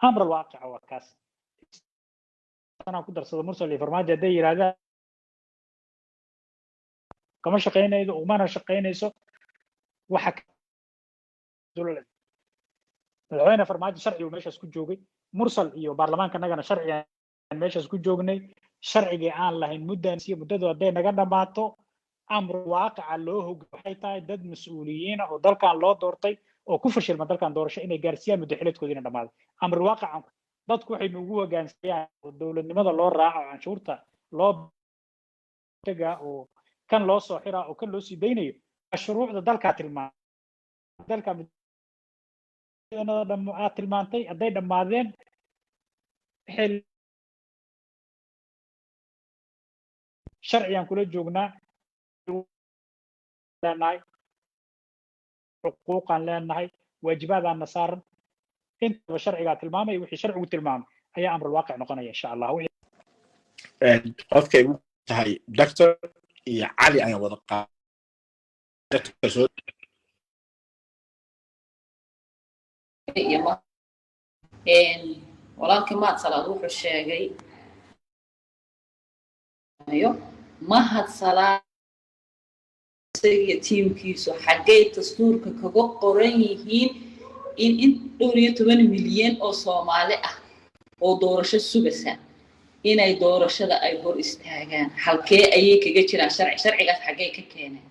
Amr alwaaqica waa kaas. Anaa ku darsado Mursal iyo Farmaajo hadday yidhaahdaan kama shaqaynaydo, umana shaqaynayso. Waxa madaxweyne Farmaajo sharcigu meeshaas ku joogay, Mursal iyo baarlamaanka nagana sharcigaan meeshaas ku joognay, sharcigii aan lahayn muddan siyo muddadu hadday naga dhammaato, amr waaqica loo hoga waxay tahay dad mas-uuliyiin ah oo dalkan loo doortay oo ku fashilma dalkan doorasho inay gaarsiiyaan muddo xileedkoodiina dhammaaday. Amr waaqican dadku waxay nugu hogaansayaan oo dowladnimada loo raaco, canshuurta loo tagaa oo kan loo soo xiraa oo kan loo sii daynayo, shuruucda dalkaa tilmaamay, dalka aad tilmaantay hadday dhammaadeen xil sharcigaan kula joognaa leenahay, xuquuqaan leenahay, waajibaadaana saaran. Intaba sharcigaa tilmaamay, wixii sharcigu tilmaamay ayaa amrul waaqic noqonaya, insha Allah. Qofkay ugu tahay doctor iyo Cali ayaan wada qaa doctor soo iyo walaalkii Mahad Salaad wuxuu sheegay Mahad Salaad isagiyo tiimkiisu xaggay dastuurka kaga qoran yihiin in dhowr iyo toban milyan oo Soomaali ah oo doorasho sugaysa inay doorashada ay hor istaagaan? Halkee ayay kaga jiraan sharci? Sharcigaas xaggee ka keeneen?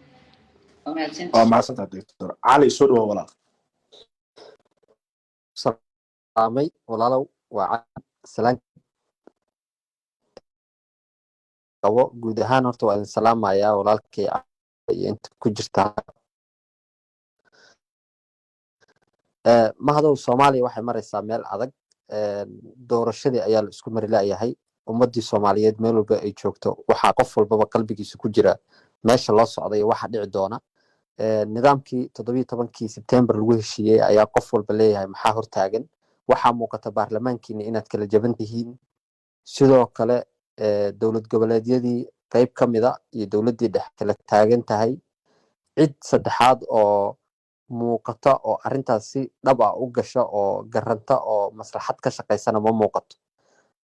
Waa mahadsantihiin. Waa mahadsantahay doctor Cali, soo dhawow walaal. Salaamay walaalow, waa salaan qabo. Guud ahaan horta waa idin salaamayaa, walaalkay iyo inta ku jirta. Mahadow, Soomaaliya waxay maraysaa meel adag. Doorashadii ayaa la isku mari la'yahay Ummaddii Soomaaliyeed meel walba ay joogto, waxaa qof walbaba qalbigiisa ku jira meesha loo socday iyo waxa dhici doona. Nidaamkii 17-kii Sebtembar lagu heshiiyey ayaa qof walba leeyahay maxaa hortaagan. Waxaa muuqata baarlamaankiina inaad kala jaban tihiin. Sidoo kale dowlad goboleedyadii qeyb ka mida iyo dowladdii dhex kala taagan tahay. Cid saddexaad oo muuqata oo arrintaas si dhab ah u gasha oo garanta oo maslaxad ka shaqaysana ma muuqato.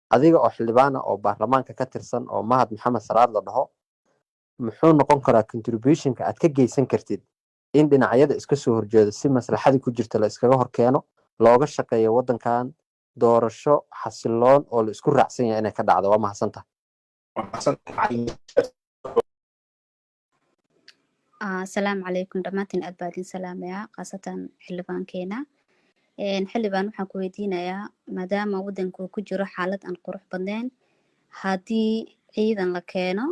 Adiga oo xildhibaana oo baarlamaanka ka tirsan oo Mahad Maxamed Salaad la dhaho, muxuu noqon karaa contributionka aad ka geysan kartid in dhinacyada iska soo horjeedo si maslaxadii ku jirta la iskaga hor keeno, looga shaqeeyo waddankan doorasho xasiloon oo la isku raacsan yahay inay ka dhacdo? Waa mahadsantahay. Waa mahadsantahay. Asalaamu calaykum dhammaantiin, aad baa idin salaamayaa, khaasatan xildhibaankeena. Xildhibaan, waxaan ku weydiinayaa, maadaama waddanku uu ku jiro xaalad aan qurux badnayn, haddii ciidan la keeno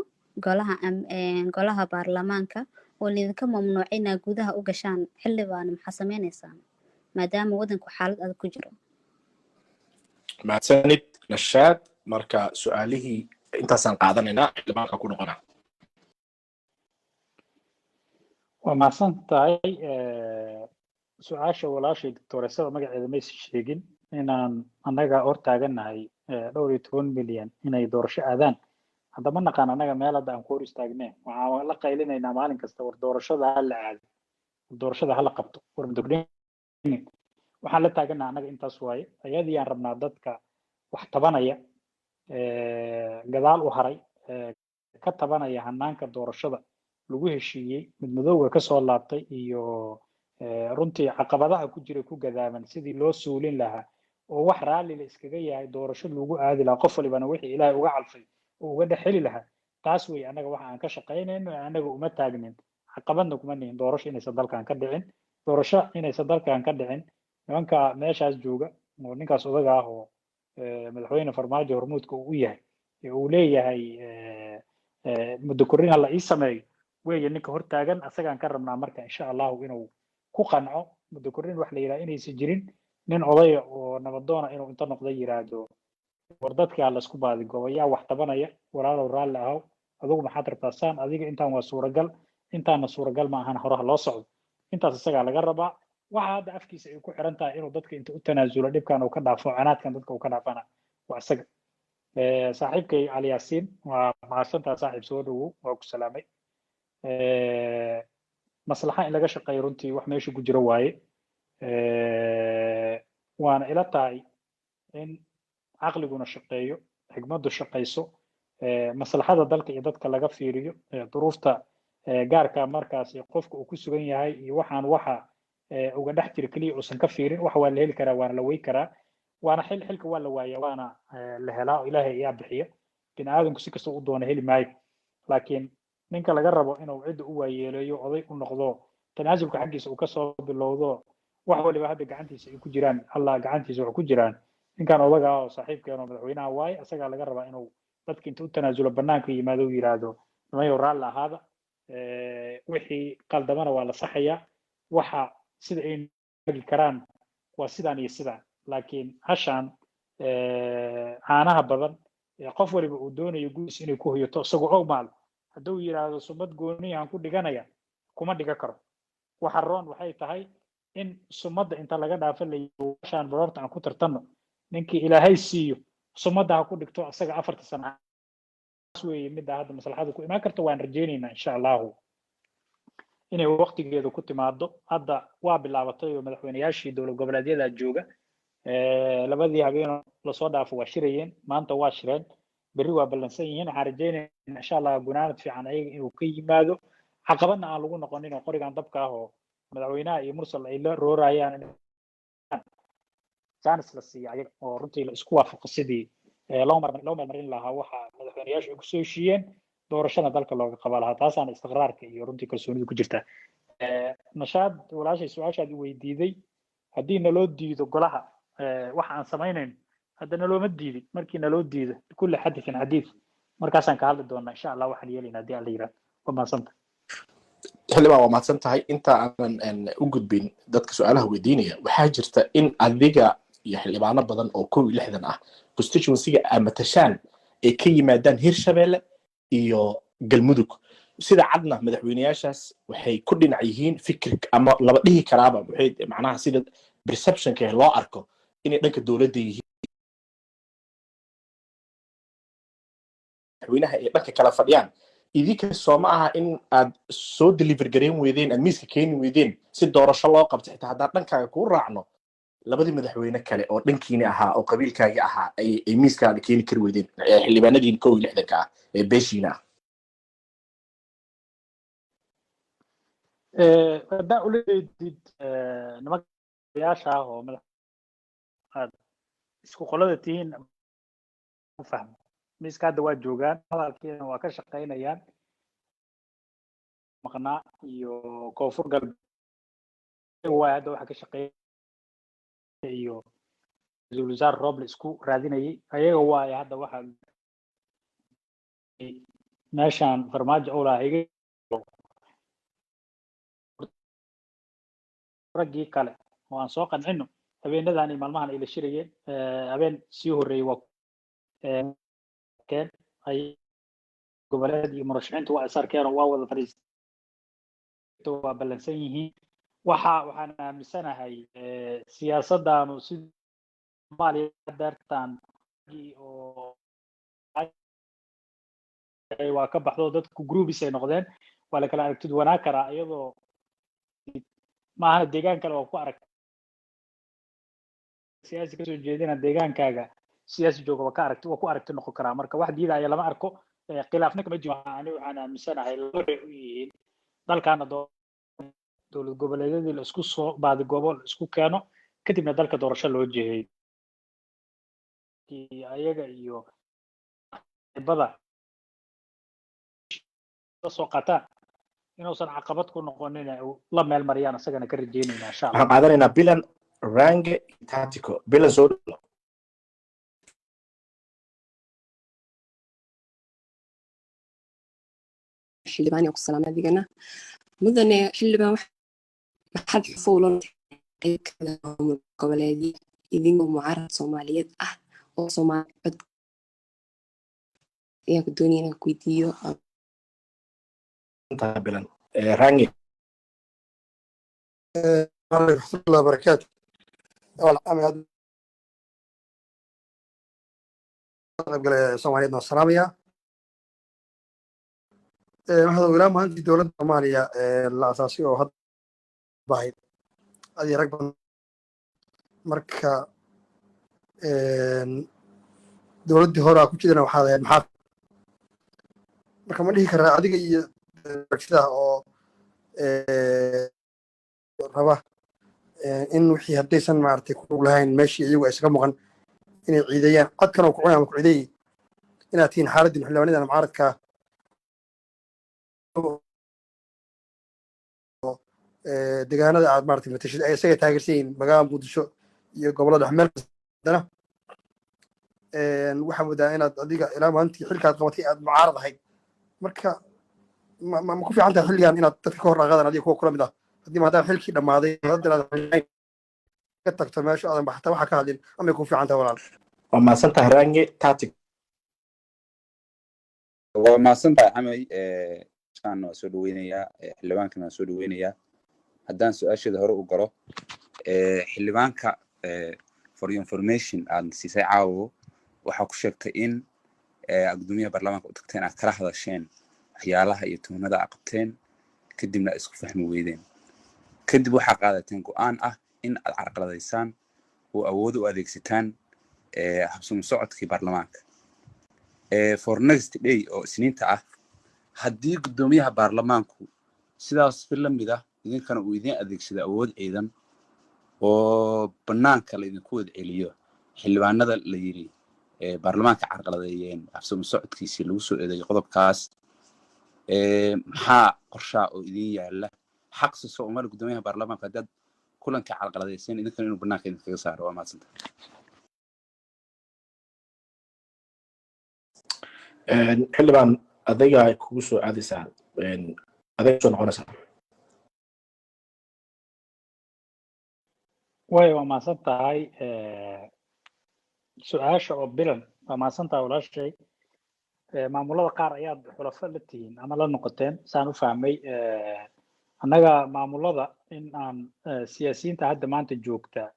golaha baarlamaanka oo laydinka mamnuucay inaa gudaha u gashaan, xildhibaan, maxaa sameyneysaan maadaama waddanku xaalad adag ku jiro? Mahadsanid, Nashaad. Marka su-aalihii intaasaan qaadanaynaa, xildhibaanka ku noqonaa. Waa mahadsan tahay. Su-aasha walaashay doctoresada magaceeda maysan sheegin inaan annaga hor taagannahay dhowr iyo toban milyan inay doorasho aadaan. Hadda ma naqaan annaga meel hadda aan ku hor istaagne. Waxaan la qaylinaynaa maalin kasta, war doorashada ha la aado, war doorashada ha la qabto, war mudugnin. Waxaan la taagannaha annaga intaas waaye. Ayadii aan rabnaa dadka wax tabanaya, gadaal u haray, ka tabanaya hanaanka doorashada lagu heshiiyey, midmadowga kasoo laabtay iyo runtii caqabadaha ku jira ku gadaaman, sidii loo suulin lahaa oo wax raalli la iskaga yahay doorasho lagu aadi lahaa, qof walibana wixii Ilaahay uga calfay oo uga dhex heli lahaa. Taas wey annaga waxa aan ka shaqaynayno. Annaga uma taagnin, caqabadna kuma nihin doorasho inaysan dalkan ka dhicin. Doorasho inaysan dalkan ka dhicin, nimanka meeshaas jooga oo ninkaas odaga ah oo madaxweyne Farmaajo hormuudka uu u yahay ee uu leeyahay muddo kordhin ha la ii sameeyo weeye ninka hortaagan. Asagaan ka rabnaa marka, insha Allahu, inuu ku qanco muddo kordhin wax la yidhaha inaysan jirin. Nin odaya oo nabadoona inuu inta noqda yiraahdo, war dadka laysku baadigooba, yaa wax tabanaya, walaalow raalli ahow, adigu maxaad rabtaa saan, adiga intaan waa suuragal, intaana suuragal ma ahan, horaha loo socdo. Intaas isagaa laga rabaa. Waxa hadda afkiisa ay ku xiran tahay inuu dadka inta u tanaasulo dhibkan uu ka dhaafo, canaadkan dadka uu ka dhaafana waa isaga. Saaxiibkay Cali Yaasiin, waa mahadsantaha saaxiib, soo dhawow, waa ku salaamay. Maslaxa in laga shaqeeyo runtii wax meesha ku jiro waaye. Waana ila tahay in caqliguna shaqeeyo, xigmaddu shaqayso, maslaxada dalka iyo dadka laga fiiriyo, duruufta gaarka markaas qofka uu ku sugan yahay iyo waxaan waxa uga dhex jira keliya uusan ka fiirin. Wax waa la heli karaa, waana la wey karaa, waana xil xilka waa la waaya, waana la helaa oo Ilaahay ayaa bixiya. Bini aadamku si kasta u doono heli maayo, laakiin ninka laga rabo inuu cidda u waayeeleeyo, oday u noqdo, tanaasulka xaggiisa uu kasoo bilowdo, wax waliba hadda gacantiisa ay ku jiraan, Allah gacantiisa wax ku jiraan, ninkan odaga ah oo saaxiibkeen oo madaxweynaha waaye, isagaa laga rabaa inuu dadka inta u tanaasulo banaanka yimaado, uu yiraahdo, nimayow, raalli ahaada, wixii qaldamana waa la saxayaa, waxa sida ay agi karaan waa sidaan iyo sidaan. Laakiin hashaan caanaha badan ee qof waliba uu doonayo gudiis inay ku hoyato isagoo og maal, hadduu yiraahdo sumad gooniyahan ku dhiganaya, kuma dhiga karo. Waxa roon waxay tahay in sumadda inta laga dhaafo la hashaan baroorta aan ku tartanno, ninkii Ilaahay siiyo sumadda ha ku dhigto asaga 4-ta sana. Weeye midda hadda maslaxadu ku imaan karto. Waan rajaynaynaa, insha Allahu, inay waqtigeedu ku timaado. Hadda waa bilaabatay oo madaxweynayaashii dowlad goboleedyada jooga labadii habeen lasoo dhaafo waa shirayeen, maanta waa shireen, berri waa ballansan yihiin. Waxaan rajaynaynaa, insha Allah, gunaanad fiican ayaga inuu ka yimaado, caqabadna aan lagu noqonin oo qorigan dabka ah oo madaxweynaha iyo Mursal ay la roorayaan chance la siiyo ayaga oo runtii la isku waafaqo sidii loo meelmarin lahaa waxa madaxweynayaashu ay kusoo heshiiyeen, doorashada dalka looga qaba lahaa. Taasaana istiqraarka iyo runtii kalsoonidu ku jirta. Nashaad walaashay, su-aashaad i weydiiday, haddii naloo diido golaha waxa aan samaynayno, hadda nalooma diidin. Markii naloo diido, kulli xadithin xadiith, markaasaan ka hadli doonaa, insha Allah, waxaan yeelayna haddii Alla yiraahdo. Waa mahadsanta. Xildhibaan, waa mahadsan tahay. Inta aanan u gudbin dadka su-aalaha weydiinaya, waxaa jirta in adiga iyo xildhibaano badan oo 61 ah constituencyga aad matashaan ay ka yimaadaan Hirshabelle iyo Galmudug. Sida cadna madaxweyneyaashaas waxay ku dhinac yihiin fikir ama laba dhihi karaaba, waxay macnaha sida perceptionka loo arko inay dhanka dowladda yihiin, madaxweynaha ay dhanka kala fadhiyaan. Idinka soo ma aha in aad soo deliver gareyn weydeen, aad miiska keeni weydeen si doorasho loo qabto, xitaa haddaan dhankaaga kuu raacno, labadii madaxweyne kale oo dhankiini ahaa oo qabiilkaagii ahaa ay miiskaada keeni kari weydeen, xildhibaanadiin 61-ka ah ee beeshiina ah? Haddaa ula jeedid nimanyaasha ah oo madax aad isku qolada tihiin u fahmo, miiska hadda waa joogaan, hadalkiina waa ka shaqaynayaan. Maqnaa iyo Koonfur Galbeed waay hadda waxa ka shaqeeya iyo ra-iisul wasaare Roble isku raadinayay ayaga waaye. Hadda waxa meeshaan Farmaajo uu lahaa iga raggii kale oo aan soo qancino, habeenadan iyo maalmahan ay la shirayeen, habeen sii horreeyey waa keen ay goboleed iyo murashaxiintu waa is arkeen oo waa wada fadhiistay, waa ballansan yihiin. Waxaan aaminsanahay siyaasaddaanu si Soomaaliya deertan oo waa ka baxdo, dadku groups ay noqdeen, waa la kala aragtid wanaag karaa, iyadoo maahana deegaan kale waa ku arag siyaasi kasoo jeedina, deegaankaaga siyaasi jooga waa ka aragti, waa ku aragti noqon karaa. Marka wax diidaya lama arko, khilaafna kama jiro. Ani waxaan aaminsanahay laba u yihiin dalkaana dowlad goboleedyadii la isku soo baadigoobo, la isku keeno, kadibna dalka doorasho loo jeheeyo, ayaga iyo bada soo qaataan inuusan caqabad ku noqonin la meel mariyaan, isagana ka rajeynayna insha Allah. Waxaan qaadanaynaa Bilan, Range iyo Tactico. Bilan, soo dhalo. Xildhibaan ku salaamay adigana, mudane xildhibaan. Maxaad xufowlan qayb kamid ah maamul goboleedyo idinkoo mucaarad Soomaaliyeed ah oo Soomaali cod ayaan ku doonaya inaan ku weydiiyo. Bilan, Range. Raxmatullahi wabarakaatu. Aad qaybgalaya Soomaaliyeed waan salaamaya. Waxaad ilaa maalintii dowladda Soomaaliya la asaasay oo hadda bahayd adii rag badan, marka dowladdii hore aa ku jirana waxaad ahayd maxaa, marka ma dhihi karaa adiga iyo aragtidaha oo raba in wixii haddaysan maaragtay ku lug lahayn meeshii iyagu aysan ka muuqan inay ciideeyaan, codkan oo ku cunay ama ku ciideeyey inaad tihiin xaaladdiin xildhibaanadan mucaaradka deegaanada aad maaragtay matashid ay isaga taageersan yihiin, magaalada Muqdisho iyo gobollada dhexe meel kastana waxaa moodaa inaad adiga ilaa maalintii xilkaad qabatay aad mucaarad ahayd. Marka ma ku fiican tahay xilligan inaad dadka ka hor dhaqaadaan adiga kuwa kula mid ah, haddii maadaama xilkii dhammaaday hadda inaad ka tagto meesha aadan baxta waxa ka hadlin, amay ku fiican tahay walaal? Waa mahadsantahay Range. Tatic. Waa mahadsantahay Camay. Shaan waa soo dhaweynayaa, xildhibaankana waa soo dhaweynayaa. Haddaan su-aasheeda hore u galo, xildhibaanka, for your information aad siisay caawo, waxaa ku sheegtay in gudoomiyaha baarlamaanka u tagteen, aad kala hadasheen waxyaalaha iyo tuhmada aad qabteen, kadibna aad isku fahmi weydeen, kadib waxaa qaadateen go-aan ah in aad carqaladaysaan oo awood u adeegsataan habsami socodkii baarlamaanka for next day oo Isniinta ah. Haddii gudoomiyaha baarlamaanku sidaas si la mid ah idinkana uu idin adeegsado awood ciidan oo banaanka laydinku wada celiyo xildhibaanada la yiri baarlamaanka carqaladeeyeen habsami socodkiisii lagu soo eedeeyay qodobkaas, maxaa qorshaa oo idin yaala? Xaq siso umale gudoomiyaha baarlamaanka haddaad kulanka carqaladeyseen idinkana inuu banaanka idinkaga saaro? Waa mahadsanta. Xildhibaan, adiga kugu soo aadaysaa, adiga soo noqonaysaa. Way waa mahadsan tahay su-aasha oo Bilan, waa mahadsan tahay walaashay. Maamulada qaar ayaad xulafo la tihiin ama la noqoteen, saan u fahmay. Annaga maamulada in aan siyaasiyiinta hadda maanta joogta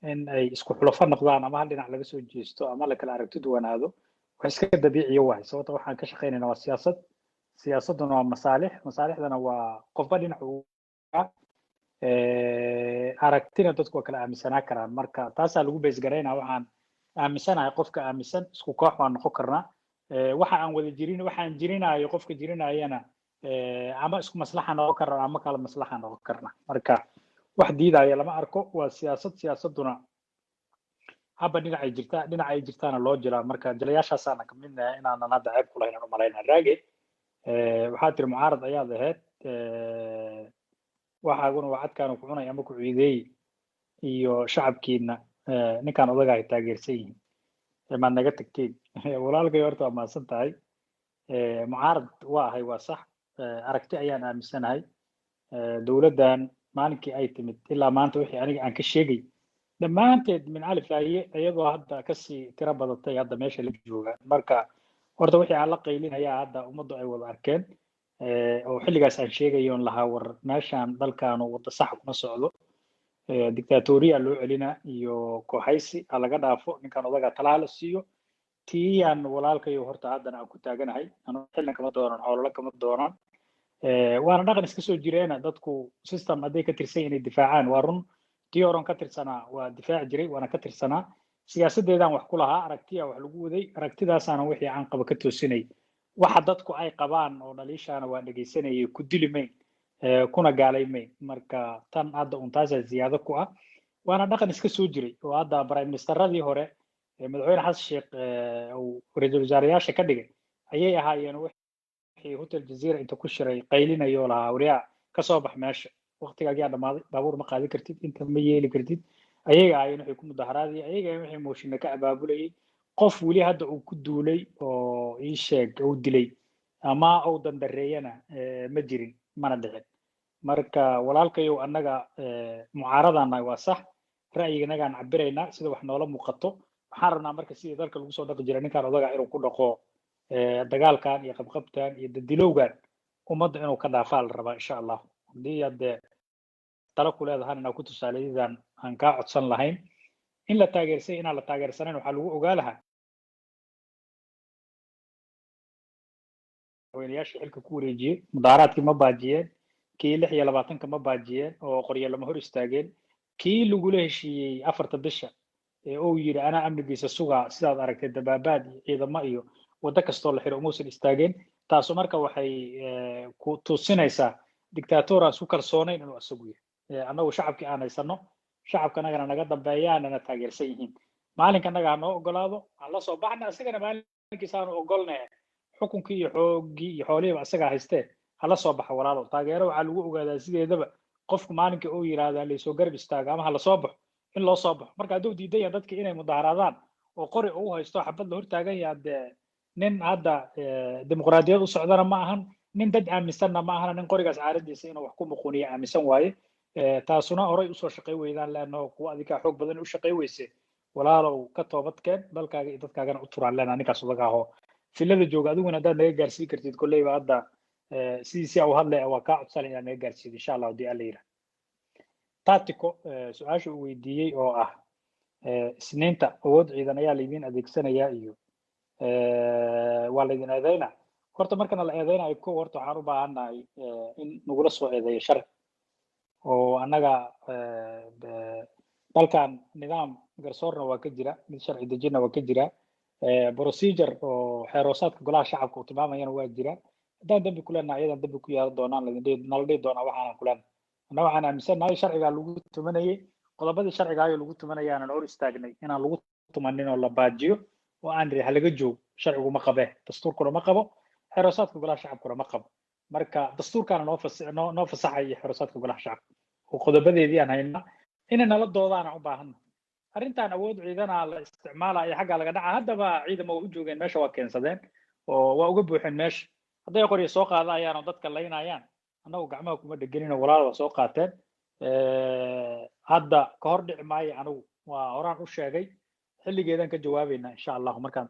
in ay isku xulafo noqdaan ama hal dhinac laga soo jeesto ama la kala aragti duwanaado, wax iska dabiiciya waay. Sababta waxaan ka shaqaynayna waa siyaasad, siyaasadduna waa masaalix, masaalixdana waa qofba dhinac uu aragtina dadku waa kala aaminsanaa karaan. Marka taasaa lagu beesgaraynaa. Waxaan aaminsanahay qofka aaminsan isku koox baan noqon karnaa. Waxa aan wada jirin, waxaan jirinayo qofka jirinayana, ama isku maslaxa noqon karnaa ama kala maslaxa noqon karnaa. Marka wax diidaya lama arko, waa siyaasad, siyaasadduna haba dhinacay jirtaa, dhinaca ay jirtaana loo jiraa. Marka jilayaashaasaana kamid nahay inaanan hadda ceeb ku lahayn aan u malaynaa. Raage, waxaa tiri mucaarad ayaad ahayd, waxaaguna waa cadkaanu ku cunay ama ku ciideey iyo shacabkiina ninkaan odaga ay taageersan yihiin, maad naga tagteen? Walaalkay, horta waa mahadsan tahay. Mucaarad waa ahay, waa sax. Aragti ayaan aaminsanahay. Dowladdan maalinkii ay timid ilaa maanta wixii aniga aan ka sheegay dhammaanteed min alif laaye, iyadoo hadda kasii tiro badatay hadda meesha la joogaan. Marka horta wixii aan la qaylinayaa hadda ummaddu ay wada arkeen, oo xilligaas aan sheegayoon lahaa war meeshaan dalkaanu wadda saxa kuma socdo, dictatoriya loo celina iyo kooxaysi, ha laga dhaafo ninkan odaga, talaha la siiyo. Tiiyaan walaalkayo horta haddana aan ku taaganahay. Anu xilna kama doonan, xoololo kama doonan. Waana dhaqan iska soo jireena dadku system hadday ka tirsan inay difaacaan. Waa run, tii horan ka tirsanaa waa difaaci jiray, waana ka tirsanaa, siyaasaddeedaan wax ku lahaa, aragtiya wax lagu waday, aragtidaasaana wixii aan qaba ka toosinay. Waxa dadku ay qabaan oo dhaliishaana waa dhegaysanayay, ku dili mayn, kuna gaalay mayn. Marka tan hadda un taasaa ziyaado ku ah, waana dhaqan iska soo jiray oo hadda prime ministeradii hore madaxweyne Xasan Sheekh uu ra-iisul wasaareyaasha ka dhigay ayay ahaayeen wixii Hotel Jazeera inta ku shiray qaylinayoo lahaa waryaa ka soo bax meesha, waqtigaagaa dhammaaday, baabuur ma qaadi kartid, inta ma yeeli kartid. Ayaga ahaayeen waxay ku mudaharaadayay, ayaga ahaayeen waxay mooshinna ka abaabulayay. Qof weli hadda uu ku duulay oo ii sheeg uu dilay ama uu dandareeyana ma jirin, mana dhicin. Marka walaalkayow, annaga mucaaradaan nahay, waa sax, ra'yiganagaan cabiraynaa sida wax noola muuqato. Waxaan rabnaa marka sidii dalka lagu soo dhaqi jiray ninkaan odaga inuu ku dhaqo, dagaalkan iyo qabqabtan iyo dadilowgan ummadda inuu ka dhaafaa la rabaa, insha Allah. Haddii aad talo ku leedahan inaa ku tusaalayadan aan kaa codsan lahayn in la taageersay inaan la taageersanayn, waxaa lagu ogaa lahaa madaxweynayaashii xilka ku wareejiyey mudaaharaadkii ma baajiyeen, kii 26-ka ma baajiyeen oo qoryo lama hor istaageen, kii lagula heshiiyey 4-ta bisha ee uu yidhi anaa amnigiisa sugaa, sidaad aragtay dabaabaad iyo ciidamo iyo waddo kastoo la xiro umuusan istaageen. Taasu marka waxay ku tusinaysaa dictator aan isku kalsoonayn inuu asagu yahay. Annagu shacabkii aan haysano, shacabka anagana naga dambeeyaanana taageersan yihiin. Maalinka annaga ha noo ogolaado aan la soo baxna, isagana maalinkiisa aanu ogolne, xukunkii iyo xooggii iyo xoolihiiba isagaa haystee hala soo baxa. Walaalow, taageero waxaa lagu ogaadaa sideedaba qofku maalinka uu yidhaahda laysoo garab istaago ama ha lasoo baxo, in loo soo baxo. Marka hadduu diidan yahay dadka inay mudaharaadaan oo qori uu haysto xabad la hortaagan yahay, dee nin hadda dimuqraadiyad u socdana ma ahan, nin dad aaminsanna ma ahan, nin qorigaas caaradiisa inuu wax ku muquuniyo aaminsan waaye. Taasuna horay usoo shaqay weydaan leanno kuwa adigaa xoog badan u shaqay weyse. Walaalow, ka toobadkeen, dalkaaga iyo dadkaagana u turaan leenaa ninkaas odaga ahoo filada jooga. Adiguna haddaad naga gaarsiin kartid kolleyba hadda sidiisii u hadlaya waa kaa codsanay inaad naga gaarsiid, insha Allah. Haddii Alla yidhaah tatico su-aasha uu weydiiyey oo ah Isniinta awood ciidan ayaa laydin adeegsanayaa iyo waa laydin eedeynaa. Horta markana la eedeynayo, ko horta waxaan u baahannahay in nagula soo eedeeyo sharci, oo annaga dalkan nidaam garsoorna waa ka jira, mid sharci dejinna waa ka jira, procedure oo xeeroosaadka golaha shacabka uu tilmaamayana waa jira. Haddaan dembi ku leenahay, ayadan dembi ku yeelan doonaan, laydin dhihi nala dhihi doonaa waxaanan ku leenahay. Anna waxaan aaminsannahay sharcigaa lagu tumanayay, qodobadii sharcigaayo lagu tumanaya aanan hor istaagnay inaan lagu tumanin oo la baajiyo oo aan nidhi halaga joogo, sharcigu ma qabee, dastuurkuna ma qabo, xeeroosaadka golaha shacabkuna ma qabo. Marka dastuurkaana noo fas noo noo fasaxaya xeeroosaadka golaha shacabka oo qodobadeedii aan haynaa inay nala doodaana u baahanna. Arrintan awood ciidana la isticmaalaya xaggaa laga dhaca, haddaba ciidamo waa u joogeen meesha, waa keensadeen oo waa uga buuxeen meesha. Hadday qoryo soo qaadayaan oo dadka laynayaan, annagu gacmaha kuma dhegenin oo walaal waa soo qaateen. Hadda ka hor dhici maayo, anigu waa horaan u sheegay, xilligeedan ka jawaabaynaa insha Allahu markaan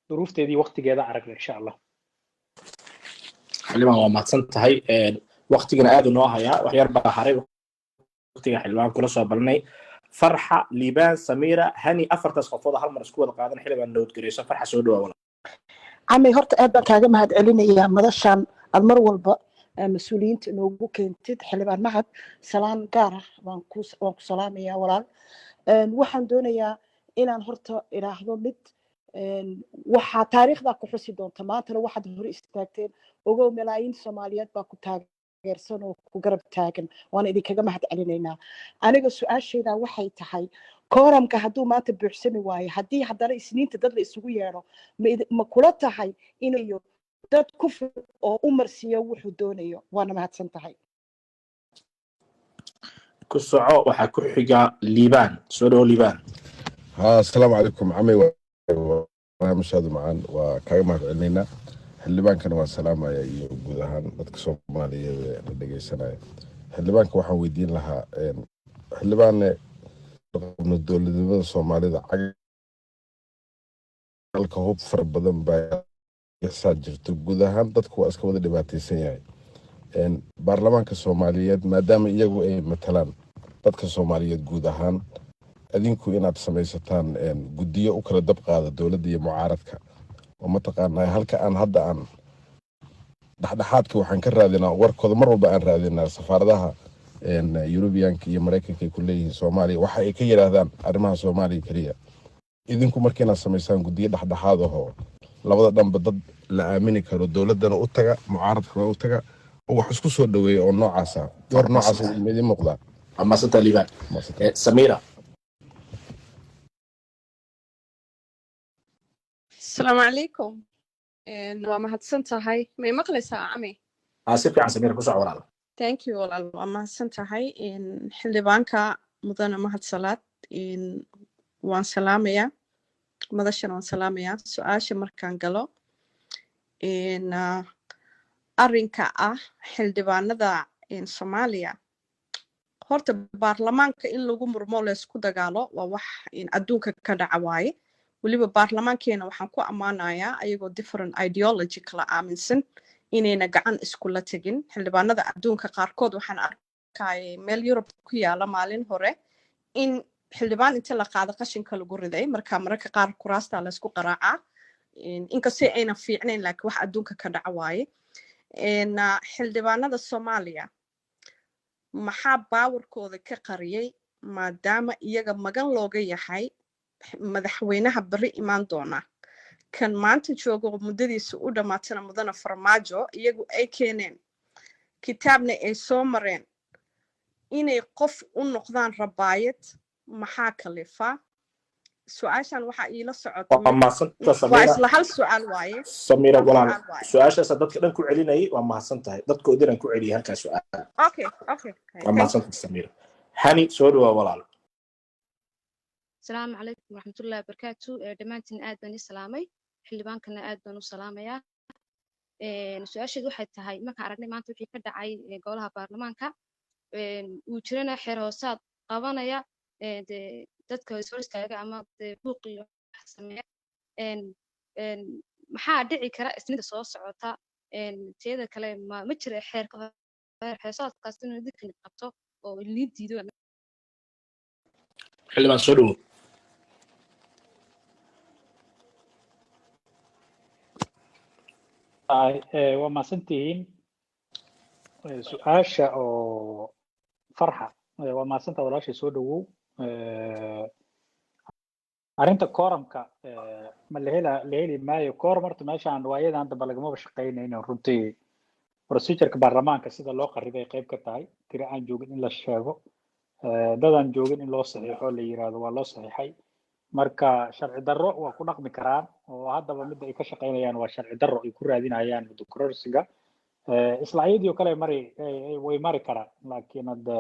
duruufteedii waqtigeeda aragna, insha Allah. Xildhibaan, waa mahadsan tahay. Waqtigana aad u noo hayaa, wax yar baa haray waqtiga. Xildhibaan kula soo balnay Farxa, Liibaan, Samiira, Hani, afartaas qofood hal mar isku wada qaadan. Xildhibaan, nabadgeleyso. Farxa, soo dhawaa walaal. Camay, horta aad baan kaaga mahad celinayaa madashan aad mar walba mas-uuliyiinta inoogu keentid. Xildhibaan Mahad, salaan gaar ah waan ku salaamayaa, walaal. Waxaan doonayaa inaan horta idhaahdo mid: waxaa taariikhdaa ku xusi doonta maantana waxaad hor istaagteen. Ogow, malaayiin Soomaaliyeed baa ku taageersan oo ku garab taagan, waana idinkaga mahad celinaynaa. Aniga su-aashayda waxay tahay: kooramka hadduu maanta buuxsami waayo, haddii haddana Isniinta dad la isugu yeedho, ma kula tahay inayo dad ku fil oo u marsiiyo wuxuu doonayo? Waana mahadsan tahay. Ku soco, waxaa ku xiga Liibaan. Soo dhawo, Liibaan. Ha, asalaamu calaykum camay, barnaamijkaadu macaan waa kaaga mahad celinaynaa. Xildhibaankana waa salaamaya iyo guud ahaan dadka Soomaaliyeed ee la dhegeysanaya. Xildhibaanka waxaan weydiin lahaa, xildhibaane, qabno dowladnimada Soomaalida cagalka hub fara badan baa saa jirto, guud ahaan dadku waa iska wada dhibaateysan yahay. Baarlamaanka Soomaaliyeed, maadaama iyagu ay matalaan dadka Soomaaliyeed guud ahaan, adinku inaad samaysataan guddiyo u kala dab qaada dowladda iyo mucaaradka, oo mataqaanaa halka aan hadda aan dhexdhexaadka waxaan ka raadinaa warkooda, mar walba aan raadinaa safaaradaha Yurubiyaanka iyo Maraykanka ay ku leeyihiin Soomaaliya, waxa ay ka yidhaahdaan arrimaha Soomaaliya keliya. Idinku marka inaad samaysaan guddiyo dhexdhexaad ahoo labada dhanba dad la aamini karo, dowladdana u taga, mucaaradkana u taga, oo wax isku soo dhaweeya oo noocaasa, door noocaas ma idiin muuqdaa? Waa mahadsantahay, Liibaan. Samiira. Asalaamu calaykum. Waa mahadsan tahay. May maqlaysaa, Cami? Aa, si fiican, Samiira, ku soco walaal. Thank you, walaal, waa mahadsan tahay. Xildhibaanka mudane Mahad Salaad waan salaamayaa, madashana waan salaamayaa. Su-aasha markaan galo, arrinka ah xildhibaanada Soomaaliya, horta baarlamaanka in lagu murmo, laysku dagaalo, waa wax adduunka ka dhaca waaye. Weliba baarlamaankeena waxaan ku ammaanayaa, ayagoo different ideology kala aaminsan, inayna gacan iskula tegin. Xildhibaanada adduunka qaarkood waxaan arkayay meel Yurub ku yaala maalin hore in xildhibaan inta la qaado qashinka lagu riday. Marka mararka qaar kuraasta laysku qaraacaa, inkastoo ayna fiicnayn, laakiin wax adduunka ka dhaca waaye. Xildhibaanada Soomaaliya maxaa baawarkooda ka qariyay, maadaama iyaga magan looga yahay madaxweynaha berri imaan doona, kan maanta joogo muddadiisa u dhammaatana, mudana Farmaajo, iyagu ay keeneen, kitaabna ay soo mareen inay qof u noqdaan rabaayad? Maxaa kalifaa? Su-aashan waxaa iila socota Waa mahadsantahay, waa Samiira. Isla hal su-aal waaye. Samiira, Hal walaal, su-aal waaye. su-aashaasa dadka dhan ku celinayay. Waa mahadsan tahay, dadkoodinaan ku celiyay halkaa su-aal. Okay. Waa Thank you. mahadsantahay, Samiira. Hani, soo dhawaa walaal. Asalaamu calaykum waraxmatullahi wabarakaatu. Dhammaantiin aad baan ii salaamay, xildhibaankana aad baan u salaamayaa. Su-aasheedu waxay tahay: markaan aragnay maanta wixii ka dhacay golaha baarlamaanka, uu jirana xeer hoosaad qabanaya dee dadka is hor istaaga ama dee buuq iyo wax sameeya, maxaa dhici kara Isniinta soo socota? Teeda kale, ma jira xeer hoosaadkaas inuu idinkan qabto oo liin diido? Xildhibaan, soo dhawow. Waa mahadsantihiin. Su-aasha oo Farxa, waa mahadsantaha walaashay, soo dhawow. Arrinta kooramka, ma la hela, la heli maayo kooram? Horta meeshaan waayadan dambe lagamaba shaqaynayno runtii. Procedureka baarlamaanka sida loo qarribay qayb ka tahay tiri aan joogin in la sheego, dad aan joogin in loo saxiixo, la yiraahdo waa loo saxiixay. Marka sharci darro waa ku dhaqmi karaan, oo haddaba midda ay ka shaqaynayaan waa sharci darro ay ku raadinayaan muddo kororsiga. Isla ayadii oo kale mari way mari karaan, laakiin hadde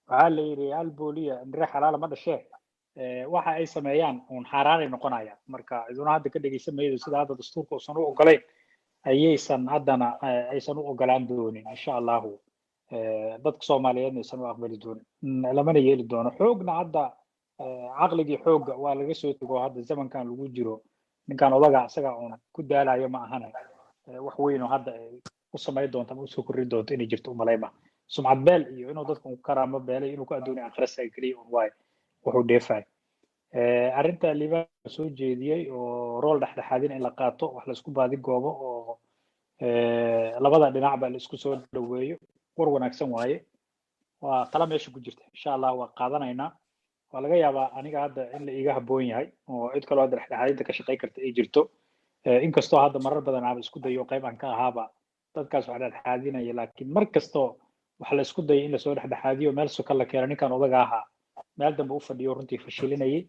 waxaa la yidhi hal booliya indire xalaala ma dhashee. Waxa ay sameeyaan uun xaaraanay noqonayaan. Marka ciduna hadda ka dhegeysan maydo. Sida hadda dastuurka uusan u ogolayn ayaysan haddana aysan u ogolaan doonin, insha Allahu. Dadka Soomaaliyeedna aysan u aqbali doonin, lamana yeeli doono. Xoogna hadda caqligii xoogga waa laga soo tego. Hadda zamankan lagu jiro, ninkan odaga isaga uun ku daalayo ma ahane, wax weyn oo hadda ay U samayn doonto ama usoo kordhin doonto inay jirto umalayma sumcad beel iyo inuu dadka ku karaamo beelay, inuu ku adduunay aakhira keliya un waayo wuxuu dheefay. Arrinta Liibaan soo jeediyey oo role dhexdhexaadin in la qaato, wax la isku baadi goobo oo labada dhinacba la isku soo dhoweeyo, war wanaagsan waaye. Waa tala meesha ku jirta, insha Allah waa qaadanaynaa. Waa laga yaabaa aniga hadda in la iiga habboon yahay oo cid kaloo hadda dhexdhexaadinta ka shaqayn karta ay jirto. Inkastoo hadda marar badan aaba isku dayo, qayb aan ka ahaaba dadkaas wax dhexdhexaadinaya, laakiin mar kastoo waxa la isku dayay in lasoo dhexdhexaadiyo, meel suka la keeno, ninkan odaga ahaa meel dambe u fadhiyo, runtii fashilinayay.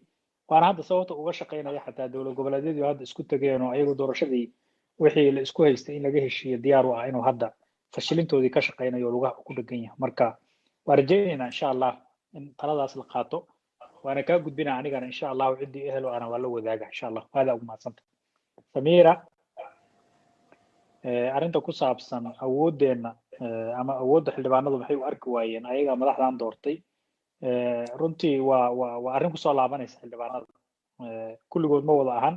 Waana hadda sababta uga shaqaynaya xataa dowlad goboleedyadu hadda isku tageen oo ayagu doorashadii wixii la isku haystay in laga heshiiyo diyaar u ah, inuu hadda fashilintoodii ka shaqaynayo oo lugaha ku dhegan yahay. Marka waa rajaynaynaa, insha Allah, in taladaas la qaato, waana kaa gudbinaa anigana, insha Allahu, ciddii ehel o ana waa la wadaaga, insha Allah. Aada ugu mahadsanta, Samiira. Arrinta ku saabsan awooddeenna ama awoodda xildhibaanadu maxay u arki waayeen ayaga madaxdan doortay, runtii waa arrin kusoo laabanaysa. Xildhibaanada kulligood ma wada ahan,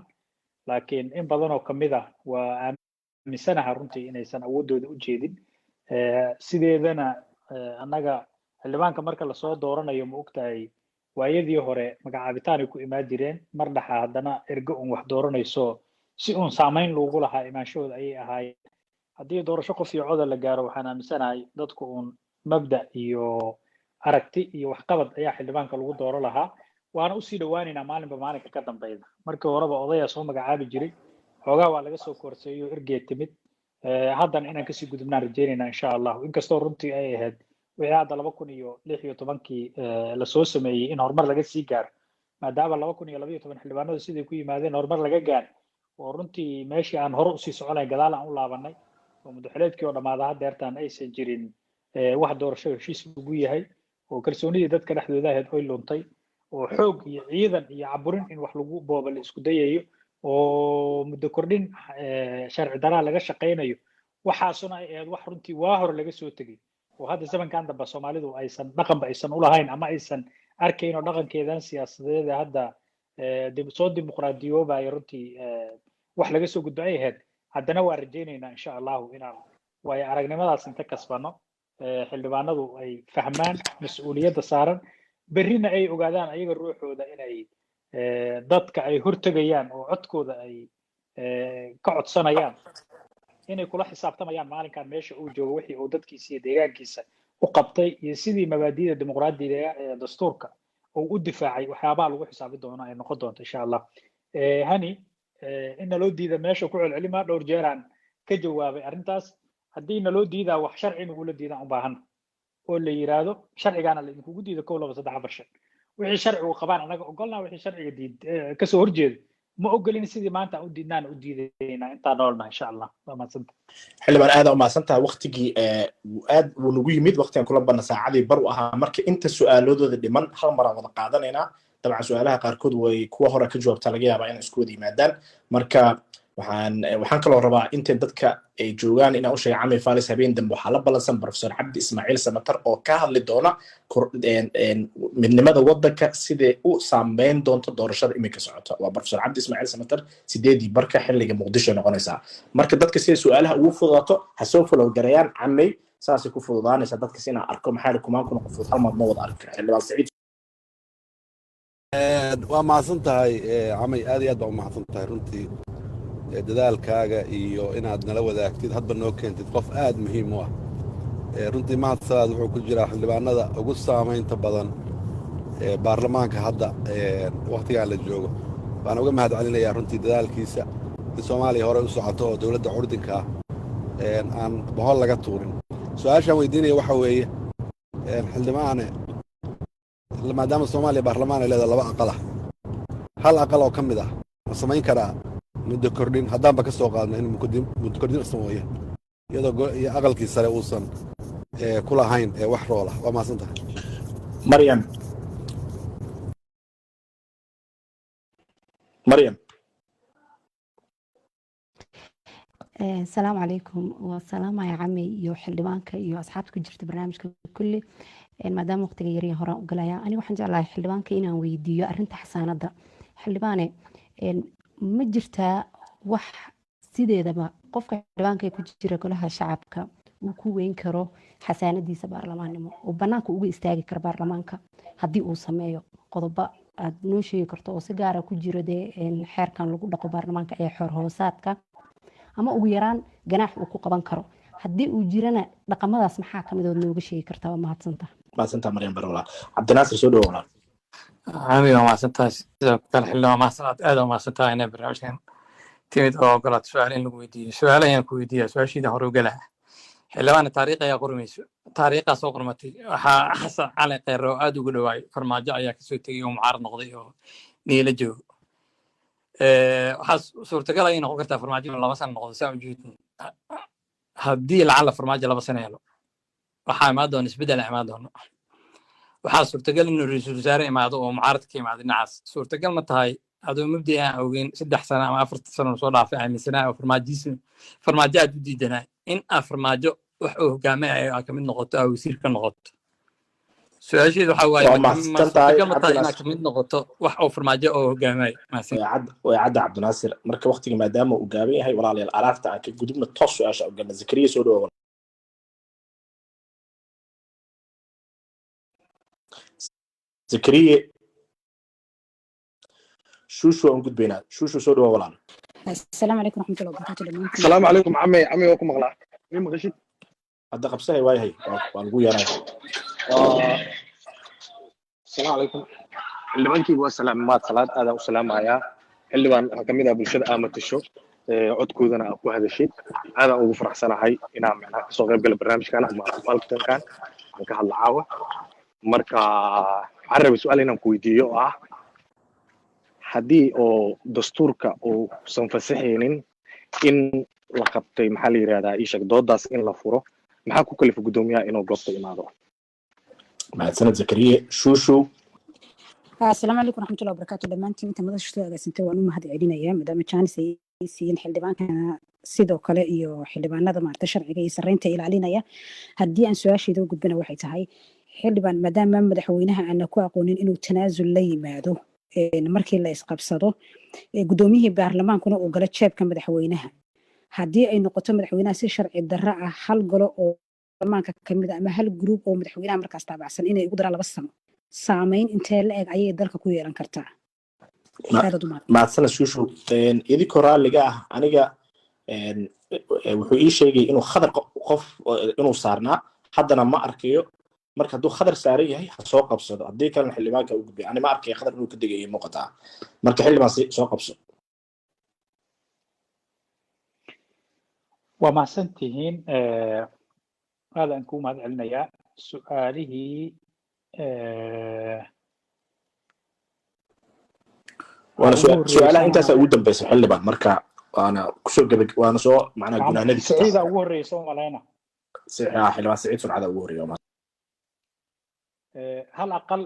laakiin in badan oo kamid ah waa aaminsanaha runtii inaysan awooddooda u jeedin. Sideedana annaga xildhibaanka marka lasoo dooranayo, ma ogtahay, waayadii hore magacaabitaanay ku imaan jireen, mar dhaxa haddana ergo un wax dooranayso si uun saamayn loogu lahaa imaanshahooda ayay ahaayeen. Haddii doorasho qof iyo coda la gaaro, waxaan aaminsanahay dadku uun mabda iyo aragti iyo waxqabad ayaa xildhibaanka lagu dooro lahaa, waana usii dhawaaneynaa maalinba maalinka ka dambeyda. Markii horeba odayaa soo magacaabi jiray, xoogaa waa laga soo koorseeyo, ergee timid. Haddana inaan kasii gudubnaan rajeyneynaa, insha Allahu. Inkastoo runtii ay ahayd wixii hadda 2016-kii lasoo sameeyey in horumar laga sii gaaro, maadaama 2012 xildhibaanadu siday ku yimaadeen horumar laga gaaro oo runtii meeshii aan hore usii soconay gadaal aan u laabanay oo muddaxileedkii oo dhammaada haddeertaan aysan jirin wax doorasho heshiis ugu yahay oo kalsoonidii dadka dhexdooda ahayd oy luntay oo xoog iyo ciidan iyo caburin in wax lagu booba la isku dayayo oo muddo kordhin sharci daraa laga shaqaynayo. Waxaasuna ay ahayd wax runtii waa hore laga soo tegey oo hadda zamankan dambe Soomaalidu aysan dhaqanba aysan ulahayn ama aysan arkayn oo dhaqankeedan siyaasadeeda hadda soo dimuqraadiyoobaya runtii wax laga soo gudbo ay ahayd. Haddana waa rajaynaynaa, insha Allahu, inaan waayo aragnimadaas inta kasbano, xildhibaanadu ay fahmaan mas-uuliyadda saaran, berrina ay ogaadaan ayaga ruuxooda inay dadka ay hortegayaan oo codkooda ay ka codsanayaan inay kula xisaabtamayaan maalinkan meesha uu joogo wixii uu dadkiisa iyo deegaankiisa u qabtay iyo sidii mabaadi'da dimuqraadiga ee dastuurka uu u difaacay. Waxyaabaha lagu xisaabi doono ay noqon doonto, insha Allah. Hani, in naloo diida meesha ku celcelima, dhowr jeeraan ka jawaabay arrintaas. Haddii naloo diidaa, wax sharci nagula diidaan u baahan oo la yiraahdo sharcigaana la idinkugu diido, 1, 2, 3, 4, 5, wixii sharcigu qabaan annaga ogolnaa, wixii sharciga diid kasoo horjeeda ma ogolin. Sidii maanta aan u diidnaan u diidaynaa intaan noolnahay, insha Allah. Waa mahadsanta. Xildhibaan, aad u mahadsantahay. Waqtigii aad wuu nagu yimid, waqtigan kula badna saacadii bar u ahaa. Marka inta su-aaladooda dhiman hal maraan wada qaadanaynaa. Dabcan su-aalaha qaarkood way kuwa hore ka jawaabtaa, laga yaabaa inay isku wada yimaadaan. Marka waxaan kaloo rabaa inta dadka ay joogaan inaan u sheega Camay Falis, habeen dambe waxaa la ballansan Professor Cabdi Ismaaciil Samatar oo ka hadli doona midnimada waddanka siday u saameyn doonto doorashada iminka socota. Waa Professor Cabdi Ismaaciil Samatar, 8:30 xilliga Muqdisho noqonaysaa. Marka dadka siday su-aalaha ugu fududaato ha soo follow gareeyaan Camay, saasay ku fududaanaysaa dadka si inaan arko. Maxaa kumaan kuna qofood hal mar ma wada arki kara. Xildhibaan Saciid. Waa mahadsan tahay, Camay, aad iyo aad baa u mahadsan tahay runtii dadaalkaaga iyo inaad nala wadaagtid, hadba noo keentid qof aad muhiim u ah. Runtii Mahad Salaad wuxuu ku jiraa xildhibaanada ugu saamaynta badan ee baarlamaanka hadda wakhtigan la joogo. Waan uga mahad celinayaa runtii dadaalkiisa in Soomaaliya hore u socoto oo dowladda curdinka ah aan bohol laga tuurin. Su-aashaan weydiinaya waxa weeye, xildhibaane, maadaama Soomaaliya baarlamaan ay leedahay laba aqal ah, hal aqal oo ka mid ah ma samayn karaa muddo kordhin, haddaanba ka soo qaadno in muddo kordhin sameeyo, iyadoo iyo aqalkii sare uusan ku lahayn wax role ah? Waa mahadsan tahay. Maryam, Maryam. Asalaamu calaykum. Waa salaamaya Camey iyo xildhibaanka iyo asxaabta ku jirta barnaamijka kulli. Maadaama waqtiga yaryan, horaan u galaya. Aniga waxaan jeclahay xildhibaanka inaan weydiiyo arrinta xasaanadda. Xildhibaane, ma jirtaa wax sideedaba Qofka xildhibaanka ee ku jira golaha shacabka uu ku weyn karo xasaanadiisa baarlamaannimo oo banaanka uga istaagi karo baarlamaanka haddii uu sameeyo qodobo aad noo sheegi karto oo si gaara ku jiro dee xeerkan lagu dhaqo baarlamaanka ee xeer hoosaadka, ama ugu yaraan ganaax uu ku qaban karo haddii uu jirana, dhaqamadaas maxaa kamid ood nooga sheegi kartaa? Waa mahadsantaha. Mahadsantaa Maryam Bare. Walaal Cabdinaasir, soo dhawo walaal. Cami, waa mahadsantahay. Sidoo kale xildhibaan mahadsan, aad waa mahadsantahay inay barnaamijkan timid oo ogolaat su-aal in lagu weydiiyo. Su-aal ayaan ku weydiiyaa, su-aashiida hore u galaa. Xildhibaana, taariikh ayaa qormayso, taariikhaa soo qormatay. Waxaa Xasan Cali Kheyre oo aad ugu dhawaay Farmaajo ayaa kasoo tegey oo mucaarad noqday oo niila joogo. Waxaa suurtagal ayay noqon kartaa Farmaajo inuu 2 sano noqdo. Saa ujeedin, haddii lacala Farmaajo 2 sano helo, waxaa imaan doona isbeddel imaan doono. Waxaa suurtagal inuu ra-iisul wasaare imaado oo mucaarad ka imaado dhinacaas. Suurtagal ma tahay, adoo mabdi aan ogeyn 3 sano ama 4 sano soo dhaafay aaminsanaa oo farmaajism Farmaajo aad u diidanaa, in aa Farmaajo wax uu hogaaminayo aa kamid noqoto, aa wasiir ka noqoto? Su-aasheedu waxaa waaye, Waa ma mahadsan tahay. suurtagal ma tahay inaad Cabdinaasir. kamid noqoto wax oo Farmaajo oo hogaaminayo? Mahadsan. Way cadda, Cabdinaasir. Marka waqtiga maadaama uu gaaban yahay, walaalayaal, araarta aan ka gudubna, toos su-aasha u galna. Zakariya, soo dhawo. Zakariye Shuushu aan gudbaynaa. Shuushu, soo dhawo walaal. Asalaamu calaykum waraxmatullahi wabarakaatu dhammaantiin. Asalaamu calaykum camey. Camey, waa ku maqlaa, mi maqashid? Hadda qabsahay waayahay, waa lagu yeeray. Asalaamu calaykum xildhibaankii. Waa salaam maad salaad, aadaan u salaamayaa. Xildhibaan, waxaa kamid ah bulshada aa matasho, codkoodana aa ku hadashid. Aadaan ugu faraxsanahay inaan macnaha kasoo qayb gala barnaamijkan ama falkankan aan ka hadla caawa. Marka waxaan rabay su-aal inaan ku weydiiyo oo ah, haddii oo dastuurka uusan fasaxaynin in la qabtay, maxaa la yidhahdaa, ii sheeg, doodaas in la furo, maxaa ku kalifa guddoomiyaha inuu goobta imaado? Mahadsaned Zakariye. Shuushu. Asalaamu calaykum waraxmatullahi wabarakaatu dhammaantiin. Inta madasha soo agaasintay waan u mahad celinayaa, maadaama jaanis ay siiyeen xildhibaankana sidoo kale iyo xildhibaanada maarata sharciga iyo sarreynta ilaalinaya. Haddii aan su-aasheeda u gudbana, waxay tahay, xildhibaan, maadaama madaxweynaha aana ku aqoonin inuu tanaasul la yimaado markii la isqabsado, guddoomiyihii baarlamaankuna uu galo jeebka madaxweynaha, haddii ay noqoto madaxweynaha si sharci darro ah hal galo oo baarlamaanka kamid ah ama hal group oo madaxweynaha markaas taabacsan inay ugu daraan 2 sano, saameyn intee la eg ayay dalka ku yeelan kartaa? Aad u mahad. Mahadsaned Shuushu. Idinkoo raalliga ah, aniga wuxuu ii sheegay inuu Khadar qof inuu saarnaa, haddana ma arkayo. Marka hadduu Khadar saaran yahay ha soo qabsado, haddii kalena xildhibaanka u gudbay. Ani ma arkaya Khadar inuu ka degayo muuqataa. Marka xildhibaan, soo qabso. Waa mahadsantihiin. Aad aan kuu mahad celinayaa. Su-aalihii Waana ugu horreysay su-aalaha intaasaa ugu dambeysa, xildhibaan. Marka waana kusoo gaba, waana soo macnaha gunaanadii kartaa. Siciida ugu horreysay oo malayna. Xildhibaan Siciid Surcada ugu horreeya, waa mahadsan. Hal aqal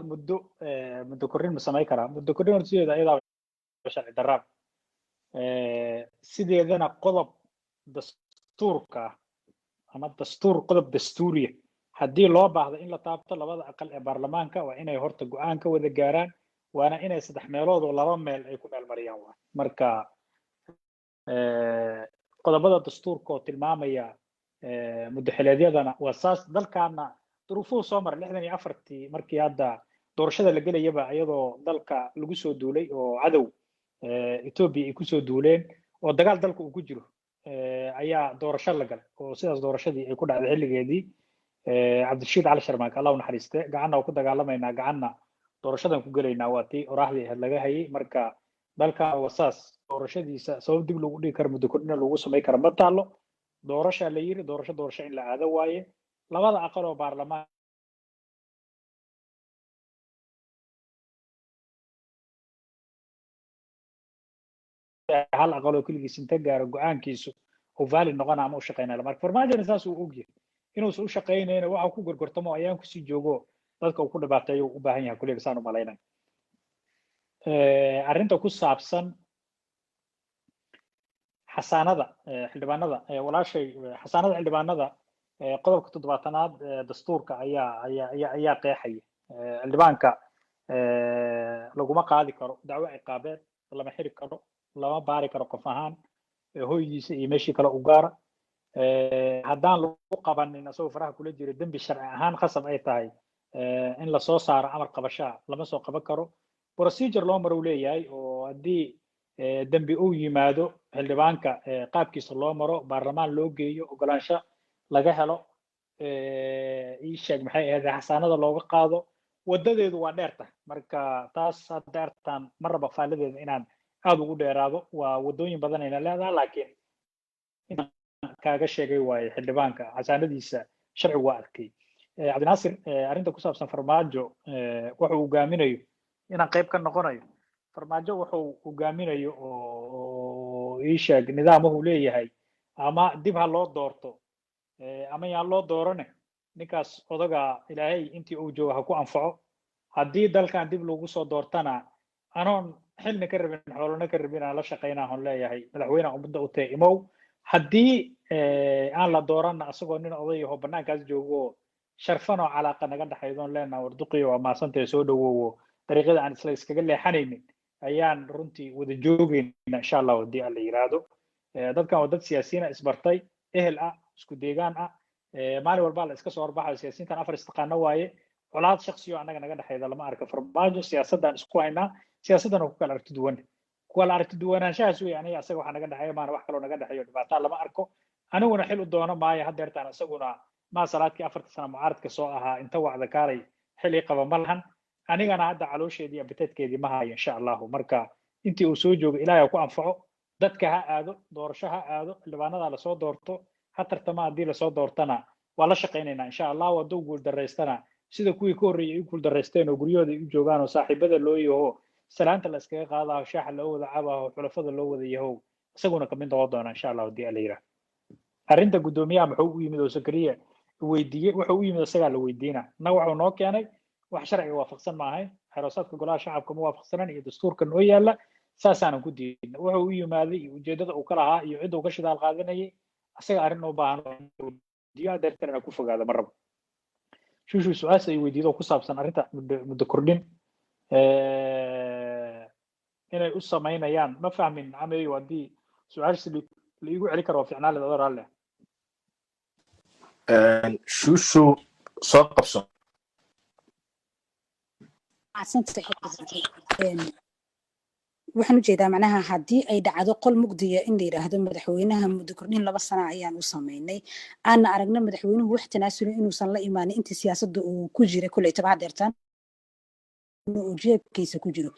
muddo kordhin ma samayn karaa? Muddo kordhin horta sideeda ayadaa sharci darraba. Sideedana qodob dastuurka ah ama dastuur, qodob dastuuriya haddii loo baahdo in la taabto, labada aqal ee baarlamaanka waa inay horta go'aan ka wada gaaraan, waana inay saddex meelood oo laba meel ay ku meel mariyaan. Waa marka qodobada dastuurka oo tilmaamaya muddo xileedyadana waa saas. Dalkaana duruufuhu soo maray 64-tii markii hadda doorashada la gelayaba, iyadoo dalka lagu soo duulay oo cadow Ethiopia ay kusoo duuleen oo dagaal dalka uu ku jiro, ayaa doorasho la galay oo sidaas doorashadii ay ku dhacday xilligeedii. Cabdirashiid Cali Sharmaake, Allah u naxariiste, gacanna waa ku dagaalamaynaa, gacanna doorashadan ku gelaynaa, waa tii oraahdii ahayd laga hayay. Marka dalkan waa saas doorashadiisa, sabab dib lagu dhigi karo, muddo kordhina lagu samay karo ma taalo. Doorasha la yiri, doorasho in la aado waaye. Labada aqal oo baarlamaan hal aqal oo keligiis inta gaaro go-aankiisu uu valid noqona ama u shaqeynaya. Marka Farmaajona saas uu ogyahay inuusan u shaqeynayna, waxa ku gorgortamo ayaan kusii joogo dadka uu ku dhibaateeyo uu u baahan yahay kulliga, saan u malaynay. Arrinta ku saabsan xasaanada xildhibaanada, walaashay, xasaanada xildhibaanada, qodobka 70aad dastuurka ayaa qeexaya. Xildhibaanka laguma qaadi karo dacwo ciqaabeed, lama xiri karo, lama baari karo qof ahaan. Hoygiisa iyo meeshii kale u gaara. Haddaan lagu qabanin asagoo faraha kula jiro dembi, sharci ahaan khasab ay tahay in lasoo saaro amar qabashaa, lama soo qaban karo. Procedure loo maro uu leeyahay, oo haddii dembi uu yimaado xildhibaanka, qaabkiisa loo maro, baarlamaan loo geeyo, ogolaansho laga helo, ii sheeg maxay ahayd, xasaanada looga qaado. Wadadeedu waa dheerta. Marka taas hadda artan ma raba faaladeeda inaan aad ugu dheeraado. Waa wadooyin badan ayna leedahay, laakiin intaan kaaga sheegay waaye, xildhibaanka xasaanadiisa sharcigu waa adkay. Cabdinaasir, arrinta ku saabsan Farmaajo wuxuu hogaaminayo inaan qayb ka noqonayo, Farmaajo wuxuu hogaaminayo oo ii sheeg nidaamahu leeyahay, ama dib ha loo doorto ama yaan loo doorane, ninkaas odaga Ilaahay intii uu joogo ha ku anfaco. Haddii dalkan dib lagu soo doortana, anoon xilna ka rabin, xoolona ka rabin, aan la shaqaynaa oon leeyahay madaxweyne ummadda u tahay imow. Haddii aan la dooranna, asagoo nin oday ahoo banaankaas joogo sharfan oo calaaqa naga dhexaydoon leenaha, warduqiyo waa mahadsantahay, soo dhawowo, dariiqyada aan isla iskaga leexanaynin ayaan runtii wada joogayna, insha Allah, haddii Alla yiraahdo. Dadkan waa dad siyaasiyiina isbartay, ehel ah, isku deegaan ah. Maalin walbaa la iska soo horbaxayo. Siyaasiyiintan afar istaqaano waaye. Colaad shaksiyo annaga naga dhexayda lama arka. Farmaajo siyaasaddan isku haynaa, siyaasaddan oo ku kala aragti duwan. Ku kala aragti duwanaanshahaas wey aniga asaga waxaa naga dhexeeya, maana wax kaloo naga dhexeeyo dhibaataa lama arko. Aniguna xil u doono maayo haddeertaan, isaguna maa salaadkii 4ta sana mucaaradka soo ahaa inta wacda kaalay xil ii qaba ma lahan. Anigana hadda caloosheedii abiteedkeedii ma hayo, insha Allahu. Marka intii uu soo joogo Ilaahay ha ku anfaco. Dadka ha aado doorasho, ha aado xildhibaanada lasoo doorto, ha tartama. Haddii lasoo doortana waa la shaqaynaynaa, insha Allahu. Hadduu guul daraystana, sida kuwii ka horreeyay ay u guul daraysteen oo guryahooda ay u joogaan oo saaxiibada loo yaho, salaanta la iskaga qaadaho, shaaxa loo wada cabaho, xulafada loo wada yahow, isaguna kamid noqon doona, insha Allah, haddii Alla yidhaah. Arrinta guddoomiyaha muxuu u yimid oo Sakariya weydiiyey, wuxuu u yimid isagaa la weydiina. Innaga wuxuu noo keenay wax sharciga waafaqsan ma ahayn, xeroosaadka golaha shacabka ma waafaqsanan iyo dastuurka noo yaala, saasaanan ku diidna. Wuxuu u yimaaday iyo ujeedada uu ka lahaa iyo cidda uu ka shidaal qaadanayay isaga arrin u baahan weydiiyo. Adeertan inaan ku fogaado ma rabo. Shushu su-aasha ay weydiido ku saabsan arrinta muddo kordhin inay u samaynayaan ma fahmin. Cameyo, haddii su-aasha la iigu celi karo waa ficnaan leh, adoo raalle. Shushu, soo qabso. Mahadsantahay. Waxaan ujeedaa macnaha haddii ay dhacdo qol mugdiya in la yidhaahdo madaxweynaha muddo kordhin 2 sana ayaan u sameynay, aana aragna madaxweynuhu wax tanaasuli inuusan la imaanin intii siyaasadda uu ku jiray, kuley toba hadeertaan uu jeebkiisa ku jiro,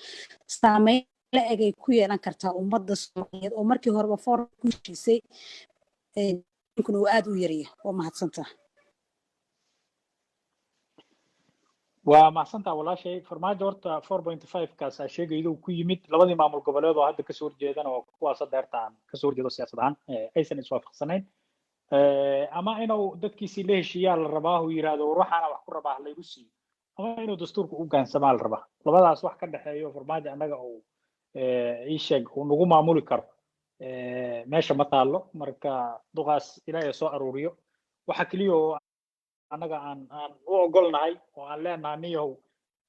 saameyn la egay ku yeelan kartaa ummadda Soomaaliyeed oo markii horeba foor ku heshiisay ninkuna uu aad u yaryahay. Waa mahadsantaha. Waa mahadsantaha, walaashay. Farmaajo horta 4.5 kaas aa sheegaydo ku yimid labadii maamul goboleed oo hadda kasoo horjeedana waa kuwaas hadeerta aan kasoo horjeedo siyaasad ahaan aysan iswaafaqsanayn. Ama inuu dadkiisii la heshiiyaa la rabaa, uu yiraahdo war waxaana wax ku rabaa ha laygu siiyo, ama inuu dastuurka u gaansamaa la rabaa. Labadaas wax ka dhexeeyo Farmaajo annaga uu ii sheeg uu nagu maamuli karo meesha ma taalo. Marka duqaas Ilaahay soo aruuriyo. Waxa keliya oo annaga aan u ogolnahay oo aan leenahay, niyahow,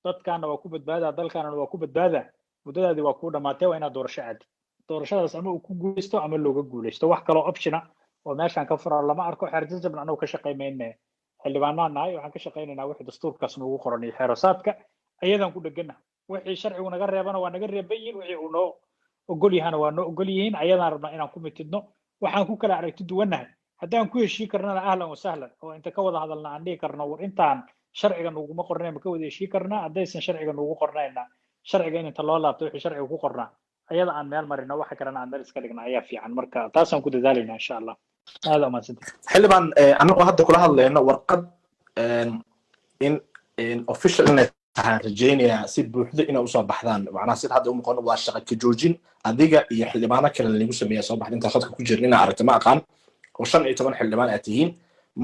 dadkaana waa ku badbaadaa, dalkaana waa ku badbaadaa, muddadaadii waa kuu dhamaatay, waa inaad doorasho aadi. Doorashadaas ama uu ku guuleysto ama looga guuleysto, wax kaloo optiona oo meeshaan ka furan lama arko. Xeer jajabna annagu ka shaqaymayne, xildhibaanaan nahay. Waxaan ka shaqaynaynaa wixii dastuurkaas noogu qoran iyo xeerosaadka, ayadaan ku dhegana. Wixii sharcigu naga reebana waa naga reeban yihiin, wixii uu noo ogol yahana waa noo ogol yihiin. Ayadaan rabnaa inaan ku mitidno. Waxaan ku kala aragti duwannahay haddaan ku heshii karnana, ahlan wasahlan, oo inta ka wada hadalna aan dhihi karno war intaan sharciga nuguma qornayn ma ka wada heshii karnaa. Haddaysan sharciga nugu qornayna, sharciga in inta loo laabto wixii sharciga ku qornaa ayada aan meel marino, waxa kalena aan meel iska dhigna ayaa fiican. Marka taasaan ku dadaalaynaa, insha Allah. Aada umahadsantahay. Xildhibaan, anagoo hadda kula hadlayno warqad in official inay tahay rajaynayaa si buuxdo inay usoo baxdaan, macnaha sida hadda u muuqan waa shaqa ka joojin adiga iyo xildhibaano kale lagu sameeya soo baxda intaa khadka ku jirin inaa aragto ma aqaan, oo 15 xildhibaan aad tihiin.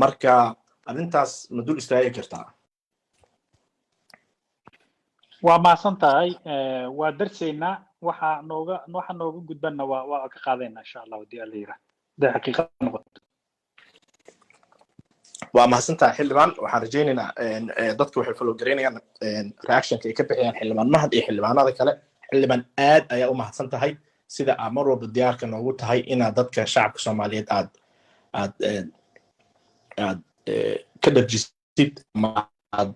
Marka arrintaas ma dul istaagi kartaa? Waa mahadsan tahay. Waa darsaynaa. Waxa nooga gudbanna waa ka qaadaynaa, insha Allah, haddii Alla yiraahdo, hadday xaqiiqa noqoto. Waa mahadsan tahay, xildhibaan. Waxaan rajaynaynaa dadka waxay follow garaynayaan reactionka ay ka bixiyaan xildhibaan Mahad iyo xildhibaanada kale. Xildhibaan, aad ayaa u mahadsan tahay. Sida aad mar walba diyaarka noogu tahay inaad dadka shacabka Soomaaliyeed aad ka dharjisid ama aad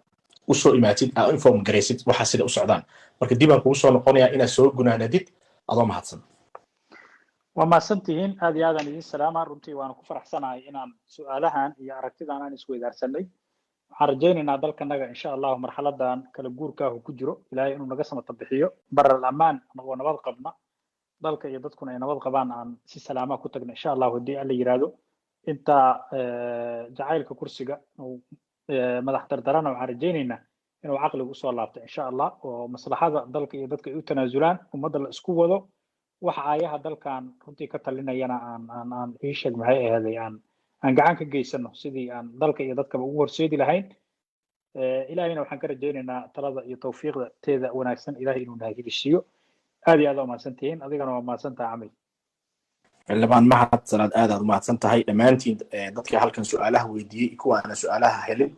usoo imaatid, aad inform garaysid waxa sida u socdaan. Marka dib aan kugu soo noqonayaa inaad soo gunaanadid, adoo mahadsan. Waa mahadsantihiin, aad iyo aadaan idin salaama. Runtii waana ku faraxsanahay inaan su-aalahan iyo aragtidan aan isweydaarsanay. Waxaan rajaynaynaa dalkanaga, insha Allahu, marxaladan kala guurkaahu ku jiro Ilaahay inuu naga samata bixiyo, baral ammaan, anagoo nabad qabna, dalka iyo dadkuna ay nabad qabaan, aan si salaama ku tagna, insha Allahu, haddii Alla yiraahdo. Inta jacaylka kursiga uu madax dardarana, waxaan rajaynaynaa inuu caqligu usoo laabto, insha Allah, oo maslaxada dalka iyo dadka ay u tanaasulaan, ummadda la isku wado, waxa aayaha dalkan runtii ka talinayana aan ii sheeg maxay ahaday aan gacan ka geysano sidii aan dalka iyo dadkaba ugu horseedi lahayn. Ilaahayna waxaan ka rajaynaynaa talada iyo tawfiiqda teeda wanaagsan Ilahay inuu nahagilisiiyo. Aad iyo aad waa mahadsantihiin, adigana waa mahadsantaha, Camil. Xildhibaan Mahad Salaad, aad aad umahadsan tahay. Dhammaantiin dadka halkan su-aalaha weydiiyey, kuwa aanan su-aalaha helin,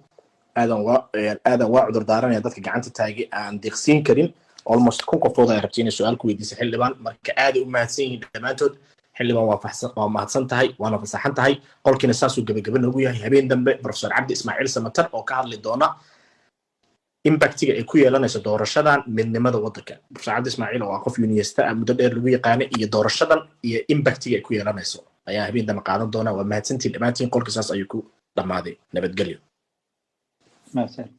aadan waa cudur daaranaya. Dadka gacanta taagay aan deeqsiin karin, almost 1000 qofood ay rabtay inay su-aal ku weydiisa xildhibaan. Marka aaday u mahadsan yihiin dhammaantood. Xildhibaan, waa mahadsan tahay, waana fasaxan tahay. Qolkiina saasuu gebagaba noogu yahay. Habeen dambe Professor Cabdi Ismaaciil Samatar oo ka hadli doona impactiga ay ku yeelanayso doorashadan midnimada waddanka. Professor Cabdi Ismaaciil oo ah qof unionista ah, muddo dheer lagu yaqaanay, iyo doorashadan iyo impactiga ay ku yeelanayso ayaa habeen dambe qaadan doona. Waa mahadsantiin dhammaantiin. Qolka saas ayuu ku dhammaaday. Nabadgelyo. Mahadsan.